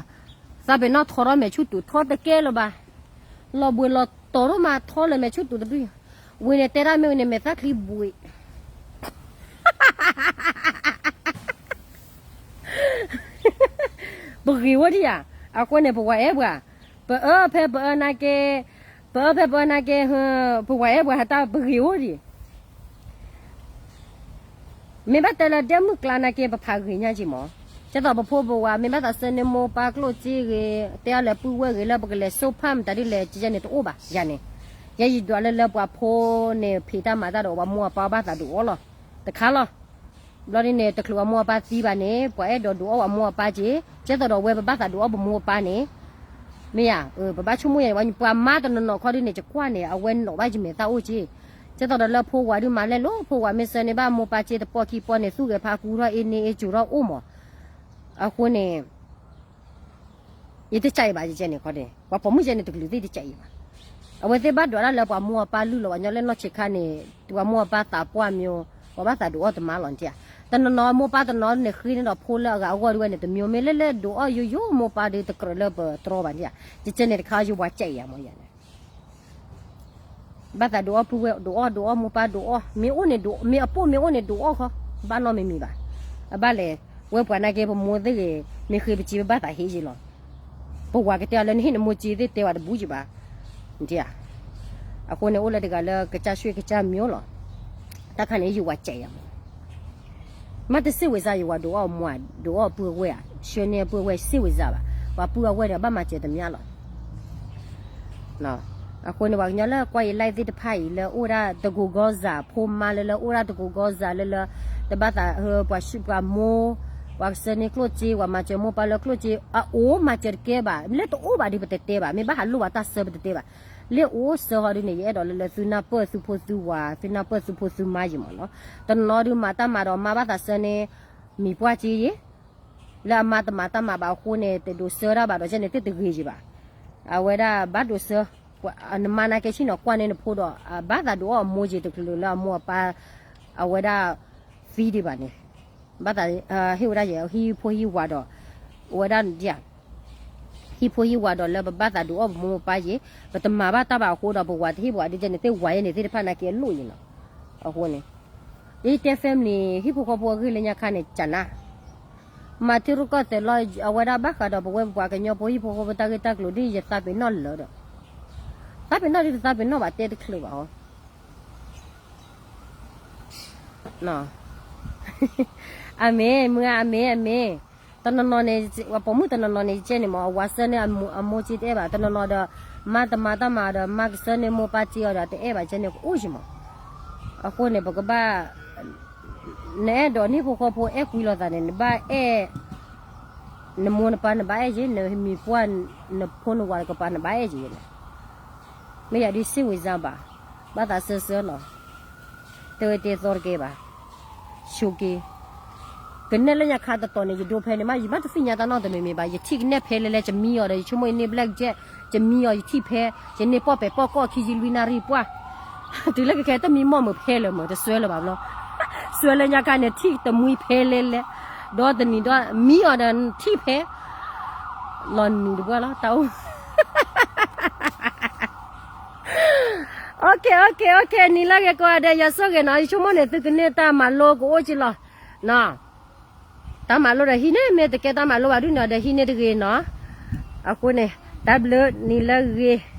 သးပ့ၤနီၣ်ထီထီၣ်မဲာ်ဆူၣ်တူာ်ထီတကဲလၢၤဘၣ်. လီၤဘှံးလီၤတီၤထီၣ်မးထီလၢမဲာ်ဆူၣ်တူာ်တဒု, ဝံၤန့ၣ်တဲဒၣ်မ့ၢ်ဝံၤန့ၣ် မဲာ်သၣ်ချံဘှံး ပဂ့ၤဝဲဒံးဧါ, အဃိန့ၣ် ပဝၤအဲၣ်ပှၤ, ပအၢဖဲပအၢနာ်က့, ပအၢဖဲပအၢနာ်က့, ပဝၤအဲၣ်ပှၤဟးတၢ်ပဂ့ၤအိၣ်ဒံး မ့ၢ်ဘၣ်တဲလၢဒဲမုၢ်ကျါနာ်က့ ပဖးဂ့ၤညါက့မး, ကဲသိးပဖိပဝၤ မ့ၢ်ဘၣ်သးစၢန့ၢ်မိၢ်ပၢ်ကျိၣ်စ့ဂ့ၤ, တဲအီၤလဲၤပုၢ်ဝဲၢ်ဂ့ၤလၢပကလဲၤစိဖၣ်မတၤဒ်လဲၣ် ကဲန့ၣ်တအိၣ်ဘၣ်, ယၤန့ၣ်, ယဲယဒွးလၢလၢပှၤဖိန့ၣ် ဖံးတၢ်မၤတၢ်ဒီး ပှၤမိၢ်အပၢ်ဘၣ်သးဒုးအီၣ်လီၤ, တခါလီၤ. ဘျီဒ်န့ၣ် တချုးအမိၢ်အပၢ်သံဘၣ်န့ၣ် ပှၤအဲၣ်ဒိးဒုးအီၣ်ပှၤမိၢ်အပၢ်က့, ကဲသိးဒီးဝဲပဘၣ်သးဒုးအီၣ်ပမိၢ်အပၢ်န့ၣ်, မ့ၢ်ယၤ, ပဘၣ်ဆိကမိၣ်ယၤန့ၣ် ပှၤမါတနီၤနီၤခီဒ်န့ၣ် ယကွၢ်န့ၣ် အဝဲနီၣ်ဘၣ်ယမဲာ်သၣ်အိၣ်က့, ကဲသိးဒီးလၢဖိဝၤဒုးမၤလဲၣ်လိၤ ဖိဝၤမ့ၢ်စၢန့ၢ်ဘၣ်မိၢ်ပၢ်က့တပီၢ်ခံပီၢ်န့ၣ် သူၣ်ဂဲၤဖးကူထီၣ်အ့န့ၢ်အ့စူၤထီၣ်အိၣ်မး, အဃိန့ၣ် ယတကးအံၤဘၣ် ယကဲန့ၣ်ခီဒ်န့ၣ် ပှၤပိာ်မုၣ်ကဲန့ၣ် တကလုာ်သ့ၣ်တကးအံၤဘၣ်. အဝဲသ့ၣ်ဘၣ်ဒွးတၢ်လၢပှၤမိၢ်အပၢ်လုၢ်လီၤ ပှၤညီလၢနီၢ်ဆံးခါန့ၣ် ပှၤမိၢ်အပၢ်သးပှၢ်မၠိ, ပှၤဘၣ်သးဒုးအီၣ်တမါလီၤနထံၣ်ဧါ. တနီၤနီၤမိၢ်ပၢ်တနီၤန့ၣ် ဃ့န့ၢ်ဒီးဖိလၢအဂၤအဂီၢ်ဒ်ဝဲန့ၣ် တမၠိ မ့ၢ်လၢလၢဒုးအီၣ်ယိယိမိၢ်ပၢ်ဒုးတကြၢးလၢပတြီဘၣ်နထံၣ်ဧါ. ယကဲန့ၣ်တခါ ယဝၤကဲအံၤမးယၤန့ၣ် ဘၣ်သးဒုးအီၣ်ပုၢ်ဝဲၢ် ဒုးအီၣ် ဒုးအီၣ်မိၢ်ပၢ် ဒုးအီၣ် မ့ၢ်အိၣ်န့ၣ် မ့ၢ်အပိၢ်မ့ၢ်အိၣ်န့ၣ် ဒုးအီၣ်ခီ, ဘၣ်နီတမံၤမံၤဘၣ်. အဘၣ်လဲၣ်, ဝဲပှၤနာ်က့ ပမိၢ်သ့ၣ်ဂ့ၤ မ့ၢ်ဃ့ပစ့ပဘၣ်သးဟ့ယံၤလီၤ. ပဝၤကတဲအီၤလၢနဟ့ၣ်နမိၢ်စ့သ့ၣ်တဲဝဲတဘူးကံဘၣ်, နထံၣ်ဧါ. အဃိန့ၣ်အိၣ်လၢတဂၤလၢကစၢ်ဆှ့ကစၢ်မၠိလီၤ. တၢ်ခါန့ၣ်ယဝၤကဲအံၤမး မ့ၢ်တစ့ၢ်ဝဲစၢ်ယဝၤဒုးအီၣ်အမိၢ် ဒုးအီၣ်ပုၢ်အဝဲၢ်ဧါ, ဆှၢန့ၢ်အပုၢ်အဝဲၢ်စ့ၢ်ဝဲစၢ်ဘၣ်, ပှၤပုၢ်အဝဲၢ်ဒီးဘၣ်မၤစၢၤတမံၤလီၤ. အဃိန့ၣ် ပှၤကညီလၢကွၢ်ယ live သ့ၣ်တဖၣ်အံၤ လၢအိၣ်ဒၣ်တကူးကီၢ်စဲၣ် ဖိမါလၢလၢအိၣ်ဒၣ်တကူးကီၢ်စဲၣ်လၢလၢ တဘၣ်သးဟၢ ပှၤဆှုပှၤမိၢ် ပှၤကစၢန့ၢ်ကျိၣ်စ့ ပှၤမၤစၢၤမိၢ်ပၢ်လၢကျိၣ်စ့ အအိၣ်မၤစၢၤတကဲဘၣ်, လၢတအိၣ်ဘၣ်ဒီးပတတဲဘၣ်, မ့ၢ်ဘၣ်ဟးလိၣ်ဘၣ်တၢ်ဆၢပတတဲဘၣ်. လၢအိၣ်ဆၢဟီဒ်န့ၣ် ယအဲၣ်ဒိးလၢလၢသုနၢ်ပၢၢ်သုဖိသုဝၤ သုနၢ်ပၢၢ်သုဖိသုမါယံၤမးနီၤ. တနီၤဒုးမၤတၢ်မၤဒီးမါဘၣ်သးစၢန့ၢ် မံၤပှၢ်က့ယဲ လၢအမါတမၤတၢ်မၤဘၣ်အဃိန့ၣ် တဒိးဆၢတၢ်ဘၣ်ဒီး ကဲန့ၣ်သ့ၣ်တဂ့ၤယံၤဘၣ်. အဝဲဒၣ်ဘၣ်ဒိးဆၢ, နမါနာ်က့ဆ့ၣ်နီၤကွၢ်န့ၢ်နဖိဒီး ဘၣ်သးဒုးအီၣ်အမိၢ်က့တကလုာ်လၢအမိၢ်အပၢ် အဝဲဒၣ်သံဒံးဘၣ်န့ၣ်, ဘၣ်သးဟ့ၣ်ဝဲဒၣ်ယဲ ဟံၣ်ဖိဟံၣ်ဝၤဒီး အဝဲဒၣ်ဒ် ဟံၣ်ဖိဟံၣ်ဝၤဒီးလၢပဘၣ်သးဒုးအီၣ်ပမိၢ်ပၢ်ယံၤ, ပတမၤဘၣ်တၢ်ဘၣ်အဃိဒီး ပဝၤတဟ့ၣ်ပှၤဒ်န့ၣ်သ့ၣ်ဝၤယဲန့ၣ်သ့ၣ်တဖၣ်နာ်က့အလိၣ်ယံၤနီၤ. အဃိန့ၣ် ယတဲ family ဟံၣ်ဖိဃီဖိအဂ့ၢ်လၢညါခါန့ၣ် ကနၣ် မၤထံရူၢ်ကီၢ်သဲးလီၤ. အဝဲဒၣ်ဘၣ်ဃးဒီးပဝဲပပှၤကညီဖိဟံၣ်ဖိဃီဖိတၢ်ဂ့ၢ်တၢ်ကျိၤဒ်ယသးပ့ၤနီၣ်လၢာ်ဒီး, သးပ့ၤနီၣ်ဒ်တသးပ့ၤနီၣ်ဘၣ်တဲတချုးဘၣ်အီၤ အမ့ၢ် မုၢ်ဂၤ အမ့ၢ် အမ့ၢ်, တနီၤနီၤန့ၣ် ပှၤပိာ်မုၣ်တနီၤနီၤန့ၣ် ကဲန့ၣ်မး အဝၤဆၢန့ၢ်အမိၢ်စ့တအဲၣ်ဘၣ်, တနီၤနီၤဒီး မါတမၤတၢ်မၤဒီး မါကဆၢန့ၢ်မိၢ်ပၢ်စ့အီၤဒီးတအဲၣ်ဘၣ် ကဲန့ၣ်ကအိၣ်ယံၤမး. အဃိန့ၣ် ပကဘၣ် နအဲၣ်ဒိးနဟံၣ်ဖိဃီဖိအဲၣ်ကွံလိာ်သးန့ၣ် နဘၣ်အဲၣ် နမိၢ်နပၢ်နဘၣ်အဲၣ်က့ၤ, နမံၤပှၢ် နဖိနဝၤတကပၤနဘၣ်အဲၣ်က့ၤန့ၣ်, မ့ၢ်ယၤဒ်စ့ၢ်ဝံၤစၢ်ဘၣ်, ဘၣ်သးစၢၢ်စၢၢ်လီၤ. တဲဝဲတဲသီတကဲဘၣ်, ဆိက့ၤ, ကနဲၣ်လၢညါခါတတီၤန့ၣ် ယဒိဖဲန့ၣ်မး ယမ့ၢ်တသ့ၣ်ညါတၢ်နီတမံၤမံၤဘၣ်, ယထံၣ်ကနဲၣ်ဖဲလဲၣ်လဲၣ် ယမံအီၤဒီး ယဆိကမိၣ်ယန့ၢ် black jack, ယမံအီၤ ယထံၣ်ဖဲ, ယန့ၢ်ပီၣ်ပဲာ်ပီၣ်ကီၢ်ခံယံလွံၢ်နၣ်ရံၣ်ပှၢ်, တုၤလၢကခဲတမံမီၢ်မုာ်ဖဲလၢာ်မး တစၢလၢၤဘၣ်ဘျီ, စၢလၢညါခါန့ၣ် ထံၣ်တမှံဖဲလဲၣ်လဲၣ်, ဒီတနံၤဒီး မံအီၤဒီးထံၣ်ဖဲ လီၤနံၤတပှၢ်လီၤ တၢ်အိၣ် OK OK OK နံၤလၢဂ့ၤကိးဂၤဒဲး ယွၤဆိၣ်ဂ့ၤနီၤ, ယဆိကမိၣ်န့ၣ် သုကန့ၢ်တၢ်မၤလိကအိၣ်က့ၤလီၤ. တၢ်မၤလိဒီးဟံးန့ၣ် မ့ၢ်တကဲတၢ်မၤလိဘၣ်ဒုးနီၤ ဒီးဟံးန့ၢ်တဂ့ၤနီၤ. အဃိန့ၣ် တၢ်ဘျုးနံၤလၢဂ့ၤ